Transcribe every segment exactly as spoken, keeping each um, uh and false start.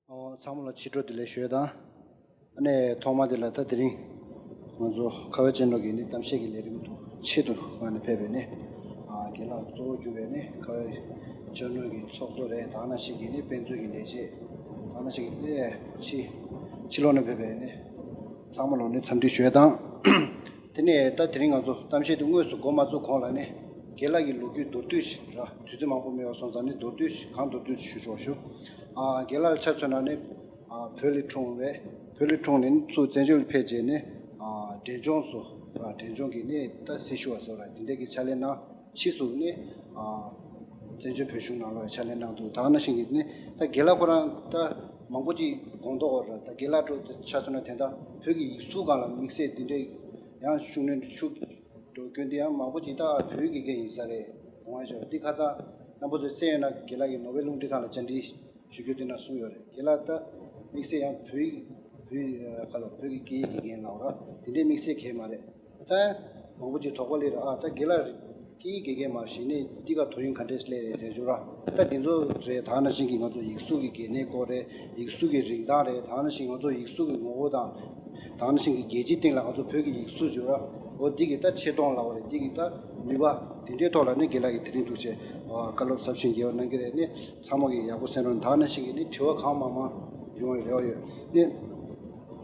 ཨོ། ཚང་མ་ལ་ཕྱི་དྲོ་བདེ་ལེགས་ཞུ་ཡ་དང་། ཨ་ནི་ཐོག་མ་དེ་ལ་ད་དེ་རིང་ང་ཚོ་ཁ་བའི་ཅན་ནོ་གི་ནི་གཏམ་བཤད་ཀྱི་ལས་རིམ་དུ་ཆེད་དུ་ང་ནས་ཕེབས་པའི་ནི། ཨ། རྒན་ལགས་གཙོ་བོ་གྱུར་པའི་ནི་ཁ་བའི་ཅན་ནོ་གི་ཚོགས་གཙོ་རེད། དེ་ནང་བཞིན་གྱི་ནི་དཔེ་མཛོད་ཀྱི་ལས་བྱེད། དེ་ནང་བཞིན་གྱི་ནི་ཕྱི་ཕྱི་ལོགས་ནས་ཕེབས་པའི་ནི་ཚང་མ་ལ་ནི་འཚམས་འདྲི་ཞུ་ཡ་དང་། དེ་ནས་ད་དེ་རིང་ང་ཚོ་གཏམ་བཤད་དེ་དངོས་སུ་འགོ་མ་བཙུགས་གོང་ལ་ནི་རྒན་ལགས་ཀྱི་ལོ་རྒྱུས་མདོར་བསྡུས་ཤིག་ར། དུས་ཚོད་མང་པོ་མེད་པ་སོང་ཙང་ནི་མདོར་བསྡུས་ཤིག་གང་མདོར་བསྡུས་ཤིག་ཞུ་ཆོག་ཞུ། ཨ། རྒན་ལགས་ལ་ཆ་མཚོན་ན་ནི། ཨ། བོད་ལ་འཁྲུངས་རེད། བོད་ལ་འཁྲུངས་ནས་ནི་ཚུར་བཙན་བྱོལ་ལ་ཕེབས་རྗེས་ནི། ཨ། འབྲས་ལྗོངས་སུ། ཨ། འབྲས་ལྗོངས་ཀྱི་ནི་ད་སྲི་ཞུ་བ་སོགས་ར་དེ་འདྲས་ཀྱི་ཕྱག་ལས་གནང་། ཕྱིས་སུ་ནི། ཨ། བཙན་བྱོལ་བོད་གཞུང་ནང་ལོགས་ཕྱག་ལས་གནང་འདུག་དེ་ནང་བཞིན་གྱི་ནི་ད་རྒན་ལགས་ཁོ་རང་ད་མང་པོ་ཅིག་དགོངས་རྟོགས་འོག་ར། ད་རྒན་ལགས་འགྲོ་ཆ་མཚོན་ན་དེ་འདྲ་བོད་ཀྱི་ཡིག་གཟུགས་སྒང་ལ་དམིགས་བསལ་དེ་འདྲས་ཡང་ཤུགས་སྣོན་ཤུགས་འགྲོ་སྐྱོན་དེ་ཡང་མང་པོ་ཅིག་ད་བོད་ཀྱི་རྒན་ཡིན་ས་རེད། འོང་བ་ཞོར་འདི་ཁ་སང་རྣམ་པ་ཚོས་གསན་ཡོད་ན་རྒན་ལགས་ཀྱིས་ནོ་བེལ་རླུང་འཕྲིན་ཁང་ལ་བཅར་འདྲི་ཞུ་རྒྱུ་དེ་ན་གསུངས་ཡོད་རེད། རྒན་ལགས་ད་དམིགས་བསལ་ཡང་བོད་ཡིག་བོད་ཡིག་ཁ་ལོ་བོད་ཀྱི་སྐད་ཡིག་དགེ་རྒན་ལབ་ར་དེ་འདྲའི་དམིགས་བསལ་གང་ཡང་མ་རེད། ད་མང་པོ་ཅིག་དོགས་པ་སླེབས་ར། ཨ། ད་རྒན་ལགས་སྐད་ཡིག་དགེ་རྒན་མ་གཞི་ནས་འདི་ག་དོ་དབྱིངས་ག་འདྲས་སླེབས་རེད་ཟེར་རྒྱུ་ར། ད་འདི་ཚོ་རེད། དེ་ནང་བཞིན་གྱི་ང་ཚོ་ཡིག་གཟུགས་ཀྱི་གལ་གནད་སྐོར་རེད། ཡིག་གཟུགས་ཀྱི་རིན་ཐང་རེད། དེ་ནང་བཞིན་ང་ཚོ་ཡིག་གཟུགས་ཀྱི་ངོ་བོ་དང་། དེ་ནང་བཞིན་གྱི་རྒྱལ་སྤྱིའི་སྟེང་ལ་ང་ཚོ་བོད་ཀྱི་ཡིག་གཟུགས་བརྗོད་ར། འོ་འདི་གི་ད་ཆེ་མཐོང་ལབ་པ་རེད། འདི་གི་ད་ནུས་པ་དེ་འདྲའི་ཐོག་ལ་ནི་རྒན་ལགས་ཀྱིས་དེ་རིང་ཐུགས་རྗེ་ཆེ། ཨ། བཀའ་སློབ་ཟབ་ཞིང་རྒྱས་པ་གནང་གི་རེད། ནི་ཚང་མ་གིས་ཡག་པོ་གསན་རོགས། དེ་ནང་བཞིན་གྱི་ནི་དྲི་བ་གང་མང་མང་ཡོང་བའི་རེ་བ་ཡོད། ནི་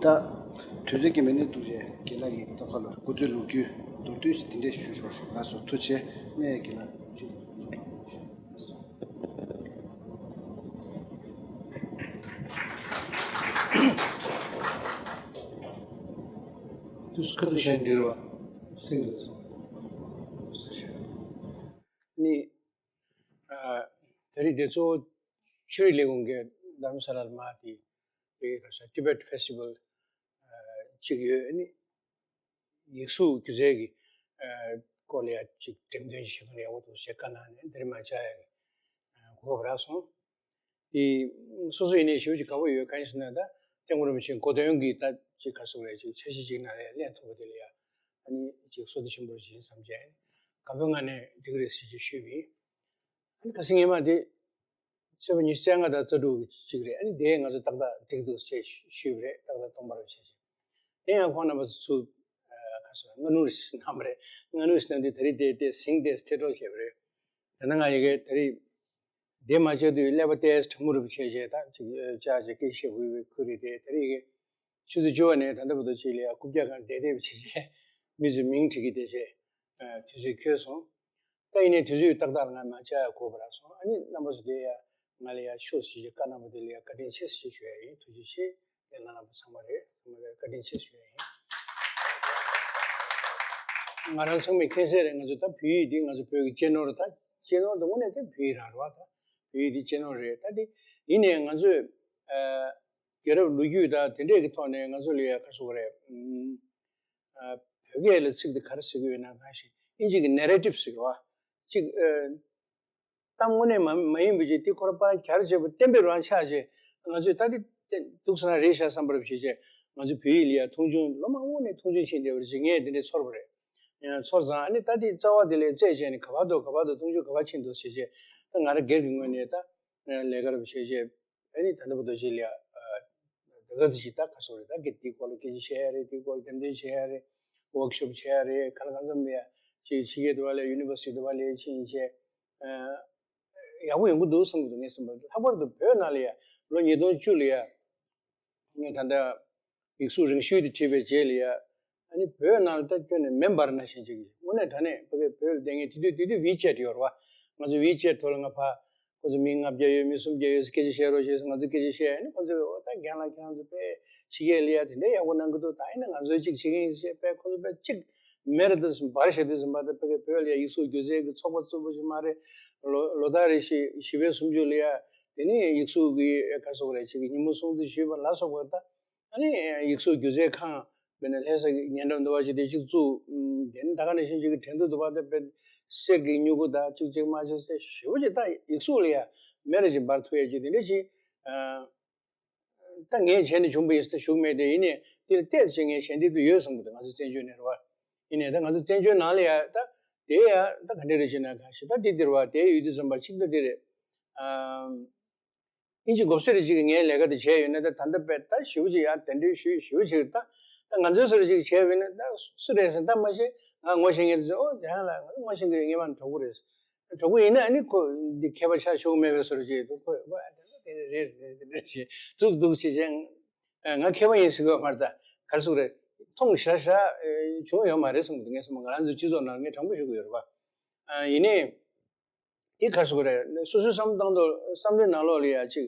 ད་དུས་ཚོད་ཀྱི་མེད་ནི་འདུག་རྗེས་རྒན་ལགས་ཀྱིས་ད་ཁ་ལོ་སྐུ་ཚེ་ལོ་རྒྱུས་མདོར་བསྡུས་ཤིག་དེ་འདྲས་ཞུ་ཆོག་ཞུ། ལགས་སོ། ཐུགས་རྗེ་ཆེ། ནས་རྒན་ལགས་ཞུ། དུས་ཁ་ཐུག་ཤན་འབྲེལ་བ་སེང་གེ་སོང་། ནི། ཨ། ད་རེས་དེ་གཙོ་བོ་ཆོས་རིག་ལས་ཁུངས་ཀྱི་དྷ་རམ་ས་ལར་མ་དེ་རེད། ཁ་ས་Tibet Festival ཨ་གཅིག་ཡོད། ནི་ཡིག་གཟུགས་སྒྱུ་རྩལ་གྱི་ཨ་སྐོར་ལ་ཡ་གཅིག་འགྲེམས་སྟོན་བྱེད་མཁན་ཡག་པོ་འདུག་ཞེས་བཀའ་གནང་ནས་འདིར་མ་བཅར་ཡ་གི་གོ་སྐབས་རག་སོང་། དེ་སོ་སོ་ཡིན་ནའི་ཞེ་པོ་ཅིག་དགའ་པོ་ཡོད། གང་ཡིན་ཟེར་ན་ད་སྐྱབས་མགོན་རིན་པོ་ཆེ་གོ་སྟོན་གྱི་ད་ཅིག་ག་ཟེར་དགོས་རེད། ཅིག་འཆར་གཞི་ཅིག་ནང་ལ་ལེན་ཐུབ་པ་དེ་ལ་ཡ་ཨ་ནི་ཅིག་བསོད་བདེ་ཆེན་པོ་ཞིག་ཡིན་བསམ་བྱས། དགའ་པོའི་ངང་ནས་འགྲིག་གི་རེད་ཟེར་ཅིག་ཞུས་པ་ཡིན། ཨ་ནི་ཁ་སང་ངས་མ་དེ་ཚེས་པ་ཉི་ཤུ་རྩ་ལྔ་དང་རྩ་དྲུག་གི་གཅིག་རེད། ཨ་ནི་དེ་ང་ཚོ་ཏག་ཏག་འགྲིག་འདུག་ཅེས་ཞུས་པ་རེད། ཏག་ཏག་སྟོང་པར་བྱས་བྱས། དེ་ཡང་ཁོང་རྣམ་པ་ཚོ་ཚུར་ཨ་ག་ཟེར་སྔ་སྣུར་ཞིག་གནང་བ་རེད། སྔ་སྣུར་ཞིག་གནང་དུས་ད་རེས་དེ་དེ་ཟིང་དེ་ཐེ་གྲོགས་བྱས་པ་རེད། ད་ནང་ང་ཡི་གེ་ད་རེས་དེ་མ་བྱས་དུས་ཀླད་པ་ཏོག་ཙམ་གྲང་མོ་རུ་བྱས་བྱས། ད་ཅིག་ཨ་ཅག་ཅིག་སྐད་བཤད་དགོས་པའི་ཁུལ་རེད་དེ། ད་རེས་ཀྱི་ཆུ་ཚོད་བཅུ་པ་ནས་ད་ལྟ་བར་དུ་ཅིག་ལ་ཡ་རྐུབ་བཀྱག་སྒང་བསྡད་བསྡད་པ་བྱས་བྱས། མི་ཚོའི་མིང་བྲིས་ཀྱི་བསྡད་བྱས། ཨ་དུས་ཚོད་འཁྱོལ་སོང་། ད་ཡིན་ནའི་དུས་ཚོད་ཏག་ཏག་ང་མ་བཅར་ཡ་དགོས་པ་རག་སོང་། ཨ་ནི་རྣམ་པ་ཚོ་དེ་ཡ་ང་ལ་ཡ་ཤོག་ཞེས་བཀའ་གནང་བ་དེ་ལ་ཡ་བཀའ་དྲིན་ཆེ་ཞེས་ཞུ་ཡ་ཡིན། ཐུགས་རྗེ་ཆེ། དེ་ལ་རྣམ་པ་ཚང་མ་རེད། ཚང་མ་ལ་བཀའ་དྲིན་ཆེ་ཞུ་ཡ་ཡིན། ང་རང་ཚང་མས་མཁྱེན་གསལ་རེད། ང་ཚོ་ད་བོད་ཡིག་འདི་ང་ཚོ་བོད་ཀྱི་གཅེས་ནོར། ད་གཅེས་ནོར་དེ་དངོས་གནས་དེ་བོད་ཡིག་རང་རེད་བ། ད་བོད་ཡིག་འདི་གཅེས་ནོར་རེད། ད་དེ་ཡིན་ནའི་ང་ཚོས་ཨ་རྒྱལ་རབས་ལོ་རྒྱུས་དང་དེ་འདྲས་ཀྱི་ཐོག་ནས་ང་ཚོ་ལ་ཡ་ག་ཟེར་དགོས་རེད། ཨ་ཨ་བོད་སྐད་ལ་ཚིག་དེ་ག་རེ་ཟེར་གྱི་ཡོད་ན། གང་ཞིག་ཨིན་ཇི་གི་ནེ་རེ་ཊིབ་ཟེར་གི་རེད་བ། གཅིག་ཨ་གཏམ་དངོས་གནས་མ་མ་ཡིན་པ་ཅིག་དེ་ཁོ་རང་པར་གྱར་བྱས་པ་གཏན་འབེབས་རང་ཆགས་བྱས། ང་ཚོས་ད་དེ་དེ་འདུག་ས་ན་རེད་ཤག་བསམ་པ་རེ་བྱས་བྱས། ང་ཚོ་བོད་ཡིག་ལ་ཡ་མཐོང་ཆུང་ལོ་མང་པོ་ནས་མཐོང་ཆུང་ཕྱིན་བསྡད་པ་རེད་ཅེས་ངས་དེ་འདྲས་ཚོར་བ་རེད། ཡང་ཚོར་ཙང་ཨ་ནི་ད་དེ་རྩ་བ་དེ་ལས་རྩད་བཅད་ནས་ག་པར་འདུག་ག་པར་འདུག་མཐོང་ཆུང་ག་པར་ཕྱིན་འདུག་ཟེར་བྱས། ད་ང་རང་སྒེར་གྱི་ངོས་ནས་ད་ལས་ཀ་རེ་བྱས་བྱས། ཨ་ནི་ད་ལྟ་བར་དུ་ཅིག་ལ་ཡ་ད་ག་ཚོད་ཅིག་ད་ག་ཟེར་དགོས་རེད། ད་གི་དེའི་སྐོར་ལ་སྐད་ཆ་བཤད་ཡ་རེད། དེའི་སྐོར་ལ་འགྲེམས་སྟོན་བྱེད་ཡ་རེད། ཝོག་ཤོབ་བྱེད་ཡ་རེད། གང་ལ་གང་འཚམ་ལ་ཡ་ཅིག་ཕྱི་རྒྱལ་དུ་བ་ལ་ཡུ་ནི་ཝར་སི་ཊི་དུ་བ་ལ་ཕྱིན་བྱས། ཨ་ཡག་པོ་ཡོང་གི་འདུག་བསམ་གྱི་འདུག་ངས་བསམ་པ་ལྷག་པར་དུ་བོད་ནང་ལ་ཡ་ལོ་ཉིས་སྟོང་བཅུ་ལ་ཡ་ངས་ད་ལྟ་ཡིག་གཟུགས་རིང་ཤོས་དེ་བྲིས་པའི་རྗེས་ལ་ཡ། ཨ་ནི་བོད་ནང་ལ་ད་ཁྱོན་ནས་མེ་འབར་ནང་བཞིན་ཅིག་དངོས་གནས་དྲང་གནས་ཕ་གིའི་བོད་ལ་བསྡད་མཁན་དེ་དུས་དེ་དུས་ཝི་ཅེཊ་ཡོད་རེད་བ། ང་ཚོ་ཝི་ཅེཊ་ཐོག་ལ་ང་ཕར་ཁོ་ཚོ་མི་ལྔ་བརྒྱ་ཡོད། མི་སུམ་བརྒྱ་ཡོད། སྐད་ཆ་བཤད་རོགས་བྱས། ང་ཚོ་སྐད་ཆ་བཤད། ཨ་ནི་ཁོ་ཚོས་འོ་ད་རྒན་ལགས་ཁྱེད་རང་ཚོ་དཔེ་ཕྱི་རྒྱལ་ལ་ཡ་དེ་འདྲའི་ཡག་པོ་གནང་གི་འདུག་ད་ཡིན་ན་ང་ཚོས་ཅིག་བྱེད་ཀྱི་ཡིན་ཞེས་དཔེ་ཁོ་ཚོ་དཔེ་ཅིག་མེ་རེ་འདི་འབར་བཞག་དུས་ཙམ་པ། ད་ཕ་གིའི་བོད་ལ་ཡ་ཡིག་གཟུགས་སྒྱུ་རྩལ་གྱི་ཚོགས་པ་བཙུགས་པ་ཞིག་མ་རེད། ལོ་ལོ་ལྟར་རེ་བཞིན་བཞི་པའི་གསུམ་བཅུ་ལ་ཡ་དེ་ནས་ཡིག་གཟུགས་ཀྱི་ག་ཟེར་དགོས་རེད། ཅིག་གི་ཉིན་མོ་སྲུང་བརྩི་ཞུས་པ་ལ་སོགས་པ། ད་ཨ་ནི་ཡིག་གཟུགས་སྒྱུ་རྩལ་ཁང་དཔེར་ན་ལྷ་ས་གི་ཉེ་འགྲམ་འདི་བ་ཞིག་དེ་ཅིག་བཙུགས། དེ་ནི་ད་ག་ནང་བཞིན་ཅིག་གི་དྲན་ཐོ་འདི་བ་དེ་དཔེ་གསེར་གྱི་སྨྱུ་གུ་དང་ཅིག་ཅིག་མ་བྱས་ཟེར་ཞེ་པོ་ཅིག་ད་ཡིག་གཟུགས་ལ་ཡ་མེ་རེ་ཅིག་འབར་ཐུབ་ཡ་ཅིག་དེ་འདྲ་ཅིག་ཨ་ད་ངས་བྱས་ནས་བྱུང་བ་ཡིན་ཟེར་ཞུ་གི་མེད་དེ། ཡིན་ནའི་དེ་ལ་ཏོག་ཙམ་ཅིག་ངས་ཞལ་འདེབས་དུ་ཡོད་བསམ་གྱི་འདུག་ང་ཚོ་བཙན་བྱོལ་ནས་རེད་བ། ཡིན་ནའི་ད་ང་ཚོ་བཙན་བྱོལ་ནང་ལ་ཡ་ད་དེ་ཡ་ད་ག་འདྲ་རེད་ཅེ་ན། གང་ཞིག་ད་དེ་དེ་རེད་བ། དེ་ཡོད་དུས་ཙམ་པ་གཅིག་ད་དེ་རེད། ཨ། ཨིན་ཇི་མགོ་སེར་ཅིག་གིས་ངའི་ལས་ཀ་དེ་བྱས་ཡོད་ན། ད་ད་ལྟ་དཔེ་ད་ཞེ་པོ་ཅིག་ཡང་གདན་འདྲེན་ཞུས་ཞེ་པོ་ཅིག་ད་ད་ང་ཚོའི་སོ་རེ་ཅིག་བྱས་པ་ཡིན་ན། ད་སུ་རེད་ཟེར་ན། ད་མ་གཞི་ང་ངོ་ཤེས་མཁན་དེ་ཚོས། ཨོ་ཇ་ཡང་ལགས་ང་ཚོ་ངོ་ཤེས་མཁན་ཡོད། ངའི་མ་གྲོགས་པོ་རེད། གྲོགས་པོ་ཡིན་ན་ཨ་ནི་ཁོ་འདི་མཁས་པ་ཆགས་ཆོག་མེད་པའི་སོ་རེ་ཅིག་ཁོ་ཨ་དེ་འདྲ་དེ་འདྲ་རེད་རེད་དེ་འདྲ་ཞེས་འདུག་འདུག་བྱེད་ཅིང་། ང་མཁས་པ་ཡིན་ཟེར་གི་ཡོད་མ་རེད། ད་ག་རེ་ཟེར་དགོས་རེད། མཐོང་ཞེ་དྲག་བྱུང་ཡོད་མ་རེད་བསམ་གི་འདུག་ངས་བསམ་པ། ང་རང་ཚོའི་སྤྱི་ཚོགས་ནང་ངས་དྲང་པོ་ཞུ་གི་ཡོད་རེད་པ། ཡིན་ནའི། དེ་ག་རེ་ཟེར་དགོས་རེད། སོ་སོའི་བསམ་བློ་བཏང་དུས་བསམ་བློའི་ནང་ལོགས་ལ་ཡ་ཅིག་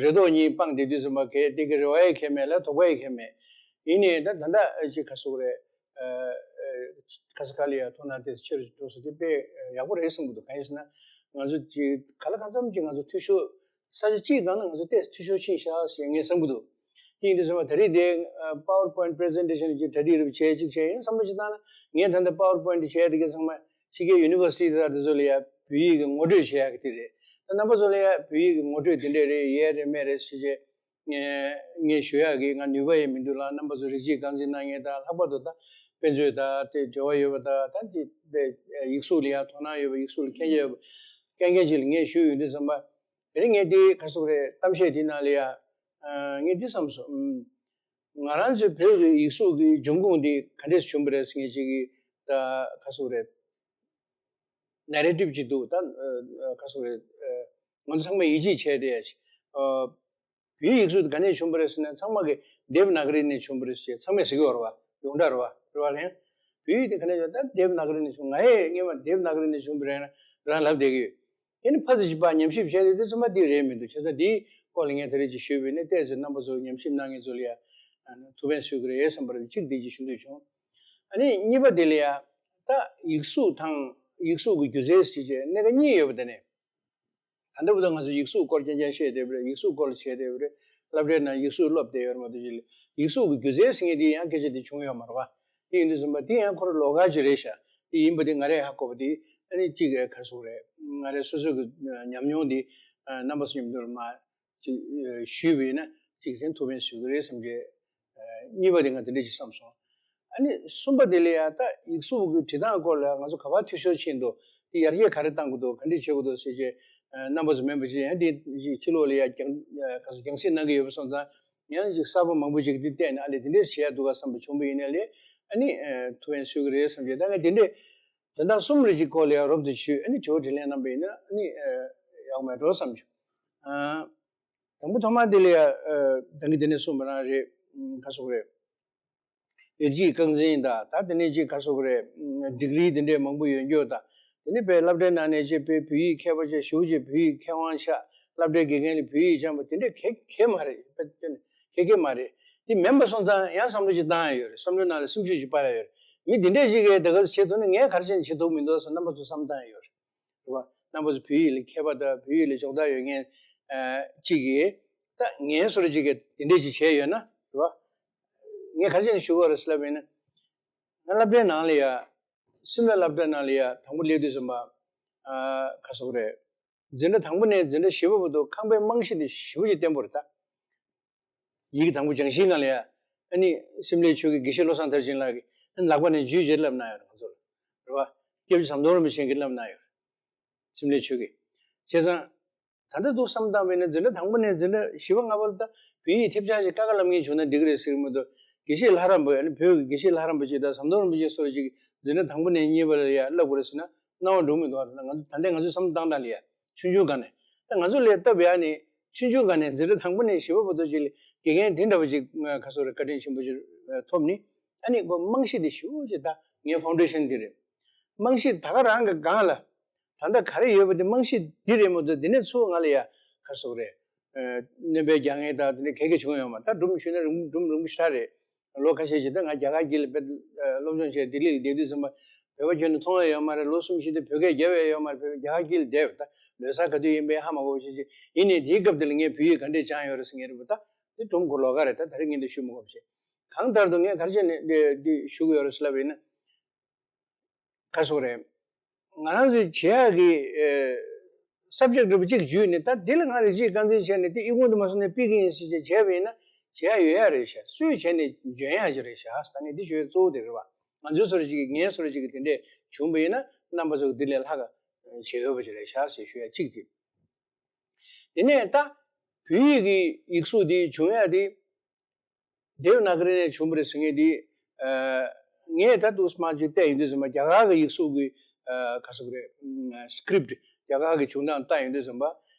རེ་དོགས་གཉིས་སྤངས་བསྡད་དུས་ཙམ་པ། གལ་ཏེ་གི་རེ་བ་ཡང་ཁེལ་མེད་ལ་དོགས་པ་ཡང་ཁེལ་མེད། ཡིན་ནའི་ད་ད་ལྟ་ཅིག་ག་རེ་ཟེར་དགོས་རེད། ཁ་ས་ཁ་ལ་ཡ་དོ་སྣང་དེ་ཆེ་རུ་འགྲོ་སོང་། དེ་དཔེ་ཡག་པོ་རེད་བསམ་གི་འདུག་གང་ཡིན་ཟེར་ན། ང་ཚོ་ཅིག་ག་ལ་གང་འཚམ་ཅིག་ང་ཚོ་འཐུས་ཤོར། ས་ཆ་གཅིག་སྒང་ལ་ང་ཚོ་ཏོག་ཙམ་འཐུས་ཤོར་ཕྱིན་ཤག་ཟེར་ངས་བསམ་གི་འདུག་དེ་ཡིན་དུས་ཙམ་པ་ད་རེས་དེ་PowerPoint presentation ཅིག་གྲ་སྒྲིག་རེ་བྱས་ཅིག་བྱས་ཡིན་བསམ་བློ་ཅིག་བཏང་ན། ངས་ད་ལྟ་PowerPoint བྱས་དེ་ག་ཚང་མ་ཕྱི་རྒྱལ་ཡུ་ནི་ཝར་སི་ཊི་དང་དེ་ཚོ་ལ་ཡ་བོད་ཡིག་གི་ངོ་སྤྲོད་བྱེད་ཡག་གི་དེ་རེད། ད་རྣམ་པ་ཚོ་ལ་ཡ་བོད་ཡིག་གི་ངོ་སྤྲོད་དེ་འདྲས་རེད། ཡས་རེད་མས་རེད་ཟེར་བྱས། ངས་ངས་ཞུ་ཡག་གི་ང་ནུས་པ་ཡང་མི་འདུག་ལ། རྣམ་པ་ཚོ་རིགས་གཅིག་རྐང་འཛིན་གནང་མཁན་དང་། ལྷག་པར་དུ་ད་དཔེ་མཛོད་དང་དེ་འབྲེལ་བ་ཡོད་པ་དང་། ད་ཅིག་དཔེ་ཡིག་གཟུགས་ལ་ཡང་དོ་སྣང་ཡོད་པ། ཡིག་གཟུགས་ལ་མཁྱེན་རྒྱ་ཡོད་པ་མཁན་མཁན་ཅིག་ལ་ངས་ཞུས་ཡོང་དུས་ཙམ་པ། དེ་རིང་ངས་འདི་ག་རེ་ཟེར་དགོས་རེད། གཏམ་བཤད་འདི་ནང་ལ་ཡ་ངས་འདི་བསམ་སོང་། ང་རང་ཚོའི་བོད་ཀྱི་ཡིག་གཟུགས་ཀྱི་འབྱུང་ཁུངས་འདི་ག་འདྲས་བྱུང་བ་རེད་ཟེར་མཁན་ཅིག་གི་ད་ག་རེ་ཟེར་དགོས་རེད། ནེ་རེ་ཊིབ་ཅིག་འདུག་ད་ག་རེ་ཟེར་དགོས་རེད། ང་ཚོ་ཚང་མས་ཡིད་ཆེས་བྱས་ཏེ་ཡ་ཞིག་བོད་ཡིག་གཟུགས་དེ་ག་ནས་བྱུང་བ་རེད་ཟེར་ན། ཚང་མ་གིས་དེབ་ནཱ་ག་རི་ནས་བྱུང་བ་རེད་ཟེར་ཚང་མས་ཟེར་གྱི་ཡོད་རེད་པ། ཡོངས་གྲགས་རེད་པ། རེད་པ་ལགས། བོད་ཡིག་དེ་ག་ནས་བྱུང་། ད་དེབ་ནཱ་ག་རི་ནས་བྱུང་། ང་ཡང་སྔོན་མ་དེབ་ནཱ་ག་རི་ནས་བྱུང་བ་རེད་ན་རང་ལབ་བསྡད་ཀྱི་ཡོད། དེ་ནི་ཕར་ཚུར་གྱི་ཕར་ཉམས་ཞིབ་བྱས་ཏེ་དེ་ཚོ་མ་དེ་རེད་མི་འདུག་བྱས་ཙང་དེའི་སྐོར་ལ་ངས་ད་རེས་ཅིག་ཞུས་པ་ཡིན་ན། ཏོག་ཙམ་རྣམ་པ་ཚོ་ཉམས་ཞིབ་གནང་མཁན་ཚོ་ལ་ཡ་ཐུགས་ཕན་གསོས་ཀྱི་རེད་བསམ་པ་རེད། གཅིག་དེ་ཅིག་ཞུ་འདོད་བྱུང་། ཨ་ནི་གཉིས་པ་དེ་ལ་ཡ། ད་ཡིག་གཟུགས་དང་ཡིག་གཟུགས་ཀྱི་སྒྱུ་རྩལ་ཟེར་བྱས་གནད་འགག་གཉིས་ཡོད་པ་དེ་ནི། ད་ལྟ་བར་དུ་ང་ཚོ་ཡིག་གཟུགས་སྐོར་རྐྱང་རྐྱང་བཤད་བསྡད་པ་རེད། ཡིག་གཟུགས་སྐོར་ལ་བྱས་བསྡད་པ་རེད། སློབ་གྲྭའི་ནང་ཡིག་གཟུགས་སློབ་བསྡད་ཡོད་རེད་མ་གཏོགས། ཅིག་ལ་ཡིག་གཟུགས་ཀྱི་སྒྱུ་རྩལ་ཟེར་མཁན་དེ་ཡང་སྐད་ཆ་དེ་བྱུང་ཡོད་མ་རེད་པ། དེ་ཡིན་དུས་ཙམ་པ་དེ་ཡང་ཁོ་རང་ལོགས་ཀ་ཅིག་རེད་ཤག་དེ་ཡིན་པ་དེ་ང་རས་ཧ་གོ་བ་དེ། ཨ་ནི་གཅིག་ག་རེ་ཟེར་དགོས་རེད། ང་རའི་སོ་སོའི་གི་ཉམས་མྱོང་དེ་རྣམ་པ་ཚོ་མཉམ་དུ་ལ་མར་ཅིག་ཞུས་པ་ཡིན་ན། གཅིག་དེ་ཐུགས་ཕན་གསོས་ཀྱི་རེད་བསམ་གྱི། གཉིས་པ་དེ་ང་དེ་འདྲ་ཞིག་བསམ་སོང་། ཨ་ནི་གསུམ་པ་དེ་ལ་ཡ། ད་ཡིག་གཟུགས་ཀྱི་འབྲི་སྟངས་སྐོར་ལ་ང་ཚོ་ག་པར་འཐུས་ཤོར་ཕྱིན་འདུག་དེ་ཡར་རྒྱས་ག་རེ་གཏང་དགོས་འདུག་ག་འདྲ་བྱེད་དགོས་འདུག་ཟེར་བྱས། རྣམ་པ་ཚོ་མེད་པ་ཅིག་ཡང་དེ་ཕྱི་ལོགས་ལ་ཡ་རྒྱང་ག་ཚོད་རྒྱང་སྲིང་གནང་གི་ཡོད་པ་སོང་ཙང་། ཡང་ཅིག་གསར་པ་མང་པོ་ཅིག་དེ་བལྟས་ནས། ཨ་ལས་དེ་འདྲས་བྱེད་ཡ་འདུག་ག་བསམ་པ་བྱུང་བ་ཡིན་ན་ལས། ཨ་ནི་ཐུགས་ཕན་གསོས་ཀྱི་རེད་བསམ་གྱི། ད་ངས་དེ་འདྲས་དོན་དག་གསུམ་རེ་ཅིག་སྐོར་ལ་ཡ་རོབ་ཙམ་ཞུས། ཨ་ནི་དྲི་བ་དྲིས་ལན་གནང་པ་ཡིན་ན་ཨ་ནི་ཡག་མེད་འགྲོ་བསམ་བྱུང་། དང་པོ་ཐོག་མ་དེ་ལ་ཡ། ད་གིན་དེ་ནས་གསུངས་པ་རང་རེད། ག་རེ་ཟེར་དགོས་རེད། ཡིག་གཟུགས་རྐང་འཛིན་དང་། ད་དེ་ནས་ཅིག་ག་རེ་ཟེར་དགོས་རེད། ཌིག་རི་དེ་འདྲས་མང་པོ་ཡོད་རྒྱུ་དང་། དེ་ནས་དཔེ་སློབ་གྲྭའི་ནང་ནས་ཅིག་དཔེ་བོད་ཡིག་མཁས་པ་ཅིག་ཞེ་པོ་ཅིག་བོད་ཡིག་མཁས་དབང་ཆགས། སློབ་གྲྭའི་དགེ་རྒན་ལ་བོད་ཡིག་སྦྱངས་པ་དེ་འདྲས་ག་ག་མ་རེད། དཔེ་དཔེ་ག་ག་མ་རེད། དེ་མིན་པ་སོང་ཙང་ཡང་བསམ་བློ་ཅིག་བཏང་ཡ་ཡོད་རེད། བསམ་བློའི་ནང་ལ་སེམས་ཤུགས་ཅིག་སྤར་ཡ་ཡོད་རེད། མི་དེ་འདྲས་ཅིག་གིས་ད་ག་ཚོད་བྱེད་ཐུབ་ན་ངས་ག་རེ་བྱས་ནས་བྱེད་ཐུབ་མི་འདུག་ཟེར་རྣམ་པ་ཚོ་བསམ་བཏང་ཡ་ཡོད་རེད། རེད་བ། རྣམ་པ་ཚོ་བོད་ཡིག་ལ་མཁས་པ་དང་བོད་ཡིག་ལ་སྦྱོང་བརྡར་ཡོད་མཁན་ཨ་གཅིག་གིས། ད་ངའི་བཟོ་འདྲ་ཅིག་གིས་དེ་འདྲས་ཅིག་བྱས་ཡོད་ན། རེད་བ། ངས་ག་རེ་བྱས་ནས་ཞུ་དགོས་རེད་ཟེར་ལབ་པ་ཡིན་ན། ང་སློབ་གྲྭའི་ནང་ལ་ཡ། སིམ་ལ་སློབ་གྲྭའི་ནང་ལ་ཡ་དང་པོ་སླེབས་དུས་ཙམ་པ། ཨ་ག་རེ་ཟེར་དགོས་རེད། འཛིན་གྲྭ་དང་པོ་ནས་འཛིན་གྲྭ་བཞི་པ་བར་དུ་ཁང་པའི་རྨང་གཞི་དེ་ཞེ་པོ་ཅིག་བརྟན་པོ་རེད་ད། ཡིག་དང་པོ་སྦྱང་གཞིའི་སྒང་ལ་ཡ། ཨ་ནི་སིམ་ལའི་ཆོས་ཀྱི་དགེ་བཤེས་བློ་བཟང་མཐར་ཕྱིན་ལགས་ཀྱིས་ཨ་ནི་ལག་པ་ནས་འཇུས་བྱས་བསླབ་གནང་ཡོད་རེད་ང་ཚོ་ལ། རེད་བ། སྐྱབས་རྗེ་ཟམ་གདོང་རིན་པོ་ཆེ་གིས་བསླབ་གནང་ཡོད་རེད། སིམ་ལའི་ཆོས་ཀྱི། བྱས་ཙང་། ད་ལྟ་འདུག་བསམ་བཏང་བས་ན། འཛིན་གྲྭ་དང་པོ་ནས་འཛིན་གྲྭ་བཞི་པ་ལྔ་པ་ལ་ད་བོད་ཡིག་ཐེབས་ཆག་ཅིག་ཀ་ཁ་ལབ་མཁན་བྱུང་ན་འགྲིག་གི་རེད་ཟེར་གྱི་མི་འདུག་དགེ་བཤེས་ལྷ་རམས་པ། ཨ་ནི་བོད་ཀྱི་དགེ་བཤེས་ལྷ་རམས་པ་ཅིག་དང་ཟམ་གདོང་རིན་པོ་ཆེ་སོགས་ཅིག་འཛིན་གྲྭ་དང་པོ་ནས་གཉིས་པ་ལ་ཡ་བསླབ་དགོས་རེད་ཟེར་ན། སྣང་བ་འགྲོ་མི་འདུག་ད་ང་ཚོ་ད་ལྟ་ང་ཚོའི་བསམ་བློ་བཏང་སྟངས་ལ་ཡ། ཆུང་ཆུང་སྒང་ནས། ད་ང་ཚོ་ལས་སྟབས་ཡག་ནས་ཆུང་ཆུང་སྒང་ནས་འཛིན་གྲྭ་དང་པོ་ནས་བཞི་པ་བར་དུ་ཅིག་ལ་དགེ་རྒན་དེ་འདྲ་བ་ཅིག་ག་རེ་ཟེར་དགོས་རེད། བཀའ་དྲིན་ཆེན་པོ་ཅིག་ཐོབ་ནས། ཨ་ནི་ཁོ་རྨང་གཞི་དེ་ཞེ་པོ་ཅིག་ད་ངའི་ཕའུན་ཌེ་ཤན་དེ་རེད། རྨང་གཞི་ད་ག་རང་གི་སྒང་ལ། ད་ལྟ་ག་རེ་ཡོད་པ་དེ་རྨང་གཞི་འདི་རེད་མ་གཏོགས། དེ་ནས་ཚུར་ང་ལ་ཡ་ག་རེ་ཟེར་དགོས་རེད། ཨ་སྣོན་པ་རྒྱག་མཁན་དང་དེ་འདྲ་ག་གེ་བྱུང་ཡོད་མ་རེད། ད་སྒྲུང་ཞུས་ན་རིང་སྒྲུང་རིང་པོ་ཞེ་དྲག་རེད། ལོ་ཁ་ཤས་ཤིག་ད་ང་རྒྱ་གར་དཀྱིལ་ལ་དཔེ་སློབ་སྦྱོང་བྱས་ལྡི་ལི་ལ་བསྡད་དུས་ཙམ་པ། བོད་པ་ཁྱོན་ནས་མཐོང་ཡ་ཡོད་མ་རེད། ལོ་གསུམ་བཞི་དེ་བོད་སྐད་རྒྱབ་ཡ་ཡོད་མ་རེད། བོད་པ་རྒྱ་གར་དཀྱིལ་ལ་བསྡད་ཡོད། ད་ལོ་གསར་ག་དུས་ཡིན་པའི་ཧ་མ་གོ་བ་ཞིག་ཅིག་ཡིན་ནའི་དེའི་སྐབས་དེ་ལ་ངས་བོད་ཡིག་ག་འདྲས་སྦྱངས་ཡོད་རེད་ཟེར་མཁན་རེད་པ། ད་དེ་སྒྲུང་གི་ལོགས་ཀ་རེད། ད་ད་རེས་ངས་འདི་ཞུ་མི་དགོས་པ་བྱས། གང་ལྟར་དུ་ངས་ག་རེ་བྱས་ནས་འདི་འདི་ཞུ་གི་ཡོད་རེད་ཟེར་ལབ་པ་ཡིན་ན། ག་རེ་ཟེར་དགོས་རེད། ང་རང་ཚོས་བྱེད་ཡག་གི་ཨེ་སབ་ཇེག་འདྲ་པོ་གཅིག་བརྒྱུད་ནས། ད་འདི་ལ་ང་རིགས་གཅིག་རྐང་འཛིན་བྱས་ནས་དེ་ཨི་ཁུང་དུ་མ་སོང་ནས་ཕུད་ཀྱི་ཡིན་ཟེར་བྱས་བྱས་པ་ཡིན་ན། བྱེད་ཡག་ཡོད་ཡག་རེད་ཤག་སུས་བྱས་ནས་འཇོན་ཡག་ཅིག་རེད་ཤག་ད་ངས་འདི་ཞུ་ཡག་གཙོ་བོ་དེ་རེད་བ། ང་ཚོའི་སོ་རེ་ཅིག་གིས། ངའི་སོ་རེ་ཅིག་གིས་དེ་འདྲས་བྱུང་བ་ཡིན་ན། རྣམ་པ་ཚོ་གིས་འདི་ལས་ལྷག་ག་བྱེད་འོས་པ་ཅིག་རེད་ཤག་ཟེར་ཞུ་ཡག་གཅིག་དེ། དེ་ནས་ད་ བོད་ཡིག་གི་ཡིག་གཟུགས་འདི་བྱུང་ཡ་དེ་དེབ་ནཱ་ག་རི་ནས་བྱུང་བ་རེད་ཟེར་མཁན་འདི། ཨ། ངས་ད་དུང་མ་ཅིག་བལྟས་ཡོང་དུས་ཙམ་པ་རྒྱ་གར་གྱི་ཡིག་གཟུགས་ཀྱི། ཨ། ག་ཟེར་དགོས་རེད། ཨ། script རྒྱ་གར་གྱི་བྱུང་སྟངས་བལྟས་ཡོང་དུས་ཙམ་པ།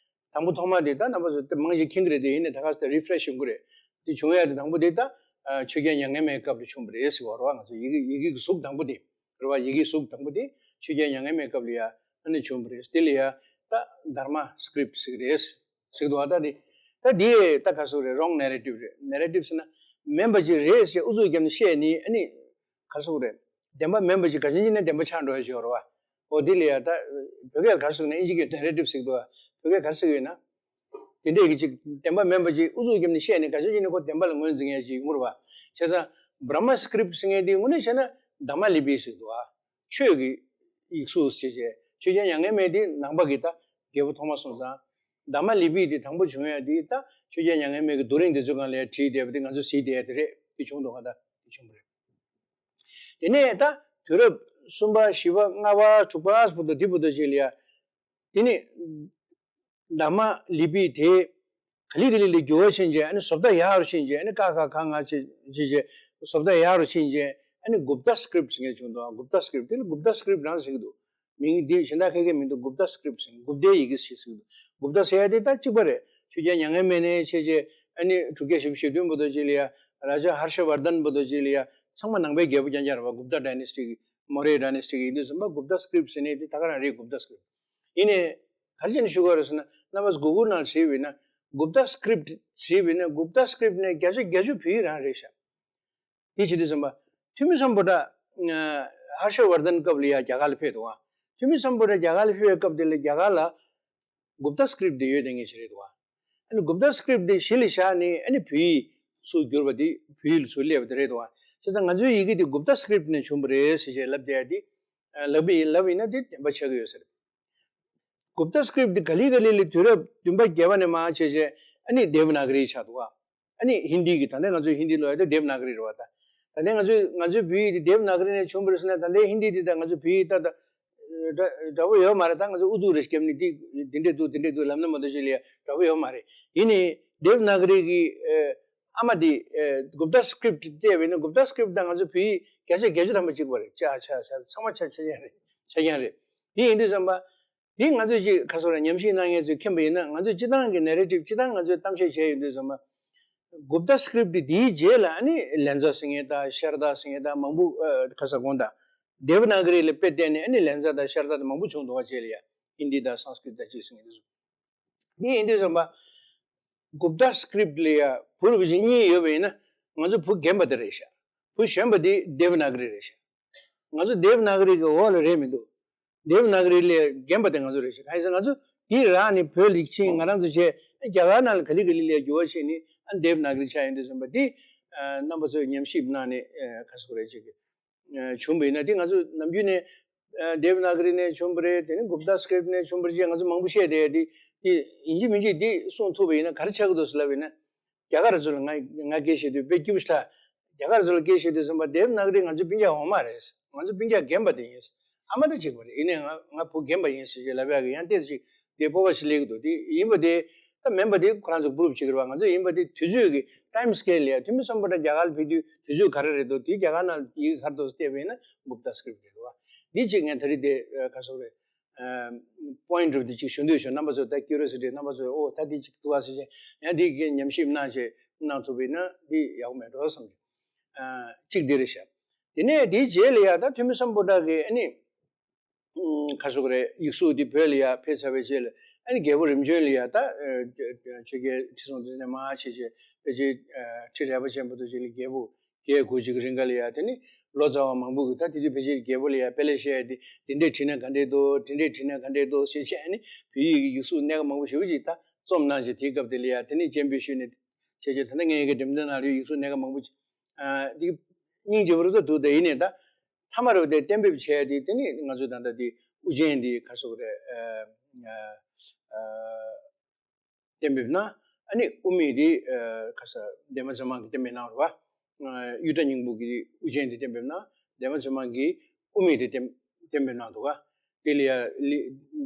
དང་པོ་ཐོག་མ་དེ་ད་རྣམ་པ་ཚོ་དེ་མང་ཆེ་མཁྱེན་གྱི་རེད་དེ། ཡིན་ནའི་ད་ག་ས་དེ་refresh ཡོང་གི་རེད། དེ་བྱུང་ཡ་དེ་དང་པོ་དེ་ད། ཨ། ཆོས་རྒྱལ་མྱ་ངན་མའི་སྐབས་ལ་བྱུང་བ་རེད་ཟེར་བ་རེད་བ། ང་ཚོ་ཡི་གེ་ཡི་གེ་གི་གཟུགས་དང་པོ་དེ་རེད་བ། ཡི་གེ་གཟུགས་དང་པོ་དེ་ཆོས་རྒྱལ་མྱ་ངན་མའི་སྐབས་ལ་ཡ་ཨ་ནི་བྱུང་བ་རེད། དེ་ལ་ཡ་ད་དྷརྨ་script ཟེར་གི་རེད་ཟེར་གི་འདུག་བ། ད་དེ་ད་དེ་ད་ག་ཟེར་དགོས་རེད། wrong narrative རེད། narrative ཟེར་ན་མིན་པ་ཅིག་རེད་ཟེར་ཨུ་ཚུགས་བརྒྱབ་ནས་བཤད་ནས། ཨ་ནི་ག་ཟེར་དགོས་རེད། བདེན་པ་མིན་པ་ཅིག་ག་ཅན་ཅིག་ནས་བདེན་པ་ཆགས་འགྲོ་ཡ་ཅིག་ཡོད་རེད་བ། འོ་དེ་ལ་ཡ་ད་བོད་སྐད་ལ་ག་རེ་ཟེར་ན། ཨིན་ཇི་སྐད་narrative ཟེར་གི་འདུག་བ། བོད་སྐད་ག་རེ་ཟེར་གི་ཡོད་ན། དེ་འདྲས་ཀྱི་ཅིག་བདེན་པ་མིན་པ་ཅིག་ཨུ་ཚུགས་བརྒྱབ་ནས་བཤད་ནས་ག་ཅན་ཅིག་ནས་ཁོ་བདེན་པ་ལ་ངོས་འཛིན་ཡ་ཅིག་ཡོང་གི་རེད་བ། བྱས་ཙང་Brahma script ཟེར་མཁན་དེ་དངོས་གནས་བྱས་ན་དྷརྨ་ལི་པི་ཟེར་གི་འདུག་བ། ཆོས་ཀྱི་ཡིག་གཟུགས་ཟེར་བྱས། ཆོས་རྒྱལ་མྱ་ངན་མེད་དེ་ནང་པ་གི་ད་རྒྱལ་པོ་ཐོག་མ་སོང་ཙང་། དྷརྨ་ལི་པི་དེ་དང་པོ་བྱུང་ཡ་དེ་ད་ཆོས་རྒྱལ་མྱ་ངན་མེད་ཀྱི་རྡོ་རིང་དེ་ཚོའི་སྒང་ལ་བྲིས་བསྡད་པ་དེ་ང་ཚོ་གཟིགས་བསྡད་ཡ་དེ་རེད། དེ་བྱུང་འདུག་ག་ད་དེ་བྱུང་བ་རེད། དེ་ནས་ད་དུས་རབས་གསུམ་པ་བཞི་པ་ལྔ་པ་དྲུག་པ་བར་དུ་དེ་བར་དུ་ཅིག་ལ་ཡ། དེ་ནས་དྷརྨ་ལི་པི་དེ་ག་ལེ་ག་ལེ་ལ་འགྱུར་བ་ཕྱིན་རྗེས། ཨ་ནི་བཟོ་ལྟ་ཡག་རུ་ཕྱིན་རྗེས། ཨ་ནི་ཀ་ཁ་ག་ང་ཅིག་ཅིག་བྱས་བཟོ་ལྟ་ཡག་རུ་ཕྱིན་རྗེས། ཨ་ནི་Gupta script ཟེར་མཁན་བྱུང་འདུག Gupta script དེ་ལ་Gupta script རང་ཟེར་གི་འདུག་མིང་འདི་གཞན་དག་ཁ་ཁ་མི་འདུག Gupta script ཟེར། གུབ་ཏའི་ཡི་གེ་ཞེས་ཟེར་གི་འདུག་གུབ་ཏ་ཟེར་ཡ་དེ་ད་གཅིག་པ་རེད། ཆོས་རྒྱལ་མྱ་ངན་མེད་ནས་བྱས་རྗེས། ཨ་ནི་དྲུག་བརྒྱ་བཞི་བཅུ་ཞེ་བདུན་བར་དུ་ཅིག་ལ་ཡ། རཱ་ཇ་ཧར་ཤ་ཝར་དན་བར་དུ་ཅིག་ལ་ཡ། ཚང་མ་ནང་པའི་རྒྱལ་པོ་རྐྱང་རྐྱང་རེད་བ། Gupta dynasty གི། Maurya dynasty གི་ཡིན་དུས་ཙམ་པ་Gupta script ཟེར་ནས་དེ་ད་ག་རང་རེད། Gupta script ཡིན་ནའི་ག་རེ་བྱས་ནས་ཞུ་དགོས་རེད་ཟེར་ན། རྣམ་པ་ཚོ་གུ་གུལ་ནང་བྲིས་པ་ཡིན་ན། Gupta script བྲིས་པ་ཡིན་ན་Gupta script ནས་བརྒྱ་ཆ་བརྒྱད་ཅུ་བོད་ཡིག་རང་རེད་ཤག་དེ་བྱེད་དུས་ཙམ་པ། ཐུ་མི་སམ་བྷོ་ཊ་ཧར་ཤ་ཝར་དན་སྐབས་ལ་ཡ་རྒྱ་གར་ལ་ཕེབས་འདུག་བ། ཐུ་མི་སམ་བྷོ་ཊ་རྒྱ་གར་ལ་ཕེབས་པའི་སྐབས་དེ་ལ་རྒྱ་གར་ལ་Gupta script དེ་ཡོད་དེ་ངེས་ཤེས་རེད་འདུག་བ། ཨ་ནི་Gupta script དེ་གཞི་ལ་བཞག་ནས་ཨ་ནི་བོད་ཡིག་ཚུར་བསྒྱུར་བ་དེ། བོད་ཡིག་ལ་ཚུར་སླེབས་པ་དེ་རེད་འདུག་བ། བྱས་ཙང་ང་ཚོའི་ཡི་གེ་དེ་Gupta script ནས་བྱུང་བ་རེད་ཟེར་བྱས་ལབ་བསྡད་ཡ་དེ། ལབ་པ་ཡིན་ལབ་ཡིན་ན་དེ་བདེན་པ་ཆགས་ཀྱི་ཡོད་ས་རེད། Gupta script དེ་ག་ལེ་ག་ལེ་ལ་དུས་རབས་བདུན་པ་བརྒྱད་པ་ནས་མར་བྱས་བྱས་ཨ་ནི་དེབ་ནཱ་ག་རི་ཆགས་འདུག་བ། ཨ་ནི་ཧིན་དི་གི། ད་ལྟ་ང་ཚོས་ཧིན་དི་ཀློག་ཡ་དེ་དེབ་ནཱ་ག་རི་རེད་བ། ད་ད་ལྟ་ང་ཚོས་ང་ཚོའི་བོད་ཡིག་དེ་དེབ་ནཱ་ག་རི་ནས་བྱུང་བ་རེད་ཟེར་ན། ད་ལྟའི་ཧིན་དི་དེ་དང་ང་ཚོའི་བོད་ཡིག་ད་ད་འདྲ་འདྲ་པོ་ཡོད་མ་རེད། ད་ང་ཚོ་ཨུ་ཚུགས་རེ་བརྒྱབ་ནས་དེ་དེ་འདྲས་འདུག་དེ་འདྲས་འདུག་ལབ་ན་མ་གཏོགས་ཅིག་ལ་ཡ་འདྲ་པོ་ཡོད་མ་རེད། ཡིན་ནའི་དེབ་ནཱ་ག་རི་གི་ཨ་མ་དེ་Gupta script བལྟས་པ་ཡིན་ན་Gupta script དང་ང་ཚོའི་བོད་ཡིག་བརྒྱ་ཆ་བརྒྱད་ཅུ་ཐམ་པ་གཅིག་པ་རེད། ཆ་ཆ་ཆ་ཚང་མ་ཆ་ཆ་རྐྱང་རེད། ཆ་རྐྱང་རེད། དེ་ཡིན་དུས་ཙམ་པ། དེ་ང་ཚོས་ཅིག་ག་ཟེར་རེད། ཉམས་ཞིབ་གནང་མཁན་ཚོས་མཁྱེན་པ་ཡིན་ན། ང་ཚོས་སྤྱི་བཏང་གི་ནེ་རེ་ཊིབ། སྤྱི་བཏང་ང་ཚོས་གཏམ་བཤད་བྱས་ཡོང་དུས་ཙམ་པ། Gupta script དེའི་རྗེས་ལ་ཨ་ནི་ལན་ཚ་ཟེར་མཁན་དང་ཤར་ད་ཟེར་མཁན་དང་མང་པོ། ཨ། ག་ས་གོང་དང་དེབ་ནཱ་ག་རི་ལ་དཔེ་བལྟས་ནས་ཨ་ནི་ལན་ཚ་དང་ཤར་ད་དང་མང་པོ་བྱུང་འདུག་བ། རྗེས་ལ་ཡ་ཧིན་དི་དང་སཾ་སྐྲྀ་ཏ་ཅིག་ཟེར་མཁན་དེ་ཚོ། དེ་ཡིན་དུས་ཙམ་པ། Gupta script ལ་ཡ་བུ་རུ་བུ་ཆེན་གཉིས་ཡོད་པ་ཡིན་ན། ང་ཚོ་བུ་རྒན་པ་དེ་རེད་ཤག་བུ་གཞོན་པ་དེ་དེབ་ནཱ་ག་རི་རེད་ཤག་ང་ཚོ་དེབ་ནཱ་ག་རི་གི་འོག་ལ་རེད་མི་འདུག་དེབ་ནཱ་ག་རི་ལས་རྒན་པ་དེ་ང་ཚོ་རེད་ཤག་གང་ཡིན་ཟེར་ན་ང་ཚོ་དེ་རག་ནས་བོད་ལ་ཕྱིན། ང་རང་ཚོ་བྱས། རྒྱ་གར་ནང་ལ་ག་ལེ་ག་ལེ་ལ་འགྱུར་བ་ཕྱིན་ནས་ཨ་དེབ་ནཱ་ག་རི་ཆགས་ཡོང་དུས་ཙམ་པ་དེ། རྣམ་པ་ཚོས་ཉམས་ཞིབ་གནང་ནས། ཨ། ག་ཟེར་དགོས་རེད། ཅིག་གི། ཨ། བྱུང་བ་ཡིན་ན་དེ་ང་ཚོ་ནམ་རྒྱུན་ནས། ཨ། དེབ་ནཱ་ག་རི་ནས་བྱུང་བ་རེད། དེ་ནས་Gupta script ནས་བྱུང་བ་རེད་ཅེས་ང་ཚོ་མང་པོ་བཤད་བསྡད་དེ། དེ་ཡིན་གཅིག་མིན་གཅིག་དེ་གསུང་ཐུབ་པ་ཡིན་ན་ག་རེ་ཆགས་ཀྱི་འདུག་ཟེར་ལབ་པ་ཡིན་ན། རྒྱ་གར་ཚོ་ལ་ང་ང་སྐད་བཤད་དུས་དཔེ་སྐྱིད་པོ་ཞེ་དྲག་རྒྱ་གར་ཚོ་ལ་སྐད་བཤད་དུས་ཙམ་པ་དེབ་ནཱ་ག་རི་ང་ཚོ་སྤུན་ཀྱག་འོག་མ་རེད། ང་ཚོ་སྤུན་ཀྱག་རྒན་པ་དེ་ཡིན། ཨ་མ་ད་གཅིག་པ་རེད། ཡིན་ནའི་ང་ང་བུ་རྒན་པ་ཡིན་ཟེར་ཅིག་ལབ་ཡག་གི་ཡང་ཏོག་ཙམ་ཅིག་དེ་སྤོབས་པ་ཞིག་སླེབས་ཀྱི་འདུག་དེ་ཡིན་པ་དེ་ད་མིན་པ་དེ་ཁོ་རང་ཚོ་པུ་རུབ་བྱེད་ཀྱི་རེད་བ། ང་ཚོ་ཡིན་པ་དེ་དུས་ཚོད་ཀྱི་time scale ལ་ཡ། ཐུ་མི་སམ་བྷོ་ཊ་རྒྱ་གར་ལ་ཕེབས་དུས་དུས་ཚོད་ག་རེ་རེད་འདུག་དེ་རྒྱ་གར་ནང་ཡི་གེ་ག་རེ་འདུག་བལྟས་པ་ཡིན་ན་Gupta script རེད་བ། འདི་གཅིག་ངས་ད་རེས་དེ་ག་ཟེར་རེད། ཨ། པོ་ཡིན་ཊི་འགྲུབ་དེ་གཅིག་ཞུ་འདོད་བྱུང་། རྣམ་པ་ཚོ་ད་ཀིའུ་རི་ཡོ་སི་ཊི། རྣམ་པ་ཚོས་ཨོ་ད་དེ་གཅིག་འདུག་ཨ་ཟེར་བྱས་ཡང་དེ་གི་ཉམས་ཞིབ་གནང་བྱས་གནང་ཐུབ་པ་ཡིན་ན་དེ་ཡག་པོ་མེད་འགྲོ་བསམ་གྱི། ཨ། གཅིག་དེ་རེད་ཤག་དེ་ནས་དེའི་རྗེས་ལ་ཡ་ད་ཐུ་མི་སམ་བྷོ་ཊ་གི་ཨ་ནི། ཨུམ། ག་ཟེར་དགོས་རེད། ཡིག་གཟུགས་འདི་བོད་ལ་ཡ་ཕེབས་ཚར་བའི་རྗེས་ལ་ཨ་ནི་རྒྱལ་པོ་རིམ་བྱོན་ལ་ཡ་ད། ཨ། ཆོས་རྒྱལ་ཁྲི་སྲོང་ལྡེ་བཙན་མར་བྱས་བྱས་ཕལ་ཆེར། ཨ། ཁྲི་རལ་པ་ཅན་བར་དུ་ཅིག་ལ་རྒྱལ་པོ་བརྒྱད་དགུ་ཅིག་གི་རིང་ག་ལ་ཡ། དེ་ནི་ལོ་ཙཱ་བ་མང་པོ་གིས་ད་དེ་དུས་ཕལ་ཆེར་རྒྱལ་པོ་ལ་ཡ་དཔེ་ལེགས་བཤད་ཡ་དེ་འདི་འདྲས་བྲིས་ན་ག་འདྲས་འདུག་དེ་འདྲས་བྲིས་ན་ག་འདྲས་འདུག་ཟེར་བྱས་ཨ་ནི་བོད་ཡིག་གི་ཡིག་གཟུགས་སྣ་ཁ་མང་པོ་ཞེ་པོ་ཅིག་ད་རྩོམ་གནང་བྱས། དེའི་སྐབས་དེ་ལ་ཡ་དེ་ནི་སྤྱན་འབུལ་ཞུས་ནས་བྱས་བྱས། ད་ལྟ་ངའི་ཡི་གེ་འགྲེམས་སྟོན་ནང་ལ་ཡོད་ཡིག་གཟུགས་སྣ་ཁ་མང་པོ་ཅིག་ཨ། དེ་སྙིང་རྗེ་པོ་རུ་ད་འདུག་དེ་ཡིན་ནའི་ད། མཐའ་མ་རུ་དེ་གཏན་འབེབས་བྱས་ཏེ། དེ་ནི་ང་ཚོས་ད་ལྟ་དེ་དབུ་ཅན་དེ་ག་ཟེར་དགོས་རེད། ཨ། ཨ། ཨ། གཏན་འབེབས་གནང་། ཨ་ནི་དབུ་མེད་དེ། ཨ། ག་ས་ལྡན་མ་ཚེ་དབང་གིས་གཏན་འབེབས་གནང་བ་རེད་བ། ཨ། གཡུ་སྒྲ་སྙིང་པོ་གིས་དབུ་ཅན་དེ་གཏན་འབེབས་གནང་། ལྡན་མ་ཚེ་དབང་གིས་དབུ་མེད་དེ་གཏན་གཏན་འབེབས་གནང་འདུག་ག་དེ་ལ་ཡ་ལི་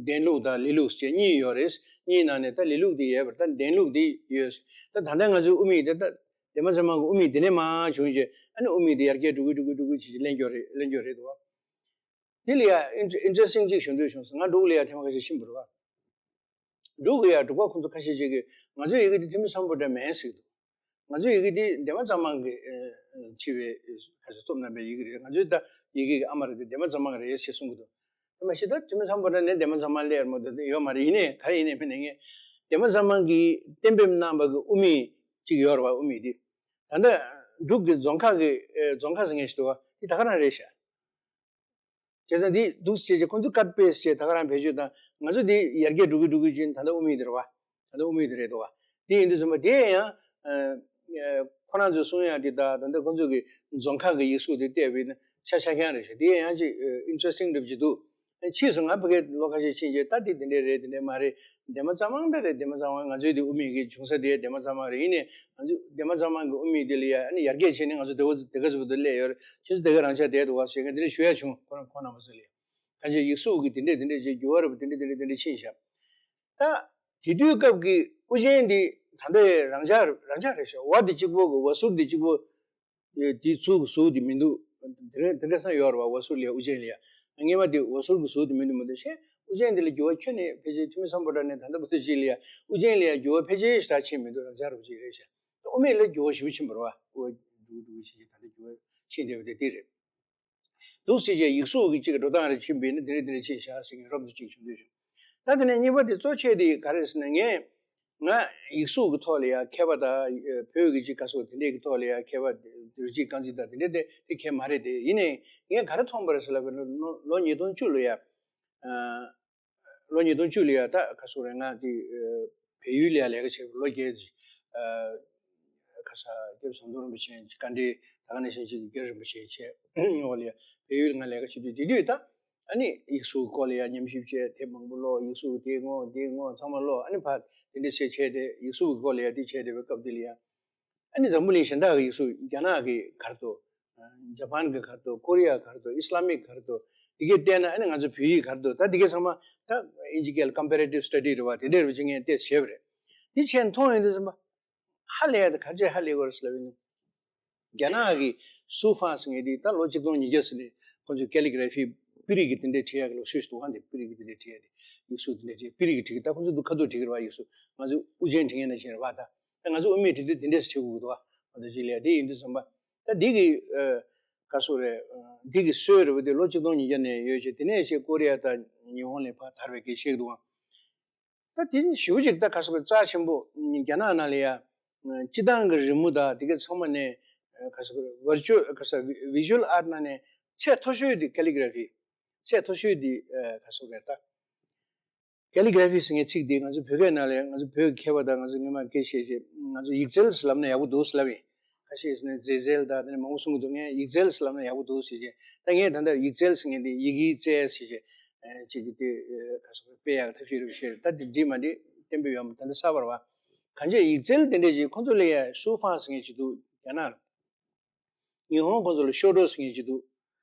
བདེན་ལུགས་དང་ལི་ལུགས་ཅེས་གཉིས་ཡོད་རེད། གཉིས་ནང་ནས་ད་ལི་ལུགས་དེ་ཡོད་པར་ད་བདེན་ལུགས་དེ་ཡོད། ད་ད་ལྟ་ང་ཚོའི་དབུ་མེད་དེ་ད་འདན་མ་ཚང་མ་གི་དབུ་མེད་དེ་ནས་མར་བྱུང་རྗེས་ཨ་ནི་དབུ་མེད་དེ་ཡར་རྒྱས་འགྲོ་གི་འགྲོ་གི་འགྲོ་གི་བྱེད་ཀྱི་གླེང་རྒྱུ་རེད། གླེང་རྒྱུ་རེད་འདུག་བ། དེ་ལ་ཡ་ཨིན་ཊར་ཨིན་ཊརེ་སི་ཊིང་ཅིག་ཞུ་འདོད་བྱུང་སོང་། ང་འབྲུག་ལ་ཡ་ཐེངས་མ་ཁ་ཤས་ཕྱིན་པ་རེད་བ། འབྲུག་གི་ཡ་འབྲུག་པ་ཁོང་ཚོ་ཁ་ཤས་ཅིག་གིས་ང་ཚོའི་ཡི་གེ་དེ་ཐུ་མི་སམ་བྷོ་ཊ་མིན་ཟེར་གྱི་འདུག་ང་ཚོའི་ཡི་གེ་དེ་འདན་མ་ཚང་མ་གིས་ཨ་ཨ་བྲིས་པའི་ཁ་ཤས་རྩོམ་གནང་པའི་ཡི་གེ་རེད། ང་ཚོའི་ད་ཡི་གེ་གི་ཨ་མ་རེད་དེ་འདན་མ་ཚང་མ་གི་རེད་ཞེས་གསུང་གི་འདུག་དེ་མ་གཞི་ད་ཐུ་མི་སམ་བྷོ་ཊ་ནས་འདན་མ་ཚང་མ་སླེབས་ཡོད་མ་རེད། ཡིན་ནའི་ག་རེ་ཡིན་ནའི་མིན་ནའི་ངས་འདན་མ་ཚང་མ་གིས་གཏན་འབེབས་གནང་བ་གི་དབུ་མེད་ཅིག་ཡོད་རེད་བ། དབུ་མེད་དེ་ད་ལྟ་འབྲུག་གི་རྫོང་ཁག་གི་ཨ་རྫོང་ཁག་ཟེར་མཁན་ཞིག་འདུག་བ། དེ་ད་ག་རང་རེད་ཤག་བྱས་ཙང་འདི་འདུག་སེ་བྱས་བྱས་ཁོང་ཚོས་ཀཊ་པེ་སི་ཊི་བྱས་ད་ག་རང་བེད་སྤྱོད་བཏང་། ང་ཚོ་འདི་ཡར་རྒྱས་འགྲོ་གི་འགྲོ་གི་ཅིག་ད་ལྟ་དབུ་མེད་དེ་རེད་བ། ད་ལྟ་དབུ་མེད་དེ་རེད་འདུག་བ། དེ་ཡིན་དུས་ཙམ་པ་དེ་ཡང་ཨ་ཨ་ཁོ་རང་ཚོས་གསུང་ཡག་དེ་ད་ད་ལྟ་ཁོང་ཚོ་གི་རྫོང་ཁག་གི་ཡིག་གཟུགས་དེ་བལྟས་པ་ཡིན་ན་ཆ་ཆ་རྐྱང་རེད་ཤག་དེ་ཡང་ཅིག་ཨ་ཨིན་ཊརེ་སི་ཊིང་འདྲ་པོ་ཅིག་འདུག་ཕྱིས་སུ་ང་ཕ་གིར་ལོ་ཁ་ཤས་ཕྱིན་རྗེས་ད་དེ་དེ་འདྲས་རེད་དེ་འདྲས་མ་རེད། འདན་མ་ཚང་མ་ད་རེད། འདན་མ་ཚང་མ་ང་ཚོའི་དེ་དབུ་མེད་ཀྱི་བྱུང་ས་དེ་འདན་མ་ཚང་མ་རེད། ཡིན་ནའི་ང་ཚོ་འདན་མ་ཚང་མ་གི་དབུ་མེད་དེ་ལ་ཡ་ཨ་ནི་ཡར་རྒྱས་བྱས་ནས་ང་ཚོ་དེ་ག་དེ་ག་ཚོད་བར་དུ་སླེབས་ཡོད་རེད། ཁྱེད་ཚོ་དེ་ག་རང་ཆགས་བསྡད་འདུག་བ་ཟེར་ངས་དེ་འདྲས་ཞུ་ཡ་བྱུང་། ཁོ་རང་ཁོང་རྣམ་པ་ཚོ་ལ་ཡ་གང་ཅི་ཡིག་གཟུགས་ཀྱི་དེ་འདྲས་དེ་འདྲས་བྱས་འགྱུར་བ་རེད་པ། དེ་འདྲས་དེ་འདྲས་དེ་འདྲས་ཕྱིན་ཤག་ད་དེ་དུས་སྐབས་ཀྱི་དབུ་ཅན་དེ་ད་ལྟ་རང་འཇགས་རང་འཇགས་རེད་ཤག་འོ་དེ་གཅིག་པོ་གི་འོ་ཟུར་དེ་གཅིག་པོ། དེ་ཚུར་གི་ཟུར་དེ་མི་འདུག་དེ་རིང་དེ་འདྲ་ས་ཡོད་རེད་བ། འོ་ཟུར་ལ་ཡ་དབུ་ཅན་ལ་ཡ། སྔས་མ་དེ་འོ་ཟུར་གི་ཟུར་དེ་མི་འདུག་མི་འདུག་ཤེས། དབུ་ཅན་དེ་ལ་འགྱུར་བ་ཁྱོན་ནས་ཕལ་ཆེར་ཐུ་མི་སམ་བྷོ་ཊ་ནས་ད་ལྟ་བར་དུ་ཅིག་ལ་ཡ་དབུ་ཅན་ལ་ཡ་འགྱུར་བ་ཕལ་ཆེར་ཞེ་དྲག་ཕྱིན་མི་འདུག་རང་འཇགས་རེད་པ་ཅིག་རེད་ཤག་དབུ་མེད་ལ་འགྱུར་བ་ཞེ་པོ་ཕྱིན་པ་རེད་བ། འོ་འགྲོ་གི་འགྲོ་གི་ཞེས་ད་ལྟ་འགྱུར་བ་ཕྱིན་བསྡད་པ་དེ་དེ་རེད། འདུག་སེ་བྱས་ཡིག་གཟུགས་ཀྱི་གཅིག་གི་འགྲོ་སྟངས་རེ་ཕྱིན་པ་ཡིན་ན་དེ་འདྲ་དེ་འདྲ་ཕྱིན་ཤག་ཟེར་མཁན་རོབ་ཙམ་གཅིག་ཞུ་འདོད་བྱུང་། ད་དེ་ནས་གཉིས་པ་དེ་གཙོ་ཆེ་དེ་ག་རེ་ཟེར་ན། ངས་ང་ཡིག་གཟུགས་ཀྱི་ཐོག་ལ་ཡ་མཁས་པ་དང་བོད་ཀྱི་ཅིག་ག་སོགས་དེ་འདྲས་ཀྱི་ཐོག་ལ་ཡ་མཁས་པ་རིགས་གཅིག་རྐང་གཅིག་དང་དེ་འདྲས་དེ་དེ་མཁས་མ་རེད་དེ། ཡིན་ནའི་ངས་ག་རེ་མཐོང་པ་རེད་ཟེར་ལབ་པ་ན་ལོ་ལོ་ཉིས་སྟོང་བཅུ་ལ་ཡ་ལོ་ཉིས་སྟོང་བཅུ་ལ་ཡ་ད་ག་སོགས་རེད། ང་དེ་བལ་ཡུལ་ལ་ཡ་ལས་ཀ་བྱས་པ་ལོ་བརྒྱད་ཅིག་ཁ་ས་སྐྱབས་ཟམ་གདོང་རིན་པོ་ཆེ་བཀའ་འདྲི་ད་ག་ནང་བཞིན་ཅིག་སྐྱབས་རིན་པོ་ཆེ་བྱས་ངོ་ལ་ཡ་བལ་ཡུལ་ང་ལས་ཀ་བྱེད་དུས་དེ་དུས་ད་ཨ་ནི་ཡིག་གཟུགས་སྐོར་ལ་ཡ་ཉམས་ཞིབ་བྱས། དེབ་མང་པོ་ཀློག་ཡིག་གཟུགས་དེ་ངོ་དེ་ངོ་ཚང་མ་ཀློག་ཨ་ནི་ཕར་དེ་འདྲ་བྱས་བྱས་ཏེ་ཡིག་གཟུགས་ཀྱི་སྐོར་ལ་ཡ་དེ་བྱས་བསྡད་པའི་སྐབས་དེ་ལ་ཡ། ཨ་ནི་འཛམ་བུ་གླིང་གཞན་དག་གི་ཡིག་གཟུགས་རྒྱ་ནག་གི་ག་རེ་འདུག་ཇ་པན་གི་ག་རེ་འདུག་ཀོ་རི་ཡ་ག་རེ་འདུག་ཨི་སི་ལ་མིག་ག་རེ་འདུག་དེ་གས་བལྟས་ན་ཨ་ནི་ང་ཚོ་བོད་ཡིག་ག་རེ་འདུག་ད་དེ་གས་ཚང་མ་ད་ཨིན་ཇི་སྐད་ལ་ཀམ་པེ་རེ་ཊིབ་སི་ཊ་ཌི་རེད་བ། དེ་འདྲས་རེད་བ་ཅིག་ངས་བལྟས་བྱས་པ་རེད། དེ་བྱས་མཐོང་ཡོང་དུས་ཙམ་པ་ཧ་ལས་ཡ་དེ་ག་རེ་བྱས་ཧ་ལས་དགོས་རེད་ཟེར་ལབ་ཡིན་ན། རྒྱ་ནག་གི་སུའུ་ཧྥང་ཟེར་མཁན་དེ་ད་ལོ་ཆིག་སྟོང་ཉིས་བརྒྱ་ཟིན་ནས་ཁོང་ཚོས་ཀེ་ལི་གྷ་ར་ཕི་པིར་རིས་ཀྱི་དེ་འདྲས་བྲིས་ཡག་གི་ལུགས་སྲོལ་ཞིག་འདུག་ག་འདི་པིར་རིས་ཀྱི་དེ་འདྲས་བྲིས་ཡག་དེ་ཡིག་གཟུགས་དེ་འདྲས་བྲིས་པིར་རིས་ཀྱི་བྲིས་ཀྱི་ད་ཁོང་ཚོ་འདུག་ཁ་ཐུག་བྲིས་ཀྱི་རེད་བ། ཡིག་གཟུགས་ང་ཚོ་དབུ་ཅན་བྲིས་མཁན་ནང་བཞིན་རེད་བ། ད་ད་ང་ཚོ་དབུ་མེད་བྲིས་དུས་དེ་འདྲས་སེ་བྲིས་དགོས་ཀྱི་འདུག་བ། ང་ཚོ་ཅིག་ལ་དེ་ཡིན་དུས་ཙམ་པ་ད་འདི་གི་ཨ་ག་སོགས་རེད། འདི་གི་སྲོལ་རེད་བ། དེ་ལོ་ཆིག་སྟོང་ཉིས་བརྒྱ་ནས་ཡོད་ཅེས། དེ་ནས་ཅིག་ཀོ་རི་ཡ་དང་ཉི་ཧོང་ལ་ཕར་དར་བའི་སྐད་ཆ་བཤད་ཀྱི་འདུག་ཨང་། ད་དེ་ནི་ཞེ་པོ་ཅིག་ད་ག་སོགས་རེད། རྩ་ཆེན་པོ་རྒྱ་ནག་ནང་ལ་ཡ་སྤྱི་བཏང་གི་རི་མོ་དང་དེ་ག་ཚང་མ་ནས་ག་སོགས་རེད། ཝར་ཅུ་ག་སོགས་བི་ཇུ་ཨལ་ཨར་ཊི་ནང་ནས་ཚད་མཐོ་ཤོས་དེ་ཀེ་ལི་གྷ་ར་ཕི། ཚད་མཐོ་ཤོས་དེ་ག་སོགས་རེད་ད། ཀེ་ལི་གྷ་ར་ཕི་ཟེར་མཁན་ཚིག་འདི་ང་ཚོ་བོད་སྐད་ནང་ལ་ང་ཚོ་བོད་ཀྱི་མཁས་པ་དང་ང་ཚོ་སྔོན་མ་སྐད་བཤད་བྱས་ང་ཚོ་ཡིག་རྩལ་ཟེར་ལབ་ན་ཡག་པོ་འདུག་ཟེར་ལབ་ཡིན། ཁ་ཤས་ཟེར་ནས་མཛེས་རྩལ་དང་དེ་ནས་མང་པོ་གསུང་གི་འདུག་ངས་ཡིག་རྩལ་ཟེར་ལབ་ན་ཡག་པོ་འདུག་ཟེར་བྱས། ད་ངས་ད་ལྟ་ཡིག་རྩལ་ཟེར་མཁན་འདི་ཡི་གེའི་རྩལ་ཟེར་བྱས་ཅིག་གི་དེ་ག་སོགས་སྤེལ་ཡག་ཐབས་ཤེས་རེ་བྱས། ད་དེ་འགྲིག་མ་འགྲིག་གཏན་འབེབས་ཡོད་མ་ད་ལྟ་གསར་པ་རེད་བ། གང་ཅི་ཡིག་རྩལ་དེ་འདྲས་ཅིག་ཁོང་ཚོ་ལ་ཡ་སུའུ་ཧྥང་ཟེར་མཁན་ཅིག་འདུག་རྒྱ་ནག་ལ། ཉི་ཧོང་ཁོང་ཚོ་ལ་ཤོ་ཏོ་ཟེར་མཁན་ཅིག་འདུག་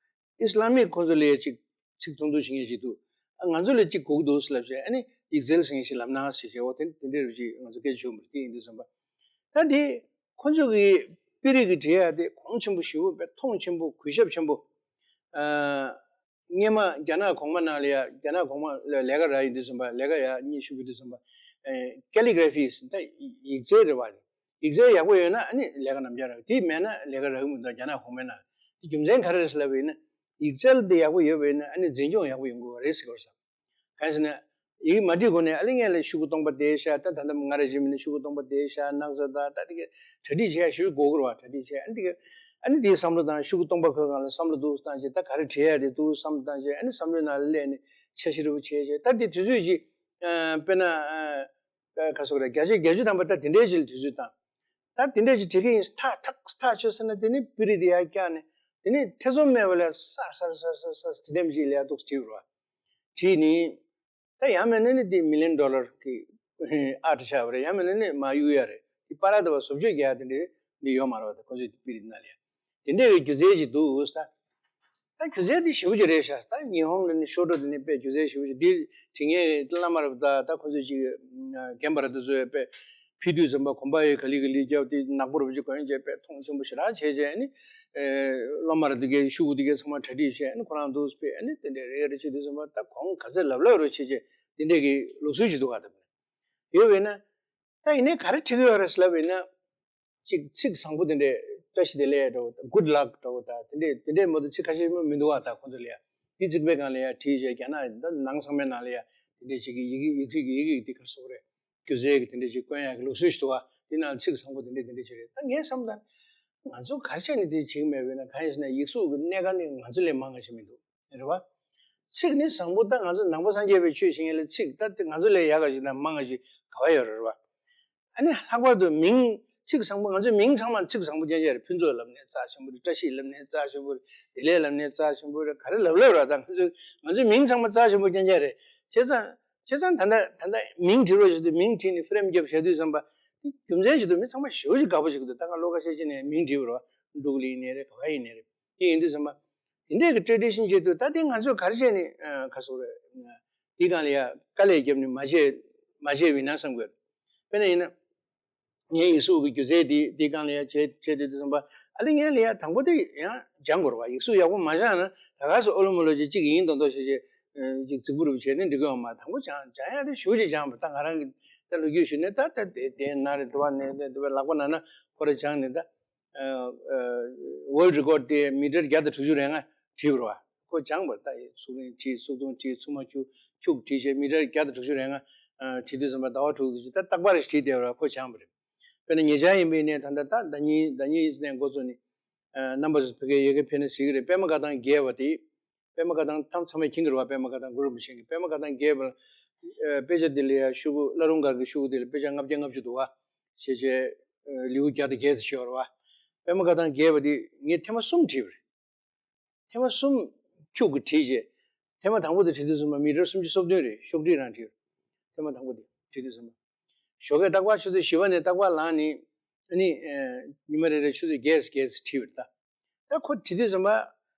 ཨི་སི་ལ་མིག་ཁོང་ཚོ་ལ་ཡ་ཅིག་ཚིག་ཐུང་ཐུང་བྱེད་མཁན་ཅིག་འདུག་ཨ་ང་ཚོ་ལ་ཅིག་དགོས་ཀྱི་འདུག་ཟེར་ལབ་བྱས། ཨ་ནི་ཡིག་རྩལ་ཟེར་མཁན་ཞིག་ལབ་ན་ཟེར་བྱས། འོ་དེ་དེ་འདྲ་རེ་ཅིག་ང་ཚོ་སྐད་ཆ་བྱུང་བ་རེད། དེ་ཡིན་དུས་ཙམ་པ་ད་དེ་ཁོང་ཚོ་གི་པིར་རིས་ཀྱི་བྲིས་ཡག་དེ་གོང་ཆེན་པོ་ཞེ་པོ་དཔེ་མཐོང་ཆེན་པོ་གུས་ཞབས་ཆེན་པོ། ཨ་སྔས་མ་རྒྱ་ནག་གོང་མ་ནང་ལ་ཡ་རྒྱ་ནག་གོང་མ་ལ་ལས་ཀ་རག་ཡོང་དུས་ཙམ་པ་ལས་ཀ་ཡ་གཉིས་ཞུ་བའི་དུས་ཙམ་པ་ཀེ་ལི་གྷ་ར་ཕི་ཟེར་ད་ཡིག་རྩལ་རེད་བ། ཡིག་རྩལ་ཡག་པོ་ཡོད་ན་ཨ་ནི་ལས་ཀ་ནམ་རྒྱག་རག་དེ་མེད་ན་ལས་ཀ་རག་གི་མི་འདུག་རྒྱ་ནག་གོང་མའི་ནང་། དེ་རྒྱུ་མཚན་ག་རེ་རེད་ཟེར་ལབ་པ་ཡིན་ན། ཡིག་རྩལ་དེ་ཡག་པོ་ཡོད་པ་ཡིན་ན་ཨ་ནི་འཛིན་སྐྱོང་ཡག་པོ་ཡོང་གི་རེད་ཟེར་གི་རེད་ཟེར། གང་ཡིན་ཟེར་ན། ཡིག་མ་བྲིས་གོང་ནས་ཨ་ལེ་ངས་ལ་ཤོག་གུ་སྟོང་པ་བསྡད་ཤག་ད་ད་ལྟ་ང་རང་བཞིན་མིན་ན་ཤོག་གུ་སྟོང་པ་བསྡད་ཤག་སྣག་ཚ་དང་ད་དེ་ག་གྲ་སྒྲིག་བྱེད་ཡག་ཞུ་དགོས་གི་རེད་བ། གྲ་སྒྲིག་བྱས་ཨ་ནི་དེ་ག་ཨ་ནི་དེའི་བསམ་བློ་བཏང་། ཤོག་གུ་སྟོང་པ་ཁོའི་སྒང་ལ་བསམ་བློ་འདུག་བཏང་བྱས་ད་ག་རེ་བྲིས་ཡག་དེ་འདུག་བསམ་བློ་བཏང་བྱས་ཨ་ནི་བསམ་བློའི་ནང་ལ་སླེབས་ནས་འཆར་གཞི་འདྲ་པོ་བྱས་བྱས་ད་དེ་དུས་ཚོད་ཅིག་ཨ་དཔེར་ན་ཨ། ཨ་ག་སོགས་རེད། བརྒྱ་ཆ་བརྒྱད་ཅུ་ཐམ་པ་ད་དེ་འདྲའི་ཅིག་ལ་དུས་ཚོད་བཏང་། ད་དེ་འདྲའི་ཅིག་བྲིས་ཀྱི་ཡིན། ཐག་ཐག་ཐག་ཆོད་ཟེར་ན་དེ་ནི་པིར་རིས་དེ་ཡར་བཀྱགས་ནས་དེ་ནི་ཐེ་ཚོམ་མེད་པ་ལ་གསར་གསར་གསར་གསར་གསར་བྲིས་དེམ་ཅིག་ལ་ཡ་འདུག་བྲིས་པ་རེད་བ། བྲིས་ནི། ད་ཡང་མིན་ན་ནི་དེ་མི་ལི་ཡན་ཌོ་ལར་གྱི་ཨར་ཊི་ཆགས་པ་རེད། ཡང་མིན་ན་ནི་མར་གཡུག་ཡ་རེད། དེ་པར་དང་བཟོ་བཅོས་རྒྱག་ཡ་དེ་འདྲའི་འདི་ཡོད་མ་རེད་བ། ད་ཁོ་ཚོས་དེ་པིར་རིས་ནང་ལ་ཡ་དེ་འདྲའི་རྒྱུ་རྫས་ཅིག་འདུག་ད། ད་སྒྱུ་རྩལ་འདི་ཞེ་པོ་ཅིག་རེད་ཤག་ད་ཉི་ཧོང་ལ་ནི་ཤོ་སྒྲོ་དེ་ནི་དཔེ་སྒྱུ་རྩལ་ཞེ་པོ་ཅིག་འདི་བྲིས་མཁན་བླ་མ་རབ་ད་ད་ཁོ་ཚོས་ཅིག་རྒན་པ་རབ་དེ་ཚོས་དཔེ་ཕུལ་དུས་ཙམ་པ་གོམ་པ་ཡོད་ག་ལི་ག་ལི་རྒྱབ་དེ་ནག་པོ་རུ་ཅིག་གོན་བྱས་དཔེ་མཐོང་ཆེན་པོ་ཞེ་དྲག་བྱས་བྱས་ཨ་ནི། སློབ་མ་རབ་དེ་གའི་ཤོག་གུ་དེ་གའི་ཚང་མ་གྲ་སྒྲིག་བྱས་ཨ་ནི་ཁོ་རང་འདུག་དཔེ་ཨ་ནི་དེ་འདྲས་རེ་རེ་བྱེད་དུས་ཙམ་པ་ད་གོང་ག་ཚད་ལབ་ལབ་རུ་བྱས་བྱས་དེ་འདྲས་ཀྱི་ལུགས་སྲོལ་ཅིག་འདུག་ག་ད་ཡོད་པས་ན། ད་ཡིན་ནའི་ག་རེ་བྲིས་ཀྱི་ཡོད་རེད་ལབ་པས་ན། ཅིག་ཚིག་བཟང་པོ་དེ་འདྲས་བཀྲ་ཤིས་བདེ་ལེགས་འདྲ་བོ་དང་good luck འདྲ་བོ་དང་དེ་འདྲས་དེ་འདྲས་མ་གཏོགས་ཚིག་ཁ་ཤས་མ་མི་འདུག་བ། ད་ཁོང་ཚོ་ལ་ཡ་དེ་རྩིག་པའི་སྒང་ལ་ཡ་བྲིས་བྱས་རྒྱ་ནག་ད་ནང་ཚང་མའི་ནང་ལ་ཡ་དེ་འདྲས་ཅིག་གི་ཡི་གེ་ཡིག་རིགས་ཀྱི་ཡི་གེ་དེ་ག་རེ་ཟེར་དགོས་རེད། སྒྱུ་རྩལ་གྱི་དེ་འདྲས་ཅིག་བཀོན་ཡག་གི་ལུགས་སྲོལ་ཞིག་འདུག་བ། དེ་ནང་ཚིག་བཟང་པོ་དེ་འདྲས་དེ་འདྲས་ཅིག་རེད། ད་ངས་བསམ་ད་ང་ཚོ་ག་རེ་བྱས་ནས་དེ་བྱེད་ཀྱི་མེད་པས་ན། གང་ཡིན་ཟེར་ན་ཡིག་གཟུགས་ཀྱི་གནད་འགག་ནི་ང་ཚོ་ལས་མང་ང་ཞིག་མི་འདུག་རེད་བ། ཚིག་ནི་བཟང་པོ་ད་ང་ཚོ་ནང་པ་སངས་རྒྱས་པའི་ཆོས་བྱེད་མཁན་ལ་ཚིག་ད་ང་ཚོ་ལས་ཡག་ག་ཞིག་དང་མང་ག་ཞིག་ག་བ་ཡོད་རེད་བ། ཨ་ནི་ལྷག་པར་དུ་མིང་ཚིག་བཟང་པོ་ང་ཚོའི་མིང་ཚང་མ་ཚིག་བཟང་པོ་རྐྱང་རྐྱང་རེད། ཕུན་ཚོགས་ལབ་ནས་རྩ་ཆེན་པོ་རེད། བཀྲ་ཤིས་ལབ་ནས་རྩ་ཆེན་པོ་རེད། བདེ་ལེགས་ལབ་ནས་རྩ་ཆེན་པོ་རེད། ག་རེ་ལབ་ལབ་ར་ད་ང་ཚོའི་ང་ཚོའི་མིང་ཚང་མ་རྩ་ཆེན་པོ་རྐྱང་རྐྱང་རེད། བྱས་ཙང་བྱས་ཙང་ད་ལྟ་ད་ལྟ་མིང་བྲིས་རོགས་བྱེད་དུས་མིང་བྲིས་ནས་ཧྥི་རེམ་རྒྱབ་བྱས་དུས་ཙམ་པ་དེ་རྒྱུ་མཚན་བྱེད་དུས་མི་ཚང་མ་ཞེ་པོ་ཅིག་དགའ་པོ་བྱེད་ཀྱི་འདུག་ད་ང་བློ་ཁ་ཤས་ཅིག་ནས་མིང་བྲིས་པ་རེད་བ། འབྲུག་གླིང་ཡིན་ནའི་རེད། ག་བ་ཡིན་ནའི་རེད། དེ་ཡིན་དུས་ཙམ་པ། དེ་འདྲས་ཀྱི་ཊེ་རེ་ཌི་ཤན་བྱེད་དུས་ད་དེ་ང་ཚོས་ག་རེ་བྱས་ནས་ཨ་ག་སོག་རེད། དེའི་སྒང་ལ་ཡ་དཀའ་ལས་བརྒྱབ་ནས་མ་བྱས་མ་བྱས་པ་ཡིན་ན་བསམ་གྱི་ཡོད། དཔེར་ན་ཡིན་ན། ངའི་ཡིག་གཟུགས་ཀྱི་སྒྱུ་རྩལ་དེ་དེའི་སྒང་ལ་ཡ་བྱས་བྱས་དུས་དུས་ཙམ་པ་ཨ་ལས་ངས་ལ་ཡ་དང་པོ་དེ་ཡང་སྦྱང་དགོས་རེད་བ། ཡིག་གཟུགས་ཡག་པོ་མ་སྦྱངས་ན་ད་ག་སོ་ཨོ་ལོ་མོ་ལོ་ཅིག་ཅིག་ཡིན་མདོག་མདོག་བྱས་བྱས་ཅིག་རྫིག་པོ་རུ་བྱས་ནས་འགྲིག་གི་ཡོད་མ། དང་པོ་སྦྱང་སྦྱང་ཡ་དེ་ཞེ་པོ་ཅིག་སྦྱངས་པ། ད་ང་རང་གི་ད་ལོ་རྒྱུས་ཞུས་ནས་ད་ད་དེ་དེ་ན་རེད། དེ་བ་ནས་དེ་དེ་བའི་ལག་པ་ན་ན་ཁོ་ར་སྦྱངས་ནས་ད། World Record དེ་མི་ཊར་བརྒྱ་དང་དྲུག་ཅུ་རེ་ལྔ་བྲིས་པ་རེད་བ། ཁོ་སྦྱངས་པ་རེད། ད་ཡི་ཚུགས་རིང་བྲིས། ཚུགས་ཐུང་བྲིས། ཚུགས་མ་ཁྱུག་ཁྱུག་བྲིས་བྱས་མི་ཊར་བརྒྱ་དང་དྲུག་ཅུ་རེ་ལྔ་བྲིས་དུས་ཙམ་པ་ཟླ་བ་དྲུག་ཙམ་ཅིག་ད་རྟག་པར་བྲིས་བསྡད་པ་རེད། ཁོ་སྦྱངས་པ་རེད། དཔེར་ན་ཉེ་ཆར་ཡིན་པའི་ནས་ད་ལྟ་ད་ཟླ་ཉིན་ཟླ་ཉིན་ནས་འགོ་བཙུགས་ནས་རྣམ་པ་ཚོ་ཕ་གིར་ཡོད་མཁན་ཕེབས་ན་གཟིགས་ཀྱི་རེད། པད་མ་བཀའ་ཐང་རྒྱས་པ་དེ། པད་མ་བཀའ་ཐང་ཐམ་ཚང་མས་མཁྱེན་གྱི་རེད་བ། པད་མ་བཀའ་ཐང་གུ་རུ་རིན་པོ་ཆེ་གི་པད་མ་བཀའ་ཐང་རྒྱས་པ་ལ་དཔེ་ཆ་འདི་ལ་ཡ་ཤོག་གུ་བླ་རུང་སྒར་གྱི་ཤོག་གུ་འདི་ལ་དཔེ་ཆ་ལྔ་བརྒྱ་ལྔ་བཅུ་འདུག་བ། བྱས་བྱས་ལེའུ་བརྒྱ་དང་བརྒྱད་ཙམ་ཡོད་རེད་བ། པད་མ་བཀའ་ཐང་རྒྱས་པ་འདི་ངས་ཐེངས་མ་གསུམ་བྲིས་པ་རེད། ཐེངས་མ་གསུམ་ཁྱུག་གི་བྲིས་བྱས། ཐེངས་མ་དང་པོ་དེ་བྲིས་དུས་ཙམ་པ་མི་ཊར་སུམ་ཅུ་སོ་བདུན་རེད། ཤོག་དྲིལ་རང་བྲིས། ཐེངས་མ་དང་པོ་དེ་བྲིས་དུས་ཙམ་པ། ཞོགས་ཀས་རྟག་པར་ཆུ་ཚོད་བཞི་པ་ནས་རྟག་པར་ལངས་ནས་ཨ་ནི་ཉི་མ་རེ་རེ་ཆུ་ཚོད་བརྒྱད་ཙམ་བརྒྱད་ཙམ་བྲིས་པ་རེད་ད། ད་ཁོ་བྲིས་དུས་ཙམ་པ་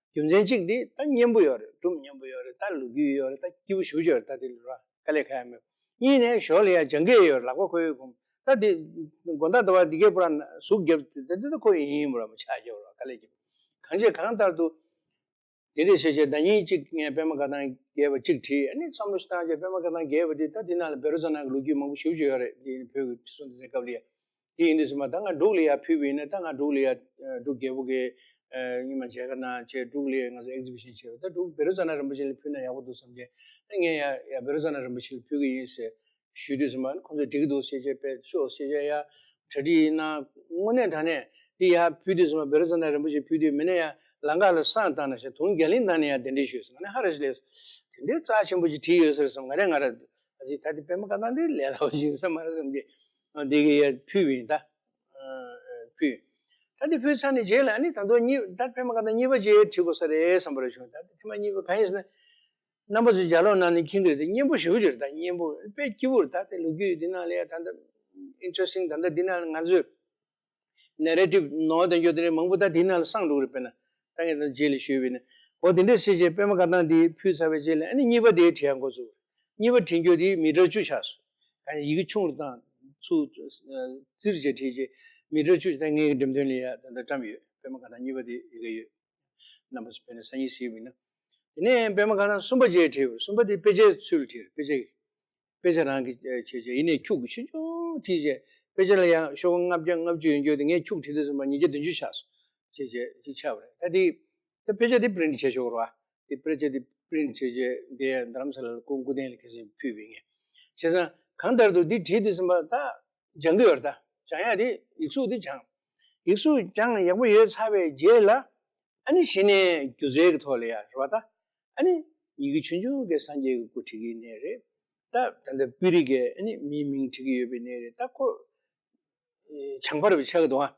རྒྱུ་མཚན་གཅིག་འདི་ད་སྙན་པོ་ཡོད་རེད། སྒྲུང་སྙན་པོ་ཡོད་རེད། ད་ལོ་རྒྱུས་ཡོད་རེད། ད་སྐྱིད་པོ་ཞེ་པོ་ཅིག་ཡོད་རེད། ད་དེ་ལ་ར་དཀའ་ལས་ཁག་ཡ་མེད། གཉིས་ནས་ཞོར་ལ་ཡ་སྦྱང་གི་ཡོད་རེད། ལག་པ་ཁོ་ཡོད་ཁོམ། ད་དེ་དགོང་དག་ཟླ་བ་འདི་གའི་པུ་ར་ན་ཟུག་རྒྱབ་དེ་དེ་ད་ཁོ་ཡིན་ཡིན་པ་ར་མ་ཆགས་རྒྱབ་ར་དཀའ་ལས་རྒྱབ། གང་བྱས་གང་ལྟར་དུ། དེ་འདྲས་བྱས་བྱས་ཟླ་ཉིན་གཅིག་ངས་པད་མ་བཀའ་ཐང་རྒྱས་པ་གཅིག་བྲིས། ཨ་ནི་བསམ་བློ་ཞིག་བཏང་བྱས་པད་མ་བཀའ་ཐང་རྒྱས་པ་འདི་ད་འདི་ནང་ལ་བཻ་རོ་ཙ་ན་གི་ལོ་རྒྱུས་མང་པོ་ཞེ་པོ་ཅིག་ཡོད་རེད། འདི་བོད་ཀྱི་ཁྲི་སྲོང་ལྡེ་བཙན་སྐབས་ལ་ཡ། དེ་ཡིན་དུས་ཙམ་པ་ད་ང་འབྲུག་ལ་ཡ་ཕུལ་བ་ཡིན་ན་ད་ང་འབྲུག་ལ་ཡ་འབྲུག་རྒྱལ་པོ་གི་སྙེ་མ་མཇལ་ཁ་གནང་བྱས་འབྲུག་ལ་ཡ་ང་ཚོ་ཨེག་ཛི་བི་ཤན་བྱས་པ་ད་འབྲུག་བཻ་རོ་ཙ་ན་རིན་པོ་ཆེ་ལ་ཕུལ་ན་ཡག་པོ་འདུག་བསམ་བྱས། ཨ་ངས་ཡ་ཡ་བཻ་རོ་ཙ་ན་རིན་པོ་ཆེ་ལ་ཕུལ་གི་ཡིན་ཟེར། ཞུས་དུས་ཙམ་པ་ཁོང་ཚོས་འགྲིག་གི་འདུག་ཟེར་བྱས་པས་ཤོག་ཟེར་བྱས་ཡ། གྲ་སྒྲིག་གནང་། དངོས་གནས་དྲང་གནས་འདི་ཡ་ཕུལ་དུས་ཙམ་པ་བཻ་རོ་ཙ་ན་རིན་པོ་ཆེ་ཕུལ་དུས་མིན་ན་ཡ་ལམ་ཁ་ལ་བསང་བཏང་ན་ཞེས་དུང་རྒྱ་གླིང་བཏང་ནས་ཡ་གདན་འདྲེན་ཞུས་སོང་། ང་ནི་ཧ་ར་ཞིག་ལས་སོང་། དེ་འདྲའི་རྩ་ཆེན་པོ་ཞིག་བྲིས་ཡོད་ཟེར་བསམ། ང་རེ་ང་ར་ཨ་ཅེ་ད་འདི་པད་མ་བཀའ་ཐང་འདི་ལས་སླ་པོ་ཞིག་བསམ་མ་རེད་བསམ་གྱི་འདི་གི་ཡ་ཕུལ་བ་ཡིན་ད། ཕུལ། ད་འདི་ཕུལ་ཚར་ནས་རྗེས་ལ་ཨ་ནི་ད་དུང་གཉིས་ད་པད་མ་བཀའ་ཐང་གཉིས་པ་རྗེས་བྲིས་དགོས་ས་རེད་བསམ་པ་རེད་བྱུང་། ད་འདི་ཐེངས་མ་གཉིས་པ་གང་ཡིན་ཟེར་ན། རྣམ་པ་ཚོས་ལྗགས་ཀློག་གནང་ནས་མཁྱེན་གྱི་རེད་དེ། སྙན་པོ་ཞེ་པོ་ཅིག་རེད། ད་སྙན་པོ་དཔེ་སྐྱིད་པོ་རེད། ད་དེ་ལོ་རྒྱུས་འདི་ནང་ལ་ཡ་ད་ལྟ་ཨིན་ཊི་རེ་སི་ཊིང་ད་ལྟ་འདི་ནང་ལ་ང་ཚོས་ནེ་རེ་ཊིབ་ནོར་དང་འགྱོ་དེ་རེད་མང་པོ་ད་དེའི་ནང་ལ་བསང་འགྲོ་གི་རེད། དཔེར་ན་ད་ངས་ད་རྗེས་ལ་ཞུས་པ་ཡིན་ན། འོ་དེ་འདྲས་བྱས་བྱས་པད་མ་བཀའ་ཐང་དེ་ཕུལ་ཚར་བའི་རྗེས་ལ་ཨ་ནི་གཉིས་པ་དེ་བྲིས་ཡ་འགོ་བཙུགས། གཉིས་པ་བྲིས་རྒྱུ་དེ་མི་ཊར་བཅུ་ཆགས་སོང་། ད་ཡི་གེ་ཆུང་རུ་བཏང་། ཚུར་བཙིར་བྱས་བྲིས་བྱས་མི་ཊར་བཅུ་ད་ངའི་འགྲེམས་སྟོན་ལ་ཡ་ད་ལྟ་བཀྲམ་ཡོད། པད་མ་བཀའ་ཐང་གཉིས་པ་དེ་ཡི་གེ་ཡོད། རྣམ་པ་ཚོ་དཔེར་ན་སང་ཉིན་གཟིགས་པ་ཡིན་ན། དེ་ནས་པད་མ་བཀའ་ཐང་གསུམ་པ་རྗེས་བྲིས་པ་རེད། གསུམ་པ་དེ་དཔེ་ཆའི་ཚུལ་བྲིས་པ་རེད། དཔེ་ཆ་གི་དཔེ་ཆ་རང་གི་བྱས་བྱས་ཡིན་ནའི་ཁྱུག་གི་ཆུང་ཆུང་བྲིས་བྱས་དཔེ་ཆ་ལ་ཡང་ཤོག་ལྔ་བརྒྱ་ལྔ་བཅུ་ཡོད་རྒྱུ་དེ་ངས་ཁྱུག་བྲིས་དུས་ཙམ་པ་ཉིས་བརྒྱ་བདུན་ཅུ་ཆགས་སོང་། བྱས་བྱས་ཅིག་ཆགས་པ་རེད། ད་དེ་ད་དཔེ་ཆ་དེ་པི་རིན་ཊི་བྱས་ཆོག་གི་རེད་བ། དེ་དཔེ་ཆ་དེ་པི་རིན་ཊི་བྱས་བྱས་དེ་ཡང་རྡ་རམ་ས་ལ་ལ་སྐུ་སྐུ་རྟེན་ལ་ཁ་སང་ཕུལ་བ་ཡིན། བྱས་ཙང་གང་ལྟར་དུ་འདི་བྲིས་དུས་ཙམ་པ་ད་སྦྱང་གི་ཡོད་རེད། ད་སྦྱང་ཡ་དེ་ཡིག་གཟུགས་དེ་སྦྱང་། ཡིག་གཟུགས་སྦྱང་ཡག་པོ་ཡོད་ཚར་བའི་རྗེས་ལ། ཨ་ནི་གཞི་ནས་སྒྱུ་རྩལ་གྱི་ཐོག་ལ་ཡ་རེད་བ་ད། ཨ་ནི་ཡི་གེ་ཆུང་ཆུང་གི་སངས་རྒྱས་ཀྱི་སྐུ་བྲིས་ཀྱི་ནས་རེད། ད་ད་ལྟ་པི་རི་གས་ཨ་ནི་མིའི་མིང་བྲིས་ཀྱི་ཡོད་པའི་ནས་རེད། ད་ཁོ་བྱང་པ་རུ་ཆགས་ཀྱི་འདུག་ཨ།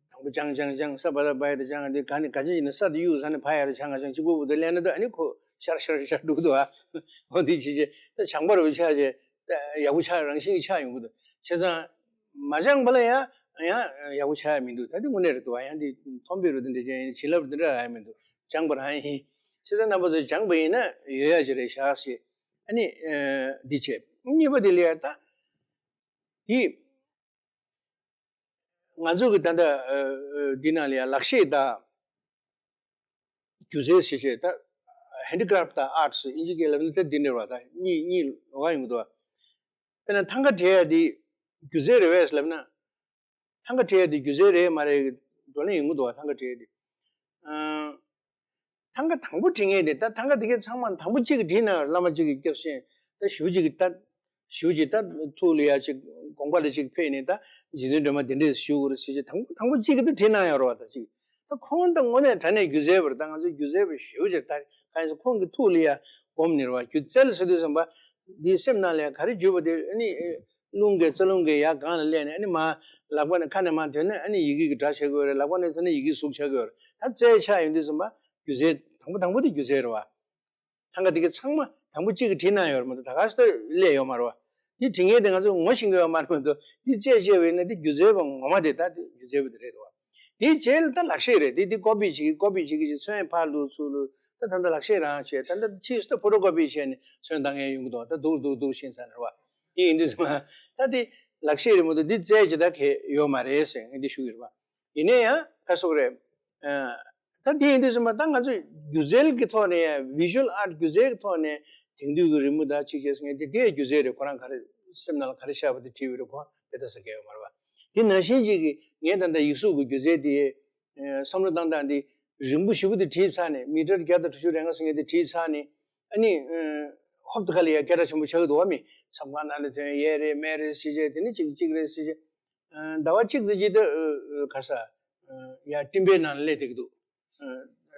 དང་པོ་སྦྱང་སྦྱང་སྦྱང་ས་བ་ད་བ་ཡ་ད་སྦྱང་དེ་ག་ནི་ག་ཅི་ཡིན་ན་ས་དེ་གཡུག་ས་ནས་བ་ཡ་ད་སྦྱང་སྦྱང་གཅིག་པོ་བུ་ད་ལེན་ན་ད་ཨ་ནི་ཁོ་ཤར་ཤར་ཤར་འགྲོ་གི་འདུག་ཨ། འོ་འདི་བྱེད་བྱེད་ད་བྱང་པ་རུ་ཆགས་བྱས་ད་ཡག་པོ་ཆགས་རང་བཞིན་གྱི་ཆགས་ཡོང་གི་འདུག་བྱས་ཙང་མ་སྦྱངས་པ་ལ་ཡ། ཡང་ཡག་པོ་ཆགས་ཡ་མི་འདུག་ད་དེ་དངོས་གནས་རེད་འདུག་ཡང་དེ་མཐོང་འབེབས་རུ་དེ་འདྲ་ཅན་ཡིན། བྱིན་རླབས་དེ་འདྲ་རག་ཡ་མི་འདུག་སྦྱངས་པ་རང་ཡིན། བྱས་ཙང་རྣམ་པ་ཚོས་སྦྱངས་པ་ཡིན་ན་ཡོད་ཡ་ཅིག་རེད་ཤག་ཞེས། ཨ་ནི་འདི་བྱས། གཉིས་པ་དེ་ལ་ཡ་ད་དེ་ང་ཚོ་གི་ད་ལྟ་འདི་ནང་ལ་ཡ་ལག་ཤེས་དང་། སྒྱུ་རྩལ་ཞེས་བྱས་ད། Handicraft དང་Arts ཨིན་ཇི་སྐད་ལབ་ན་ད་འདི་འདྲ་བ་ད་གཉིས་གཉིས་ལོགས་ཀ་ཡོང་གི་འདུག་དཔེར་ན་ཐང་ག་བྲེག་ཡ་འདི་སྒྱུ་རྩལ་རེད་པས་ལབ་ན། ཐང་ག་བྲེག་ཡ་འདི་སྒྱུ་རྩལ་རེད་མ་རེད་བགྲོ་གླེང་ཡོང་གི་འདུག་ཐང་ག་བྲེག་ཡ་འདི། ཨ། ཐང་ག་དང་པོ་བྲེག་མཁན་དེ་ད་ཐང་ག་དེ་གའི་ཚང་མ་དང་པོ་གཅིག་གིས་བྲིས་ན་བླ་མ་གཅིག་གིས་སྐྱབས་ཤིང་ད་ཞུ་གཅིག་གིས་ད། ཞུ་གཅིག་ད་ཐུགས་ལ་ཡ་གཅིག་དགོངས་པ་ལ་གཅིག་ཕེབས་ནས་ད་རྗེ་བཙུན་སྒྲོལ་མ་འདི་འདྲས་ཞུ་དགོས་རེད་ཟེར་གྱི་དང་པོ་དང་པོ་གཅིག་གིས་ད་བྲིས་གནང་ཡོད་རེད་བ། ད་གཅིག་ད་ཁོང་ད་དངོས་གནས་དྲང་གནས་སྒྱུ་རྩལ་པ་རེད། ད་ང་ཚོ་སྒྱུ་རྩལ་པ་ཞུ་གཅིག་ད་གང་ཡིན་ཟེར་ཁོང་གི་ཐུགས་ལ་ཡ་སྒོམ་ནས་རེད་བ། སྒྱུ་རྩལ་ཟེར་དུས་ཙམ་པ་འདི་སེམས་ནང་ལ་ཡ་ག་རེ་བརྗོད་པ་དེ་ཨ་ནི། རླུང་གི་རྩ་རླུང་གི་ཡར་སྒང་ལ་སླེབས་ནས་ཨ་ནི་མར་ལག་པ་ནས་ཁ་ནས་མར་ཐོན་ན་ཨ་ནི་ཡི་གེ་གི་སྒྲ་ཆགས་ཀྱི་ཡོད་རེད། ལག་པ་ནས་ཐོན་ན་ཡི་གེ་གཟུགས་ཆགས་ཀྱི་ཡོད་རེད། ད་རྩལ་ཆགས་ཡོང་དུས་ཙམ་པ་སྒྱུ་རྩལ་དང་པོ་དང་པོ་དེ་སྒྱུ་རྩལ་རེད་བ། ཐང་ག་དེ་གའི་ཚང་མ་དང་པོ་གཅིག་གིས་བྲིས་གནང་ཡོད་རེད་མ་གཏོགས་ད་ག་སུ་སླེབས་ཡོད་མ་རེད་བ། དེ་བྲིས་མཁན་དེ་ང་ཚོས་ངོ་ཤེས་ཀྱི་ཡོད་མ་རེད་མ་གཏོགས་དེ་རྩལ་ཆེ་བས་ན་དེ་སྒྱུ་རྩལ་པ་ངོ་མ་དེ་ད་དེ་སྒྱུ་རྩལ་པ་དེ་རེད་བ། དེའི་རྗེས་ལ་ད་ལག་ཤེས་རེད། དེ་དེ་ཀོ་པི་བྱེད་ཀྱི་ཀོ་པི་བྱེད་ཀྱི་ཅིག་ཚོན་ཕར་བླུགས་ཚུར་བླུགས་ད་ད་ལྟ་ལག་ཤེས་རང་བྱས། ད་ད་ཕྱིས་སུ་ད་ཕོ་ཊོ་ཀོ་པི་བྱས་ནས་ཚོན་བཏང་མཁན་ཡོང་གི་འདུག་ད་སྡུག་སྡུག་སྡུག་ཤེས་ས་རེད་བ། དེ་ཡིན་དུས་ཙམ་པ་ད་དེ་ལག་ཤེས་རེད་མ་གཏོགས་འདི་རྩལ་ཅིག་ད་གས་ཡོད་མ་རེད་ཟེར་ངས་འདི་ཞུ་གི་རེད་བ། ཡིན་ན་ཡང་ག་སོག་རེད། ཨ། ད་དེ་ཡིན་དུས་ཙམ་པ་ད་ང་ཚོས་སྒྱུ་རྩལ་གྱི་ཐོག་ནས་ཡང་visual art སྒྱུ་རྩལ་གྱི་ཐོག་ནས་དེང་དུས་ཀྱི་རི་མོ་དང་ཅིག་བྱས་སོང་ངས་དེ་དེ་སྒྱུ་རྩལ་རེད། ཁོ་རང་ག་རེ་སེམས་ནང་ལ་ག་རེ་ཤར་བ་དེ་བྲིས་པ་རེད། ཁོ་དེ་ལྟ་ས་གས་ཡོད་མ་རེད་བ། དེ་ནང་བཞིན་ཅིག་གིས་ངས་ད་ལྟ་ཡིག་གཟུགས་ཀྱི་སྒྱུ་རྩལ་དེ་ཨ་བསམ་བློ་བཏང་སྟངས་དེ་རིང་པོ་ཞེ་པོ་དེ་བྲིས་ཚར་ནས་མི་ཊར་བརྒྱ་དང་དྲུག་ཅུ་རེ་ལྔ་ཟེར་མཁན་དེ་བྲིས་ཚར་ནས་ཨ་ནི་ཨ་ཧོབ་ཏེ་ཁ་ལ་ཡ་སྐད་གྲགས་ཆེན་པོ་ཆགས་ཀྱི་འདུག་བ། མི་ཚགས་པར་ནང་ལ་ཐོན་ཡས་རེད་མེད་རེད་ཟེར་བྱས་དེ་ནི་ཅིག་ཅིག་རེད་ཟེར་བྱས། ཨ་ཟླ་བ་གཅིག་ཙམ་ཅིག་ད་ཨ་ཨ་ག་ས་ཨ་ཡ་སྤྲིན་པའི་ནང་ལ་སླེབས་བསྡད་ཀྱི་འདུག་ཨ་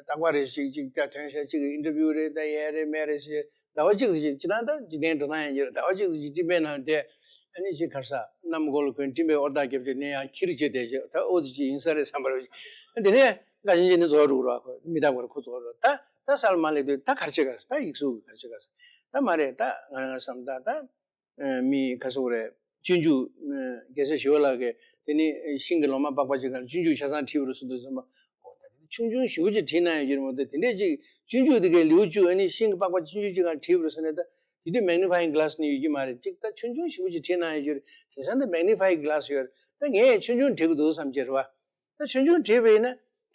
རྟག་པར་རེ་ཞིག་ཅིག་ད་ཐོན་ཤག་ཅིག་གི་ཨིན་ཊར་བིའུ་རེད་ད་ཡས་རེད་མེད་རེད་ཟེར་བྱས་ཟླ་བ་གཅིག་ཙམ་ཅིག་སྤྱིར་བཏང་ད་འཇིག་རྟེན་འགྲོ་སྟངས་ཡིན་གྱི་རེད། ཟླ་བ་གཅིག་ཙམ་ཅིག་སྤྲིན་པའི་ནང་བསྡད། ཨ་ནི་ཅིག་ག་ས་གནམ་སྒོ་ལ་གོན་སྤྲིན་པའི་ཨོ་རྟགས་རྒྱབ་བྱས་ནས་ཡང་ཁྱི་རེ་བྱས་བསྡད་བྱས་ད་ཨོ་ཙི་ཅིག་ཡིན་ས་རེད་བསམ་པ་རེད། ཨ་དེ་ནས་འགའ་ཞིག་ཅིག་ནི་རྫོགས་འགྲོ་གི་རེད་བ། ཁོ་མི་རྟག་པར་ཁོ་རྫོགས་འགྲོ། ད་ད་སར་མ་སླེབས་དུས་ད་ག་རེ་བྱེད་ག་ས། ད་ཡིག་གཟུགས་ག་རེ་བྱེད་ག་ས། ད་མ་རེད། ད་ང་རང་ང་བསམ་ད་ད། ཨ་མི་ག་སོག་རེད། སྤྱོད་འཇུག་ཨ་རྒྱལ་སྲས་ཞི་བ་ལྷ་གིས་དེ་ནི་ཤིང་གི་ལོ་མ་པགས་པ་ཅིག་སྒང་ལ་སྤྱོད་འཇུག་ཆ་ཚང་བྲིས་པ་རེད་གསུངས་དུས་ཙམ་པ། འོ་ད་དེ་ཆུང་ཆུང་ཞེ་པོ་ཅིག་བྲིས་གནང་ཡོད་ཀྱི་རེད་མ་གཏོགས་དེ་འདྲས་ཅིག་སྤྱོད་འཇུག་དེ་གའི་ལེའུ་བཅུ་ཨ་ནི་ཤིང་གི་པགས་པ་སྤྱོད་འཇུག་ཅིག་སྒང་ལ་བྲིས་པ་རེད་ཟེར་ནས་ད་དེ་དུས་magnifying glass ནི་ཡོད་ཀྱི་མ་རེད། ཅིག་ད་ཆུང་ཆུང་ཞེ་པོ་ཅིག་བྲིས་གནང་ཡོད་ཀྱི་རེད། དེང་སང་ད་magnifying glass ཡོད་རེད། ད་ངས་ཆུང་ཆུང་བྲིས་ཀྱི་འདུག་བསམ་གྱི་རེད་བ། ད་ཆུང་ཆུང་བྲིས་པ་ཡིན་ན་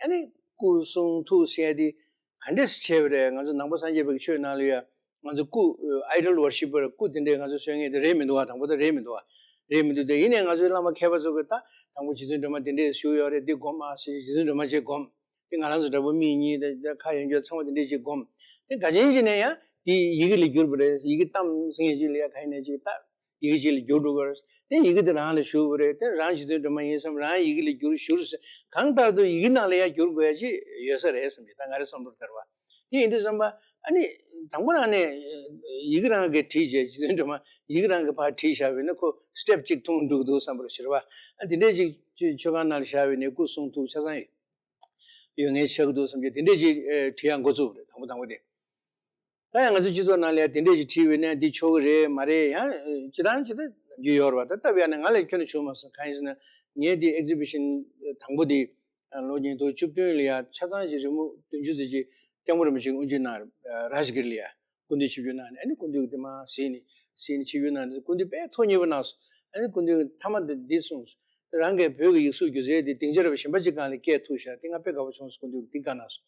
ཨ་ནི་སྐུ་གསུང་ཐུགས་ཟེར་ཡ་དེ་ག་འདྲས་སེ་བྱས་པ་རེད། ང་ཚོ་ནང་པ་སངས་རྒྱས་པའི་ཆོས་ནང་ལ་ཡ་ང་ཚོ་སྐུ་idol worshipper སྐུ་དེ་འདྲས་ང་ཚོ་གསོལ་མཁན་དེ་རེད་མི་འདུག་བ། དང་པོ་ད་རེད་མི་འདུག་བ། རེད་མི་འདུག་དེ་ཡིན་ནའི་ང་ཚོའི་བླ་མ་མཁས་པ་ཚོ་གིས་ད་དང་པོ་རྗེ་བཙུན་སྒྲོལ་མ་དེ་འདྲས་བཞུགས་ཡོད་རེད། འདི་སྒོམ་ཨ་ཟེར་རྗེ་བཙུན་སྒྲོལ་མ་ཅིག་སྒོམ། དེ་ང་རང་ཚོ་འདྲ་པོ་མིག་གཉིས་དང་ཁ་ཡོན་ཆོད་ཚང་མ་དེ་འདྲས་ཅིག་སྒོམ། དེ་ག་ཅན་ཅིག་ནས་ཡང་དེ་ཡི་གེ་ལ་བསྒྱུར་བ་རེད། ཡི་གེ་གཏམ་ཟེར་མཁན་ཅིག་ལ་ཡ་ག་ཡིན་ནའི་ཅིག་ད། ཡི་གེ་ཅིག་ལ་བསྒྱུར་འགྲོ་དགོས་རེད། དེ་ཡི་གེ་དེ་རང་ལ་ཞུགས་པ་རེད། དེ་རང་རྗེ་བཙུན་སྒྲོལ་མ་ཡིན་བསམ་རང་ཡི་གེ་ལ་བསྒྱུར་ཞུ་རེད་ཟེར། གང་ལྟར་དུ་ཡི་གེ་ནང་ལ་ཡང་བསྒྱུར་དགོས་ཡ་ཅིག་ཡོད་ས་རེད་བསམ་གྱི། ད་ང་རའི་བསམ་བློ་ལྟར་བ། དེ་ཡིན་དུས་བསམ་པ་ཨ་ནི་དང་པོ་རང་ནས་ཡི་གེ་རང་གིས་བྲིས་བྱས་རྗེ་བཙུན་སྒྲོལ་མ་ཡི་གེ་རང་གིས་ཕར་བྲིས་བཞག་པ་ཡིན་ན་ཁོ་སི་ཊེབ་གཅིག་ཐུང་འགྲོ་གི་འདུག་བསམ་པ་རེད་ཟེར་བ། ཨ་དེ་འདྲས་ཅིག་མཆོད་ཁང་ནང་ལ་བཞག་པ་ཡིན་ན་སྐུ་གསུང་ཐུགས་ཆ་ཚང་ཡོད་ངེས་ཆགས་ཀྱི་འདུག་བསམ་གྱི་དེ་འདྲས་ཅིག་བྲིས་ཡ་འགོ་བཙུགས་པ་རེད། དང་པོ་དང་པོ་དེ། ད་ཡང་ང་ཚོའི་སྤྱི་ཚོགས་ནང་ལ་ཡང་དེ་འདྲས་ཅིག་བྲིས་པ་ཡིན་ན་འདི་ཆོག་གི་རེད་མ་རེད། ཡང་ཅི་ཐང་ཅི་ཐང་ལབ་རྒྱུ་ཡོད་རེད་བ། ད་སྟབས་ཡག་ནས་ང་ལ་ཁྱོན་ནས་བྱུང་མ་སོང་། གང་ཡིན་ཟེར་ན་ངའི་འདི་ཨེག་ཛི་བི་ཤན་དང་པོ་འདི་ལོ་ཉིས་སྟོང་བཅུ་བདུན་ལ་ཡང་ཆ་ཚང་ཅིག་རི་མོ་བདུན་ཅུ་ཙམ་ཅིག་སྐྱབས་མགོན་རིན་པོ་ཆེས་དབུ་འབྱེད་གནང་རེད། རཱཇ་གིར་ལ་ཡ་སྐུ་མདུན་ཆིབས་བསྒྱུར་གནང་ནས། ཨ་ནི་སྐུ་མདུན་གྱིས་དེ་མར་གཟིགས་ནས་གཟིགས་ནས་ཆིབས་བསྒྱུར་གནང་ནས་སྐུ་མདུན་དཔེ་ཐུགས་མཉེས་པོ་གནང་སོང་། ཨ་ནི་སྐུ་མདུན་མཐའ་མ་དེ་འདི་གསུངས། རང་གིས་བོད་ཀྱི་ཡིག་གཟུགས་སྒྱུ་རྩལ་འདི་སྡིངས་ཆ་ར་བ་གཞན་པ་ཅིག་སྒང་ལ་སྐྱེལ་ཐུབ་ཤག་དེ་ང་དཔེ་དགའ་པོ་བྱུང་སོང་། སྐུ་མདུན་གྱིས་འདི་བཀའ་གནང་སོང་།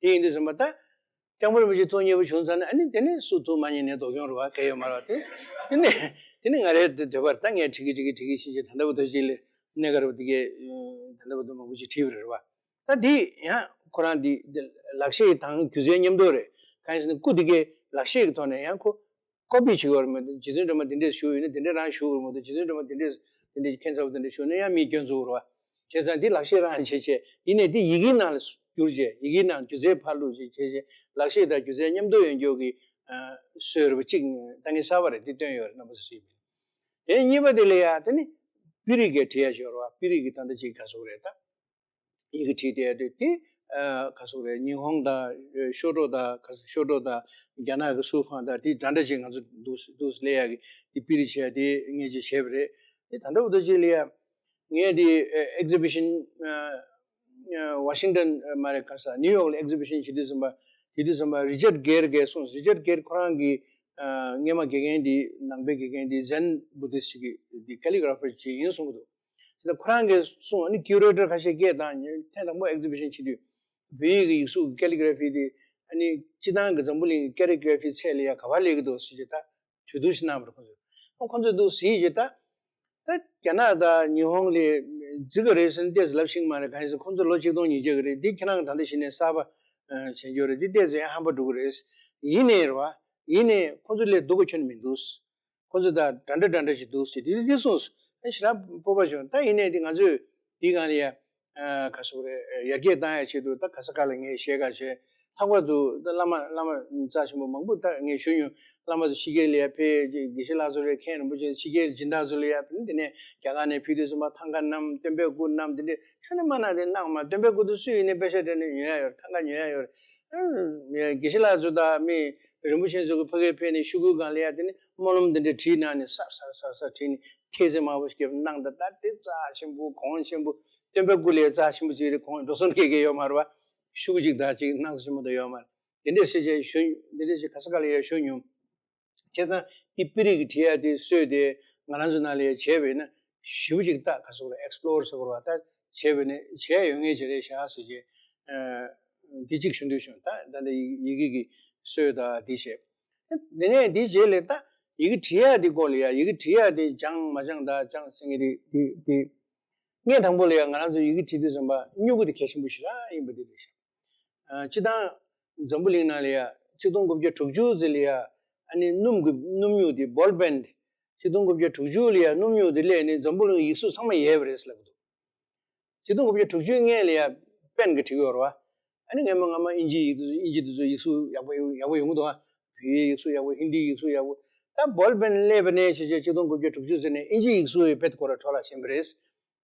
དེ་ཡིན་དུས་ཙམ་པ་ད་སྐྱབས་མགོན་རིན་པོ་ཆེ་ཐུགས་མཉེས་པོ་བྱུང་ཚར་ན་ཨ་ནི་དེ་ནས་སུ་ཐུགས་མ་མཉེས་ནས་ལྡོག་ཡོང་རེད་བ། གལ་ཡོད་མ་རེད་བ། དེ་དེ་ནས་དེ་ནས་ང་རའི་འདོད་པར་ད་ངས་བྲིས་ཀྱི་བྲིས་ཀྱི་བྲིས་ཀྱི་ཕྱིན་ཆད་ད་ལྟ་བར་དུ་ཅིག་ལས་གནས་སྐབས་དེ་གའི་ད་ལྟ་བར་དུ་མང་པོ་ཅིག་བྲིས་པ་རེད་བ། ད་འདི་ཡང་ཁོ་རང་འདི་འདི་ལག་ཤེས་དང་སྒྱུ་རྩལ་མཉམ་དུ་རེད། གང་ཡིན་ཟེར་ན་སྐུ་འདི་གའི་ལག་ཤེས་ཀྱི་ཐོག་ནས་ཡང་ཁོ་ཀོ་པི་བྱེད་ཀྱི་ཡོད་རེད་མ་གཏོགས། རྗེ་བཙུན་སྒྲོལ་མ་འདི་འདྲས་བཞུགས་ཡོད་ན་འདི་འདྲས་རང་བཞུགས་ཀྱི་རེད་མ་གཏོགས། རྗེ་བཙུན་སྒྲོལ་མ་འདི་འདྲས་འདི་འདྲས་ཁྱད་མཚར་པོ་འདི་འདྲས་བཞུགས་ན་ཡང་མིས་སྐྱོན་འཛུགས་རེད་བ། བྱས་ཙང་འདི་ལག་ཤེས་རང་བྱས་བྱས་ཡིན་ནའི་འདི་ཡི་གེའི་ནང་ལ་བསྒྱུར་བྱས་ཡི་གེའི་ནང་སྒྱུ་རྩལ་ཕར་བླུགས་བྱས་བྱས་བྱས་ལག་ཤེས་དང་སྒྱུ་རྩལ་མཉམ་དུ་ཡོང་རྒྱུ་གི་སྲོལ་རེད་བ། གཅིག་ད་ངས་གསར་པ་རེད་འདི་བཏོན་ཡོད་རེད། རྣམ་པ་ཚོས་གཟིགས་པ་ཡིན། དེ་གཉིས་པ་དེ་ལ་ཡ་དེ་ནི་པི་རིག་གིས་བྲིས་ཡ་ཞིག་ཡོད་རེད་བ། པི་རིག་གི་ད་ལྟ་ཅིག་ག་སོགས་རེད་ད། ཡི་གེ་བྲིས་བསྡད་དུས་དེ་ཨ་ག་སོགས་རེད། ཉི་ཧོང་དང་ཨ་ཤོ་ཀྲོ་དང་ག་སོགས་ཤོ་ཀྲོ་དང་རྒྱ་ནག་གི་སུའུ་ཧྥང་དང་དེ་འདྲ་འདྲ་ཅིག་ང་ཚོ་འདུག་འདུག་སླེབས་ཡ་གི་དེ་པི་རིག་བྱས་དེ་ངས་ཅིག་བྱས་པ་རེད། དེ་ད་ལྟ་འུ་ཐུག་ཅིག་ལ་ཡ་ ངས་འདི་exhibition Washington མ་རེད། ག་ས་New York ལ་exhibition བྱེད་དུས་ཙམ་པ། དེ་དུས་ཙམ་པ་Richard Gere གིས་གསུངས། Richard Gere ཁོ་རང་གི་སྔས་མ་དགེ་རྒན་འདི་ནང་པའི་དགེ་རྒན་འདི་Zen Buddhist ཞིག་གི་འདི་calligrapher ཅིག་ཡིན་གསུང་གི་འདུག་དེ་ཁོ་རང་གིས་གསུངས། ཨ་ནི་curator ཁ་ཤས་སྐད་བཏང་། ཐེངས་དང་པོ་exhibition བྱེད་དུས་བོད་ཡིག་གི་ཡིག་གཟུགས་calligraphy དེ་ཨ་ནི་སྤྱི་བཏང་གི་འཛམ་བུ་གླིང་གི་calligraphy ཚད་ལ་ཡ་ག་པར་སླེབས་ཀྱི་འདུག་ཟེར་བྱས་ད་གྲོས་བསྡུར་ཞིག་གནང་བར། ཁོང་ཚོས་ཁོང་ཚོས་འདུག་ཟེར་བྱས་ད། ད་རྒྱ་ནག་དང་ཉི་ཧོང་ལས་རྫིག་གི་རེད་ཟེར་ནས་ཏོག་ཙམ་ལབ་ཤེས་ཀྱི་མ་རེད། གང་ཡིན་ཟེར་ཁོང་ཚོ་ལོ་ཆིག་སྟོང་ཉིས་བརྒྱ་གི་རེད། འདི་ཁྱེད་རང་གི་ད་ལྟ་གཞི་ནས་གསར་པ་བྱེད་རྒྱུ་རེད། འདི་ཏོག་ཙམ་ཡང་ཧམ་པ་འགྲོ་གི་རེད། ཡིན་ནའི་རེད་བ། ཡིན་ནའི་ཁོང་ཚོ་ལས་སྡུག་ག་ཁྱོན་ནས་མི་འདུག་ཁོང་ཚོ་ད་འདྲ་འདྲ་འདྲ་འདྲ་ཞིག་འདུག་ཟེར་དེ་དེ་གསུངས། ཨ་ཞེ་དྲག་སྤོབས་པ་བྱུང་། ད་ཡིན་ནའི་དེ་ང་ཚོས་དེའི་སྒང་ལ་ཡ་ག་ཟེར་དགོས་རེད། ཡར་རྒྱས་བཏང་ཡ་ཆེད་དུ་ད་ག་ས་ག་ལ་ངས་གཞས་ག་བྱས། ལྷག་པར་དུ་ད་བླ་མ་བླ་མ་རྩ་ཆེན་པོ་མང་པོ་ད་ངས་ཞུ་མྱོང་། བླ་མ་ཚོ་ཕྱི་རྒྱལ་ལ་ཡ་ཕེབས། དགེ་བཤེས་ལགས་ཚོ་རེད། མཁན་རིན་པོ་ཆེ་ཕྱི་རྒྱལ་སྦྱིན་བདག་ཚོ་ལ་ཡ་ཕེབས། དེ་ནས་རྒྱ་གར་ནས་ཕེབས་དུས་ཙམ་པ་ཐང་ག་བསྣམས། སྟོན་པའི་སྐུ་བསྣམས། དེ་འདྲས་ཁྱོན་ནས་མ་གནང་། དེ་གནང་མ། སྟོན་པའི་སྐུ་དེ་སུ་ཡིན་ནའི་པེ་ཤ་སྤྲད་ནས་ཉོ་ཡ་ཡོད་རེད། ཐང་ག་ཉོ་ཡ་ཡོད་རེད། དགེ་བཤེས་ལགས་ཚོ་དང་མི་རིན་པོ་ཆེ་ཚོ་གི་ཕ་གིར་ཕེབས་ནས་ཤོག་གུའི་སྒང་ལ་ཡ་དེ་ནས་སྨོན་ལམ་འདི་འདྲ་བྲིས་གནང་ནས་གསར་གསར་གསར་གསར་བྲིས་ནས་ཐེལ་ཙེ་དམར་པོ་ཞིག་གནང་། ད་ད་དེ་རྩ་ཆེན་པོ་གོང་ཆེན་པོ། སྟོན་པའི་སྐུ་ལས་རྩ་ཆེན་པོ་ཅིག་རེད། གོང་འགྲོ་སོང་སྐྱེལ་མཁན་ཡོད་མ་རེད་བ། ཤོག་གུ་གཅིག་དང་གཅིག་སྣང་ཚ་ཆེན་པོ་དང་ཡོད་མ་རེད། དེ་འདྲས་བྱས་བྱས་ཞུ། དེ་འདྲས་བྱས་ག་ས་ག་ལ་ཡ་ཞུ་མྱོང་། བྱས་ཙང་འདི་པི་རིག་གི་བྲིས་ཡ་དེ་སྲོལ་དེ་ང་རང་ཚོ་ནང་ལ་ཡ་བྱས་པ་ཡིན་ན་ཞེ་པོ་ཅིག་ད་ག་ཟེར་དགོས་རེད། explore ཟེར་དགོས་རེད་བ། ད་བྱས་པ་ཡིན་ན་བྱས་ཡོད་ངེས་ཅིག་རེད་ཤག་ཟེར་བྱས། ཨ་འདི་གཅིག་ཞུ་འདོད་བྱུང་། ད་ད་ལྟ་ཡི་ཡི་གེ་གི་སྲོལ་དང་འདི་བྱས། དེ་ནས་འདིའི་རྗེས་ལ་ད་ཡི་གེ་བྲིས་ཡ་འདི་སྐོར་ལ་ཡ། ཡི་གེ་བྲིས་ཡ་འདི་སྦྱངས་མ་སྦྱངས་ད་སྦྱངས་ཟེར་མཁན་འདི་འདི་འདི། ངས་དང་པོ་ལ་ཡ་ང་རང་ཚོ་ཡི་གེ་བྲིས་དུས་ཙམ་པ་སྨྱུ་གུ་འདི་གལ་ཆེན་པོ་ཞེ་དྲག་ཡིན་པ་འདི་རེད་ཤག་ཨ་སྤྱིར་བཏང་འཛམ་བུ་གླིང་ནང་ལ་ཡ་ཆིག་སྟོང་དགུ་བརྒྱ་དྲུག་ཅུ་ཙམ་ལ་ཡ་ཨ་ནི་སྣུམ་གྱི་སྣུམ་སྨྱུག་དེ་ball pen། ཆིག་སྟོང་དགུ་བརྒྱ་དྲུག་ཅུ་ལ་ཡ་སྣུམ་སྨྱུག་དེ་སླེབས་ནས་འཛམ་བུ་གླིང་ཡིག་གཟུགས་ཚང་མ་ཡལ་བ་རེད་ལབ་ཀྱི་འདུག་ཆིག་སྟོང་དགུ་བརྒྱ་དྲུག་ཅུ་སྔོན་ལ་ཡ་pen གིས་བྲིས་ཡོད་རེད་བ། ཨ་ནི་སྔ་མ་སྔ་མ་དབྱིན་ཇིའི་ཡིག་དེ་ཚོ། དབྱིན་ཇི་དེ་ཚོ་ཡིག་གཟུགས་ཡག་པོ་ཡོང་ཡག་པོ་ཡོང་གི་འདུག་ཨ། བོད་ཡིག་ཡིག་གཟུགས་ཡག་པོ། ཧིན་དིའི་ཡིག་གཟུགས་ཡག་པོ། ད་ball pen སླེབས་པ་ནས་བྱས་བྱས་ཆིག་སྟོང་དགུ་བརྒྱ་དྲུག་ཅུ་ཙམ་ནས་དབྱིན་ཇིའི་ཡིག་གཟུགས་ཡི་དཔེ་ཁོ་རང་འཕྲོ་བརླག་ཕྱིན་པ་རེད།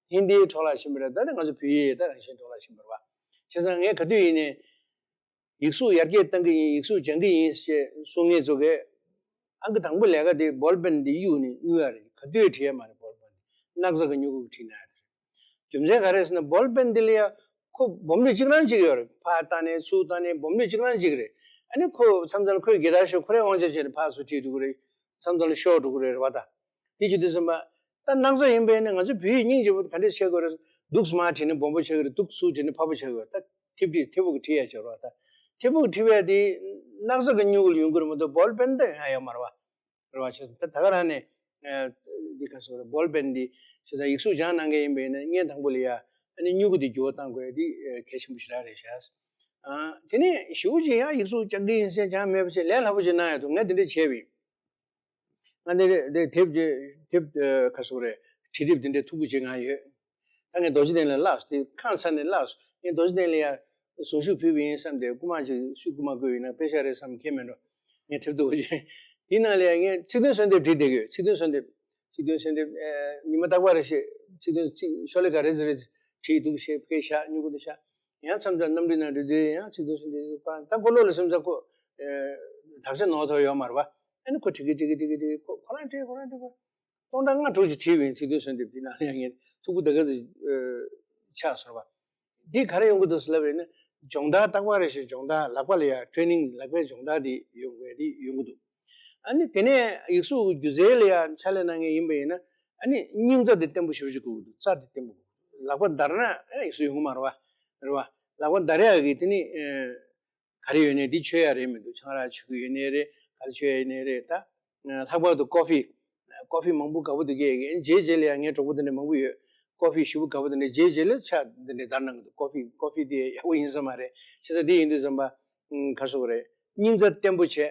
ཧིན་དིའི་འཕྲོ་བརླག་ཕྱིན་པ་རེད། ད་ནི་ང་ཚོ་བོད་ཡིག་ད་རང་བཞིན་འཕྲོ་བརླག་ཕྱིན་པ་རེད་བ། བྱས་ཙང་ངས་ག་དུས་ཡིན་ནའི་ཡིག་གཟུགས་ཡར་རྒྱས་གཏང་གི་ཡིན། ཡིག་གཟུགས་སྦྱང་གི་ཡིན་ཞེས་གསུང་མཁན་ཚོ་གིས་ཨང་ཀི་དང་པོ་ལས་ཀ་དེ་ball pen འདི་གཡུག་ནས་གཡུག་ཡ་རེད། ག་དུས་བྲིས་ཡ་མ་རེད། ball pen འདི་སྣག་ཚ་གི་སྨྱུ་གུ་བྲིས་གནང་ཡ་དེ་རེད། རྒྱུ་མཚན་ག་རེ་ཟེར་ན་ball pen འདི་ལ་ཡ་ཁོ་སྦོམ་ལོས་གཅིག་རང་གཅིག་ཡོད་རེད། ཕར་བཏང་ནས་ཚུར་བཏང་ནས་སྦོམ་ལོས་གཅིག་རང་གཅིག་རེད། ཨ་ནི་ཁོ་མཚམས་མཚམས་ལ་ཁོས་རྒྱལ་དར་ཤོར། ཁོ་རའི་དབང་ཆ་བྱས་ནས་ཕར་ཚུར་བྲིས་འདུག་གི་རེད། མཚམས་མཚམས་ལ་ཤོར་འགྲོ་གི་རེད་བ། ད་དེ་བྱེད་དུས་ཙམ་པ་ད་སྣག་ཚ་ཡིན་པས་ནི་ང་ཚོ་བོད་ཡིག་སྙིང་རྗེ་པོ་ག་འདྲས་བྱེད་དགོས་རེད། འདུག་སེ་མར་བྲིས་ནས་སྦོམ་པོ་ཆགས་ཀྱི་རེད། འདུག་ཚུར་བྲིས་ནས་ཕར་པོ་ཆགས་ཀྱི་རེད། ད་ཐིབས་བྲིས་ཐིབས་པོ་གིས་བྲིས་ཡ་བྱེད་རོགས། ད་ཐིབས་པོ་གིས་བྲིས་པ་དེ་སྣག་ཚ་གི་སྨྱུ་གུ་ལ་ཡོང་གི་རེད་མ་གཏོགས་ball pen ད་ཡོང་ཡ་ཡོད་མ་རེད་བ། རེད་བ། བྱས་ཙང་ད་ད་ག་རང་ནས་ཨ་འདི་ག་ཟེར་དགོས་རེད། ball pen འདི་བྱས་ཙང་ཡིག་གཟུགས་སྦྱང་གནང་མཁན་ཡིན་པ་ཡིན་ན་སྔོན་དང་པོ་ལ་ཡ་ཨ་ནི་སྨྱུ་གུ་འདི་འགྱུར་བ་གཏང་དགོས་ཡ་འདི་ཨ་གལ་ཆེན་པོ་ཞེ་དྲག་རེད་ཤག་ཨ་དེ་ནས་ཞེ་པོ་ཅིག་ཡང་ཡིག་གཟུགས་སྦྱང་གི་ཡིན་ཟེར་སྦྱང་མེད་པ་བྱས་ལས་སླ་པོ་ཅིག་གནང་ཡ་འདུག་ངས་འདི་འདྲ་བྱས་པ་ཡིན། ང་འདི་འདི་དེབ་དེ་དེབ་ཨ་ག་ཟེར་དགོས་རེད། བྲིས་དེབ་འདི་འདྲའི་ཐུགས་ཁུར་ཅིག་ང་ཡོད། ད་ངས་རྡོ་རྗེ་གདན་ལ་བཀླགས་སོང་། དེ་ཁ་ཚ་ནས་བཀླགས་སོང་། ངས་རྡོ་རྗེ་གདན་ལ་ཡ་ཟུར་ཞུགས་ཕུལ་བ་ཡིན་བསམ་སྟེ། རྐུ་མ་ཅིག་སུས་རྐུ་མ་བརྐུས་ཡིན་ན་དཔེ་ཤག་རེད་བསམ་མཁན་མེད་འགྲོ། ངས་དེབ་ཐུགས་ཁུར་ཅིག་དེའི་ནང་ལ་ཡ་ངས་ཚིག་དོན་གསོལ་འདེབས་བྲིས་བསྡད་ཀྱི་ཡོད། ཚིག་དོན་གསོལ་འདེབས། ཚིག་དོན་གསོལ་འདེབས་ཨ་ཉི་མ་རྟག་པར་རེ་བཞིན་ཚིག་དོན་ཚིག་ཤོ་ལོ་ཀ་རེ་ཟུང་རེ་ཟུང་བྲིས་འདུག་བྱས་ཕར་བཞག་སྨྱུ་གུ་འདི་བཞག་ཡང་མཚམས་མཚམས་གནམ་གྲུའི་ནང་འགྲོ་དུས་ཡང་ཚིག་དོན་གསོལ་འདེབས་ཀ་ད་ཁོ་བློ་ལ་སེམས་ཚ་ཁོ་ཨ་དག་ཆ་ནོར་ཐོར་ཡོད་མ་རེད་བ། ཨ་ནི་ཁོ་བྲིས་ཀྱི་བྲིས་ཀྱི་བྲིས་ཀྱི་བྲིས་ཀྱི་ཁོ་ཁོ་རང་བྲིས་ཁོ་རང་བྲིས་ཁོ་སྟོང་ཕྲག་ལྔ་དྲུག་ཅིག་བྲིས་པ་ཡིན། ཚིག་དོན་གསོལ་འདེབས་འདི་ནང་ལ་ཡང་ངས་ཐུགས་ཁུར་དེ་ག་ཚོད་ཨ་ཆགས་སོང་བ། འདི་ག་རེ་ཡོང་གི་འདུག་ཟེར་ལབ་པ་ཡིན་ན་སྦྱོང་བརྡར་རྟག་པར་རེ་བཞིན་སྦྱོང་བརྡར་ལག་པ་ལ་ཡ་training ལག་པའི་སྦྱོང་བརྡར་འདི་ཡོང་དགོས་འདི་ཡོང་གི་འདུག་ཨ་ནི་དེ་ནས་ཡིག་གཟུགས་སྒྱུ་རྩལ་ལ་ཡ་ཕྱག་ལས་གནང་མཁན་ཡིན་པ་ཡིན་ན་ཨ་ནི་སྙིང་རྩ་འདི་བརྟན་པོ་ཞེ་པོ་ཅིག་དགོས་ཀྱི་འདུག་རྩ་འདི་བརྟན་པོ་དགོས། ལག་པ་འདར་ན་ཨ་ཡིག་གཟུགས་ཡོང་གི་མ་རེད་བ། རེད་བ། ལག་པ་འདར་ཡག་གི་དེ་ནི་ཨ་ག་རེ་ཡོད་ནའི་འདི་མཆོད་ཡ་རེད་མི་འདུག་ཆང་རག་མཆོད་ཀྱི་ཡོད་ནའི་རེད། ག་རེ་མཆོད་ཡ་ཡོད་ནའི་རེད། ད་ལྷག་པར་དུ་ཀོ་ཧྥི། ཀོ་ཧྥི་མང་པོ་དགའ་པོ་འདུག་གས། རྗེས་རྗེས་ལ་ཡང་ངའི་གྲོགས་པོ་དེ་འདྲ་མང་པོ་ཡོད། ཀོ་ཧྥི་ཞེ་པོ་དགའ་པོ་དེ་འདྲ་རྗེས་རྗེས་ལ་ཆང་དེ་འདྲ་འདར་གནང་གི་འདུག་ཀོ་ཧྥི་ཀོ་ཧྥི་དེ་ཡག་པོ་ཡིན་ས་མ་རེད། བྱས་ཙང་དེ་ཡིན་དུས་ཙམ་པ་ག་རེ་ཟེར་དགོས་རེད། སྙིང་རྩ་བརྟན་པོ་བྱས།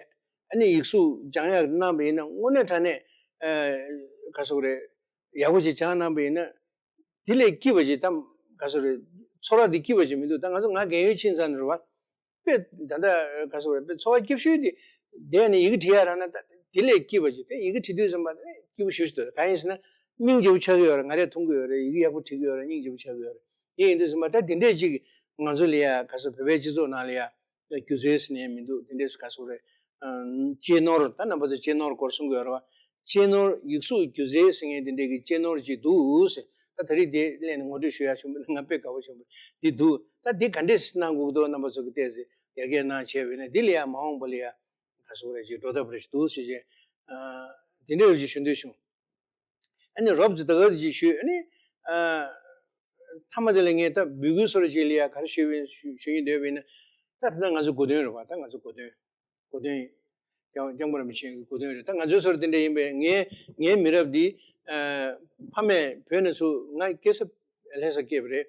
ཨ་ནི་ཡིག་གཟུགས་སྦྱང་ཡག་གནང་བ་ཡིན་ན་དངོས་གནས་དྲང་གནས་ག་རེ་ཟེར་དགོས་རེད། ཡག་པོ་ཅིག་སྦྱངས་གནང་བ་ཡིན་ན། དེ་ལས་སྐྱིད་པ་ཅིག་ད་ག་རེ་ཟེར་དགོས་རེད། ཚོར་བ་དེ་སྐྱིད་པ་ཅིག་མི་འདུག་ད་ང་ཚོ་ང་རྒན་ཡོལ་ཕྱིན་ཙང་ནས་རེད་བ། དཔེ་ད་ལྟ་ག་རེ་ཟེར་དགོས་རེད། དཔེ་འཚོ་བ་སྐྱིད་ཤོས་དེ་བསྡད་ནས་ཡི་གེ་བྲིས་ཡ་རག་ན་ད་དེ་ལས་སྐྱིད་པ་ཅིག་དེ་ཡི་གེ་བྲིས་དུས་ཙམ་པ་དེ་སྐྱིད་པོ་ཞེ་པོ་ཅིག་འདུག་གང་ཡིན་ཟེར་ན་སྙིང་རྗེ་པོ་ཆགས་ཀྱི་ཡོད་རེད། ང་རས་མཐོང་གི་ཡོད་རེད། ཡི་གེ་ཡག་པོ་བྲིས་ཀྱི་ཡོད་རེད། སྙིང་རྗེ་པོ་ཆགས་ཀྱི་ཡོད་རེད། དེ་ཡིན་དུས་ཙམ་པ་ད་དེ་འདྲས་ཅིག་ང་ཚོ་ལ་ཡ་ག་རེ་ཟེར་བོད་པའི་སྤྱི་ཚོགས་ནང་ལ་ཡ་སྒྱུ་རྩལ་ཟེར་ནས་མི་འདུག་དེ་འདྲས་ག་རེ་ཟེར་དགོས་རེད། ཨ་གཅེས་ནོར། ད་རྣམ་པ་ཚོས་གཅེས་ནོར་སྐོར་གསུང་གི་ཡོད་རེད་བ། གཅེས་ནོར་ཡིག་གཟུགས་སྒྱུ་རྩལ་ཟེར་མཁན་དེ་འདྲའི་གི་གཅེས་ནོར་ཅིག་འདུག་ཟེར། ད་ད་རེས་དེ་སླད་ནས་ངོ་སྤྲོད་ཞུ་ཡག་བྱུང་བ་ན་ང་དཔེ་དགའ་པོ་བྱུང་བ་འདི་འདུག་ད་འདི་ག་འདྲས་གནང་དགོས་ཀྱི་འདུག་རྣམ་པ་ཚོ་གི་ཏོག་ཙམ་ཡར་རྒྱས་གནང་བྱས་པ་ཡིན་ན། འདི་ལ་ཡང་མ་འོངས་པ་ལ་ཡང་ག་རེ་ཟེར་དགོས་རེད། ཅིག་འགྲོ་ཐབས་རེ་ཞིག་འདུག་ཟེར་བྱས། ཨ། དེ་འདྲ་ཅིག་ཞུ་འདོད་བྱུང་། ཨ་ནི་རོབ་ཙམ་ད་ག་ཙམ་ཅིག་ཞུས། ཨ་ནི། ཨ། མཐའ་མ་དེ་ལ་ངས་ད་འབོད་སྐུལ་བཟོ་འདྲ་ཅིག་ལ་ཡ་ག་རེ་ཞུས་པ་ཡིན། ཞུ་ཞུ་སྙིང་འདོད་པ་ཡིན་ན། ད་ད་ལྟ་ང་ཚོ་གོ་སྟོན་རེད་པ། ད་ང་ཚོ་གོ་སྟོན། གོ་སྟོན། སྐྱབས་སྐྱབས་མགོན་རིན་པོ་ཆེ་གི་གོ་སྟོན་རེད། ད་ང་ཚོའི་བཟོ་འདྲ་དེ་འདྲ་ཡིན་པས། ངའི་ངའི་མི་རབས་འདི། ཨ། ཕ་མས་བོད་ནས་ཚུར། ང་སྐྱེས་ས་ལྷ་ས་སྐྱེས་པ་རེད།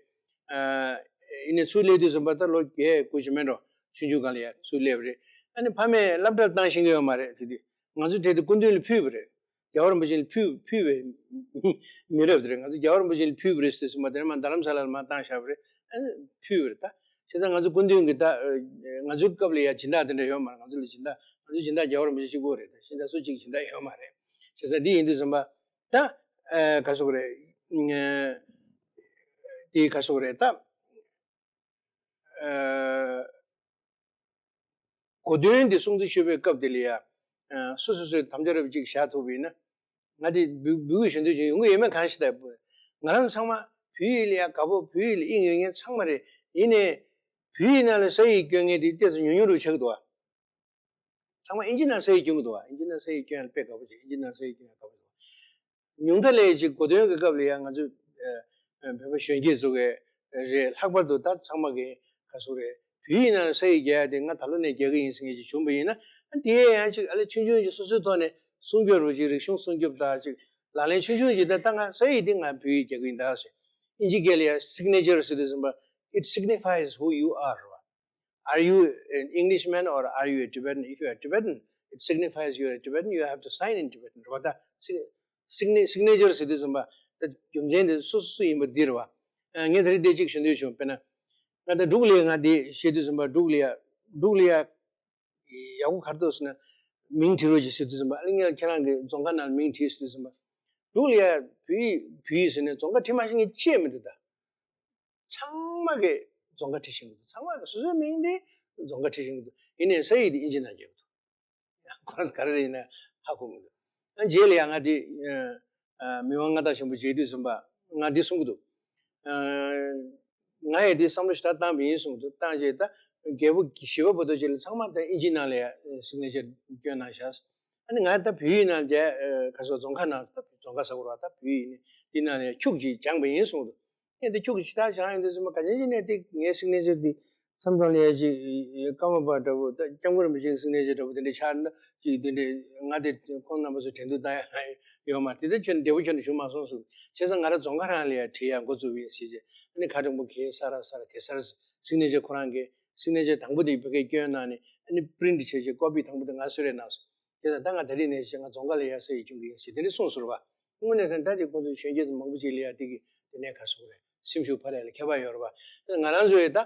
ཨ། ཡིན་ནའི་ཚུར་སླེབས་དུས་ཙམ་པ་ད་ལོ་བརྒྱད་དགུ་ཅིག་མིན་འགྲོ། ཆུང་ཆུང་སྒང་ལ་ཡ་ཚུར་སླེབས་པ་རེད། ཨ་ནི་ཕ་མས་སློབ་གྲྭར་བཏང་ཤེས་ཀྱི་ཡོད་མ་རེད། དེ་དུས་ང་ཚོ་གྲས་དེ་སྐུ་མདུན་ལ་ཕུལ་བ་རེད། རྒྱལ་བ་རིན་པོ་ཆེ་ལ་ཕུལ་ཕུལ་བའི་མི་རབས་དེ་རེད། ང་ཚོ་རྒྱལ་བ་རིན་པོ་ཆེ་ལ་ཕུལ་བ་རེད་ཟེར་དུས་ཙམ་པ་དེ་ནས་མར་རྡ་རམ་ས་ལ་ལ་མར་བཏང་བཞག་པ་རེད། ཨ་ནི་ཕུལ་བ་རེད། ད་བྱས་ཙང་ང་ཚོ་སྐུ་མདུན་གྱི་ད། ཨ། ང་ཚོའི་སྐབས་ལ་ཡ་སྦྱིན་བདག་དེ་འདྲ་ཡོད་མ་རེད། ང་ཚོ་ལ་སྦྱིན་བདག་ང་ཚོའི་སྦྱིན་བདག་རྒྱལ་བ་རིན་པོ་ཆེ་གཅིག་པོ་རེད། ད་གཞན་དག་སུ་གཅིག་སྦྱིན་བདག་ཡོད་མ་རེད། བྱས་ཙང་འདི་ཡིན་དུས་ཙམ་པ། ད། ཨ། ག་རེ་ཟེར་དགོས་རེད། ཨ། དེ་ག་རེ་ཟེར་དགོས་རེད། ད། ཨ། གོ་སྟོན་འདི་སྲུང་བརྩི་ཞུ་བའི་སྐབས་དེ་ལ་ཡ། ཨ། སོ་སོ་སོས་དམ་བཅའ་རབ་ཅིག་བཞག་ཐུབ་པ་ཡིན་ན། ང་དེ་འབོད་འབོད་སྐུལ་ཞུ་འདོད་ཅིག་ཡོང་གི་ཡོད་མེད་གང་ཤེས། ད་ང་རང་ཚང་མ་བོད་ཡིག་ལ་ཡ་དགའ་པོ། བོད་ཡིག་ལ་དབྱིངས་ཡོད་མཁན་ཚང་མ་རེད། ཡིན་ནའི་བོད་ཡིག་ནང་ལ་ས་ཡིག་སྐྱོན་མཁན་དེ་ཏོག་ཙམ་ཉུང་ཉུང་རུ་ཆགས་འདུག་ཨ། ཚང་མ་ཨིན་ཇི་ནང་ས་ཡིག་སྐྱོན་གྱི་འདུག་ཨ། ཨིན་ཇི་ནང་ས་ཡིག་སྐྱོན་ཡ་དཔེ་དགའ་པོ་བྱེད། ཨིན་ཇི་ནང་ས་ཡིག་སྐྱོན་ཡ་དགའ་པོ་བྱེད། ཉུང་མཐའ་ལས་ཅིག་གོ་སྟོན་གྱི་སྐབས་ལ་ཡང་ང་ཚོས། ཨ། བོད་པ་གཞོན་སྐྱེས་ཚོ་གིས་རེད། ལྷག་པར་དུ་ད་ཚང་མ་གིས་ག་རེ་ཟེར་དགོས་རེད། བོད་ཡིག་ནང་ས་ཡིག་རྒྱག་ཡ་དེ་ང་ད་ལོ་ནས་རྒྱག་གི་ཡིན་ཟེར་མཁན་ཅིག་བྱུང་བ་ཡིན་ན། ཨ། དེ་ཡང་ཅིག་ཨ་ལས་ཆུང་ཆུང་ཅིག་སོ་སོའི་ཐོག་ནས་སྲུང་སྐྱོབ་རུ་ཅིག་རིག་གཞུང་སྲུང་སྐྱོབ་དང་ཅིག་ལག་ལེན་ཆུང་ཆུང་ཅིག་ད་ད་ང་ས་ཡིག་འདི་ང་བོད་ཡིག་རྒྱག་གི་ཡིན་ད་ཟེར། ཨིན་ཇི་སྐད་ལ་ཡ་སིག་ནེ་ཅར་ཟེར་དུས་ཙམ་པ། It signifies who you are. Are you an Englishman or are you a Tibetan? If you are Tibetan, it signifies you are a Tibetan, you have to sign in Tibetan. རེད་པ། ད་སིག་ནེ་སིག་ནེ་ཅར་ཟེར་དུས་ཙམ་པ། ད་རྒྱུ་མཚན་དེ་སུ་སུ་ཡིན་པ་འདི་རེད་པ། ཨ། ངས་ད་རེས་འདི་གཅིག་ཞུ་འདོད་བྱུང་། དཔེར་ན། ང་ད་འབྲུག་ལ་ཡ་ང་འདི་བཤད་དུས་ཙམ་པ། འབྲུག་ལ་ཡ། འབྲུག་ལ་ཡ་ཡག་པོ་ག་རེ་འདུག་ཟེར་ན། མིང་བྲིས་རོགས་གྱིས་ཟེར་དུས་ཙམ་པ། ཨ་ནི་ངས་ཁྱེད་རང་གི་རྫོང་ཁ་ནང་ལ་མིང་བྲིས་ཟེར་དུས་ཙམ་པ། འབྲུག་ལ་ཡ་བོད་ཡིག་བོད་ཡིག་ཟེར་ནས་རྫོང་ཁ་བྲིས་མ་ཤེས་མཁན་ཅིག་མི་འདུག་ད། ཚང་མ་གིས་རྫོང་ཁ་བྲིས་ཤེས་ཀྱི་འདུག་ཚང་མ་གིས་སོ་སོའི་མིང་དེ་རྫོང་ཁ་བྲིས་ཤེས་ཀྱི་འདུག་ཡིན་ནའི་ས་ཡིག་དེ་ཨིན་ཇི་ནང་རྒྱག་གི་འདུག་ཁོ་རང་ཚོ་ག་རེ་རེད་ཡིན་ན་ཧ་གོ་མི་འདུག་ཨ། རྗེས་ལ་ཡང་ང་དེ། ཨ། མི་དབང་མངའ་བདག་ཆེན་པོ་མཇལ་དུས་ཙམ་པ་ང་འདི་གསུང་གི་འདུག་ཨ། ང་ཡང་དེ་བསམ་བློ་ཞེ་དྲག་བཏང་བ་ཡིན་གསུང་གི་འདུག་བཏང་རྗེས་ད་རྒྱལ་པོ་བཞི་པ་བར་དུ་ཅིག་ལ་ཚང་མ་ད་ཨིན་ཇི་ནང་ལ་ཡ་སིག་ནེ་ཅར་སྐྱོན་གནང་བཞག་ཨ་ནི་ང་ད་བོད་ཡིག་ནང་རྒྱ། ཨ། ག་རེ་ཟེར། རྫོང་ཁ་ནང་། ད་རྫོང་ཁ་ཟེར་དགོས་རེད་པ། ད་བོད་ཡིག་ནི་འདི་ནང་ལ་ཡ་འཁྱུག་ཅིག་སྦྱངས་པ་ཡིན་གསུང་གི་འདུག་ངས་འདི་ཁྱུག་གི་ཇི་ལྟར་སྦྱངས་ཡོང་དུས་ཙམ་པ། ག་ཅན་ཅིག་ནས་དེ་ངའི་སིག་ནེ་ཅར་འདི་མཚམས་མཚམས་ལ་ཡ་ཅིག་ཀརྨ་པ་འདྲ་པོ། ད་སྐྱབས་མགོན་རིན་པོ་ཆེའི་སིག་ནེ་ཅར་འདྲ་པོ་དེ་འདྲ་ཆགས་ན་ཅིག་དེ་འདྲ། ང་དེ་ཁོང་རྣམ་པ་ཚོ་དྲན་གདུགས་བཏང་ཡ་ཡོད་མ་རེད། དེ་ལྟར་ཁྱོན་བདེ་པོ་ཁྱོན་ནས་བྱུང་མ་སོང་གསུངས། བྱས་ཙང་ང་རང་རྫོང་ཁ་རང་ལ་ཡ་བྲིས་ཡ་འགོ་བཙུགས་པ་ཡིན་ཟེར་བྱས། ཨ་ནི་ཁ་དྲང་པོ་གེ་སར་སར་གེ་སར་སིག་ནེ་ཅར་ཁོ་རང་གི་སིག་ནེ་ཅར་དང་པོ་དེ་ཕ་གིར་སྐྱོན་གནང་ནས། ཨ་ནི་པི་རིན་ཊི་བྱས་བྱས་ཀོ་པི་དང་པོ་དེ་ང་བཟོས་རེད་གནང་སོང་། དེ་ལ་ད་ང་ད་རེས་ནས་བྱས་ང་རྫོང་ཁ་ལ་ཡ་ས་ཡིག་སྦྱོང་གི་ཡིན་ཟེར་དེ་འདྲ་གསུངས་སོང་རེད་པ། དངོས་གནས་དྲང་གནས་ད་དེ་ཁོང་ཚོ་གཞོན་སྐྱེས་ཚོ་མང་པོ་ཅིག་ལ་ཡ་དེ་གི་དེ་ནས་ག་རེ་ཟེར་དགོས་རེད། སེམས་ཤུགས་འཕར་ཡ་ལ་ཁྱད་པར་ཡོད་རེད་པ། ང་རང་ཚོ་ཡི་ད་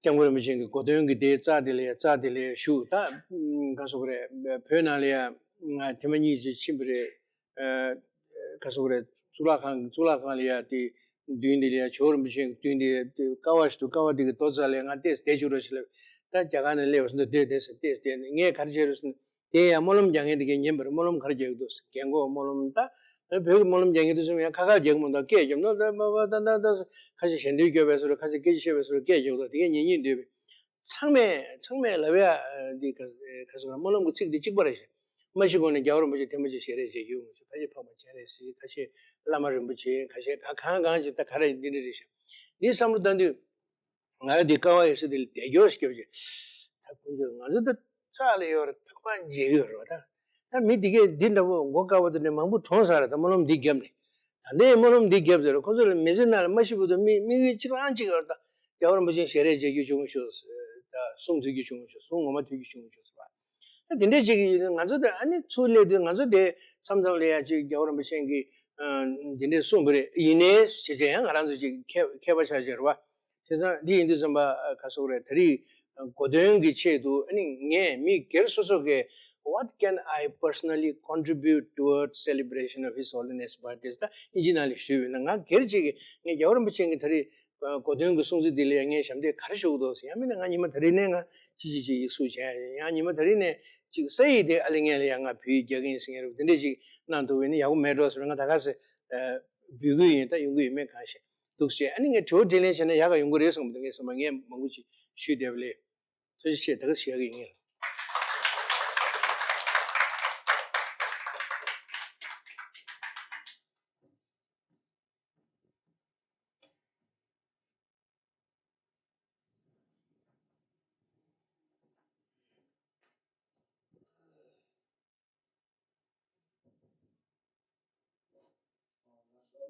སྐྱབས་མགོན་རིན་པོ་ཆེ་གི་གོ་སྟོན་གྱི་དེ་རྩ་དེ་ལ་ཡ་རྩ་དེ་ལ་ཡ་བཞུགས། ད་ག་རེ་ཟེར་དགོས་རེད། བོད་ནང་ལ་ཡ་ང་ཐེངས་མ་གཉིས་ཅིག་ཕྱིན་པ་རེད། ཨ། ག་རེ་ཟེར་དགོས་རེད། གཙུག་ལག་ཁང་། གཙུག་ལག་ཁང་ལ་ཡ་དེ་མདུན་དེ་ལ་ཡ་ཇོ་བོ་རིན་པོ་ཆེ་གི་མདུན་དེ་དེ་ཀ་བ་ཞིག་འདུག་ཀ་བ་དེ་གི་རྡོ་རྩ་ལ་ཡ་ང་ཏོག་ཙམ་བསྡད་བཅུག་རོགས་ཞེས་ལབ། ད་རྒྱ་གར་ནས་སླེབས་པ་སོང་། ད་སྡོད་བསྡད་ཟེར། ཏོག་ཙམ་བསྡད་ནས། ངས་ག་རེ་བྱས་རེད་ཟེར་ན། དེ་ཡང་སྨོན་ལམ་རྒྱག་མཁན་དེ་གས་ཉན་པ་རེད། སྨོན་ལམ་ག་རེ་རྒྱག་གི་འདུག་ཟེར། རྒན་གོག་སྨོན་ལམ། ད་བོད་ཀྱི་སྨོན་ལམ་རྒྱག་མཁན་དེ་ཚོ་ཡང་ཁ་ཁར་རྒྱག་གི་མི་འདུག་སྐད་རྒྱབ་ན། ད་མ་པ་ད་ད་ད་ཁ་ཤས་ཞལ་འདོན་སྐྱོར་བའི་བཟོ་འདྲ། ཁ་ཤས་སྐད་ཆ་བཤད་པའི་བཟོ་འདྲ་སྐད་རྒྱག་འདུག་དེ་གས་ཉན་ཉན་སྡོད་པས། ཚང་མས་ཚང་མས་ལབ་ཡ་འདི་ག་ག་ཟེར་དགོས་རེད། སྨོན་ལམ་གྱི་ཚིག་འདི་གཅིག་པ་རེད་ཤག་མ་ཤི་གོང་ནས་རྒྱལ་བ་རིན་པོ་ཆེ་ཐེངས་མ་གཅིག་ཞལ་རས་མཇལ་རྒྱུ་ཡོང་ཞིག་ཁ་ཤས་འཕགས་པ་སྤྱན་རས་གཟིགས། ཁ་ཤས་བླ་མ་རིན་པོ་ཆེ། ཁ་ཤས་ག་གང་གང་ཞིག་ད་ག་རེ་འདི་འདྲ་རེད་ཤག་འདི་བསམ་བློ་བཏང་དུས། ང་རང་འདི་ཀ་བ་ཡོད་ས་དེ་ལ་བསྡད་རྒྱུ་ཞིག་སྐྱབས་རྗེ། ད་ཁོང་ཚོས་ང་ཚོ་ད་རྩ་ལ་ཡོད་རེད། རྟག་པར་མཇལ་གྱི་ཡོད་རེད་པ། ད་ད་མི་འདི་གས་འདི་འདྲ་པོ་མགོ་དཀར་པོ་དེ་འདྲ་མང་པོ་གྲོངས་ཚར་རེད། ད་སྨོན་ལམ་འདི་བརྒྱབ་ནས། ད་ལྟའི་སྨོན་ལམ་འདི་བརྒྱབ་ཚར་རེད། ཁོང་ཚོ་ལ་མི་ཚེ་ནང་ལ་མ་ཤི་བར་དུ་དམིགས་དམིགས་ཡུལ་གཅིག་རང་གཅིག་ཡོད་རེད། ད་རྒྱལ་བ་རིན་པོ་ཆེ་ཞལ་རས་མཇལ་རྒྱུ་བྱུང་ཤོག་ད་གསུང་ཐོས་རྒྱུ་བྱུང་ཤོག་གསུང་ངོ་མ་ཐོས་རྒྱུ་བྱུང་ཤོག་ཟེར་བ། ད་དེ་འདྲས་ཅིག་ཡིན་ན། ང་ཚོ་ད་ཨ་ནི་ཚུར་སླེབས་དུས་ང་ཚོ་དེ་མཚམས་མཚམས་ལ་ཡ་ཅིག་རྒྱལ་བ་རིན་པོ་ཆེ་གིས་ཨ་འདི་འདྲས་གསུངས་པ་རེད། ཡིན་ནའི་ཞེས་བྱས་ཡང་ང་རང་ཚོ་ཅིག་མཁས་མཁས་པ་ཆགས་བྱས་རེད་པ། བྱས་ཙང་འདི་ཡིན་དུས་ཙམ་པ་ག་ཟེར་དགོས་རེད། ད་རེས་གོ་སྟོན་གྱི་ཆེད་དུ། ཨ་ནི་ངས་མི་སྒེར་སོ་སོ་གིས what can I personally contribute towards celebration of His Holiness birthday ད་ཨིན་ཇི་ནང་ལ་ཞུས་པ་ཡིན་ན། ང་སྒེར་གཅིག་གིས་ངས་རྒྱལ་བ་རིན་པོ་ཆེ་གི་ད་རེས་ གོ་སྟོན་གྱི་སྲུང་བརྩི་འདི་ལ་ཡང་ངས་ཞབས་འདེགས་ག་རེ་ཞུ་གི་འདུག་ཟེར། ཡང་མིན་ན་ང་ཉི་མ་ད་རེས་ནས་ང་ཅི་ཅི་ཅི་ཡིག་གཟུགས་བྱས། ཡང་ཉི་མ་ད་རེས་ནས་ཅིག་ས་ཡིག་དེ་ཨ་ལེ་ངས་ལ་ཡང་ང་བོད་ཡིག་རྒྱག་གི་ཡིན་ཟེར་མཁན་རེད། དེ་འདྲས་ཅིག་གནང་ཐུབ་པ་ཡིན་ན་ཡག་པོ་མེད་འགྲོ་ཟེར། ང་ད་ག་ཟེ་འབོད་སྐུལ་ཡིན། ད་ཡོང་གི་ཡོད་མེད་གང་ཤེས་འདུག་ཟེར། ཨ་ནི་ངས་དྲི་བ་དྲིས་ལན་བྱས་ན་ཡག་ག་ཡོང་གི་རེད་བསམ་གི་འདུག་ངས་བསམ་པ་ངས་མང་པོ་ཅིག་ཞུས་བསྡད་པ་ལས། ཐུགས་རྗེ་ཆེ། ད་ག་ཟེ་ཡག་གི་ཡིན།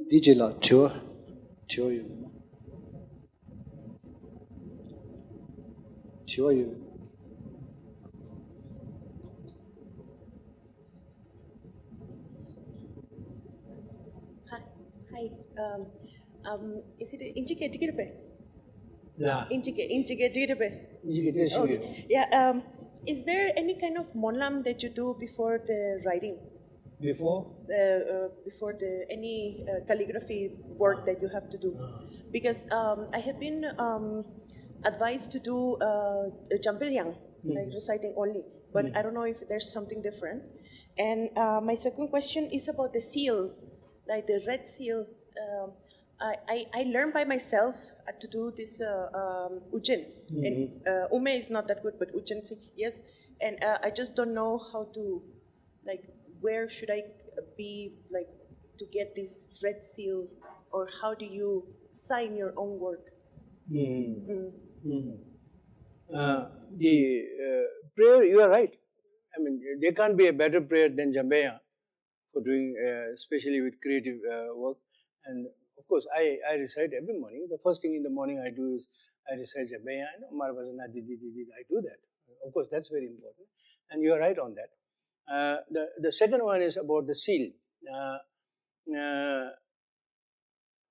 འདི་རྗེས་ལ་དྲི་བ། དྲི་བ་ཡོད་མེད། དྲི་བ་ཡོད་མེད། Hi, hi. Um, um, is it inchi ke ticket pe? Yeah. Inchi ke, inchi ke ticket pe? Inchi ke ticket. Okay. Yeah. Um, is there any kind of monlam that you do before the writing? Before? Uh, uh, before the any uh, calligraphy work that you have to do, because um, I have been um, advised to do uh, a Jambalyang, like reciting only, but I don't know if there's something different. And uh, my second question is about the seal, like the red seal. Um, I, I, I learned by myself uh, to do this uh, um, ujin. And uh, ume is not that good, but ujin, yes. And uh, I just don't know how to, like, where should I be, like, to get this red seal, or how do you sign your own work? Mm. Mm. Mm. Uh, the uh, prayer, you are right. I mean, there can't be a better prayer than Jambalyang for doing, uh, especially with creative uh, work. And of course, I, I recite every morning. The first thing in the morning I do is I recite Jambalyang and Marabazana Didi Didi. I do that. Of course, that's very important. And you're right on that. Uh, the, the second one is about the seal. Uh, uh,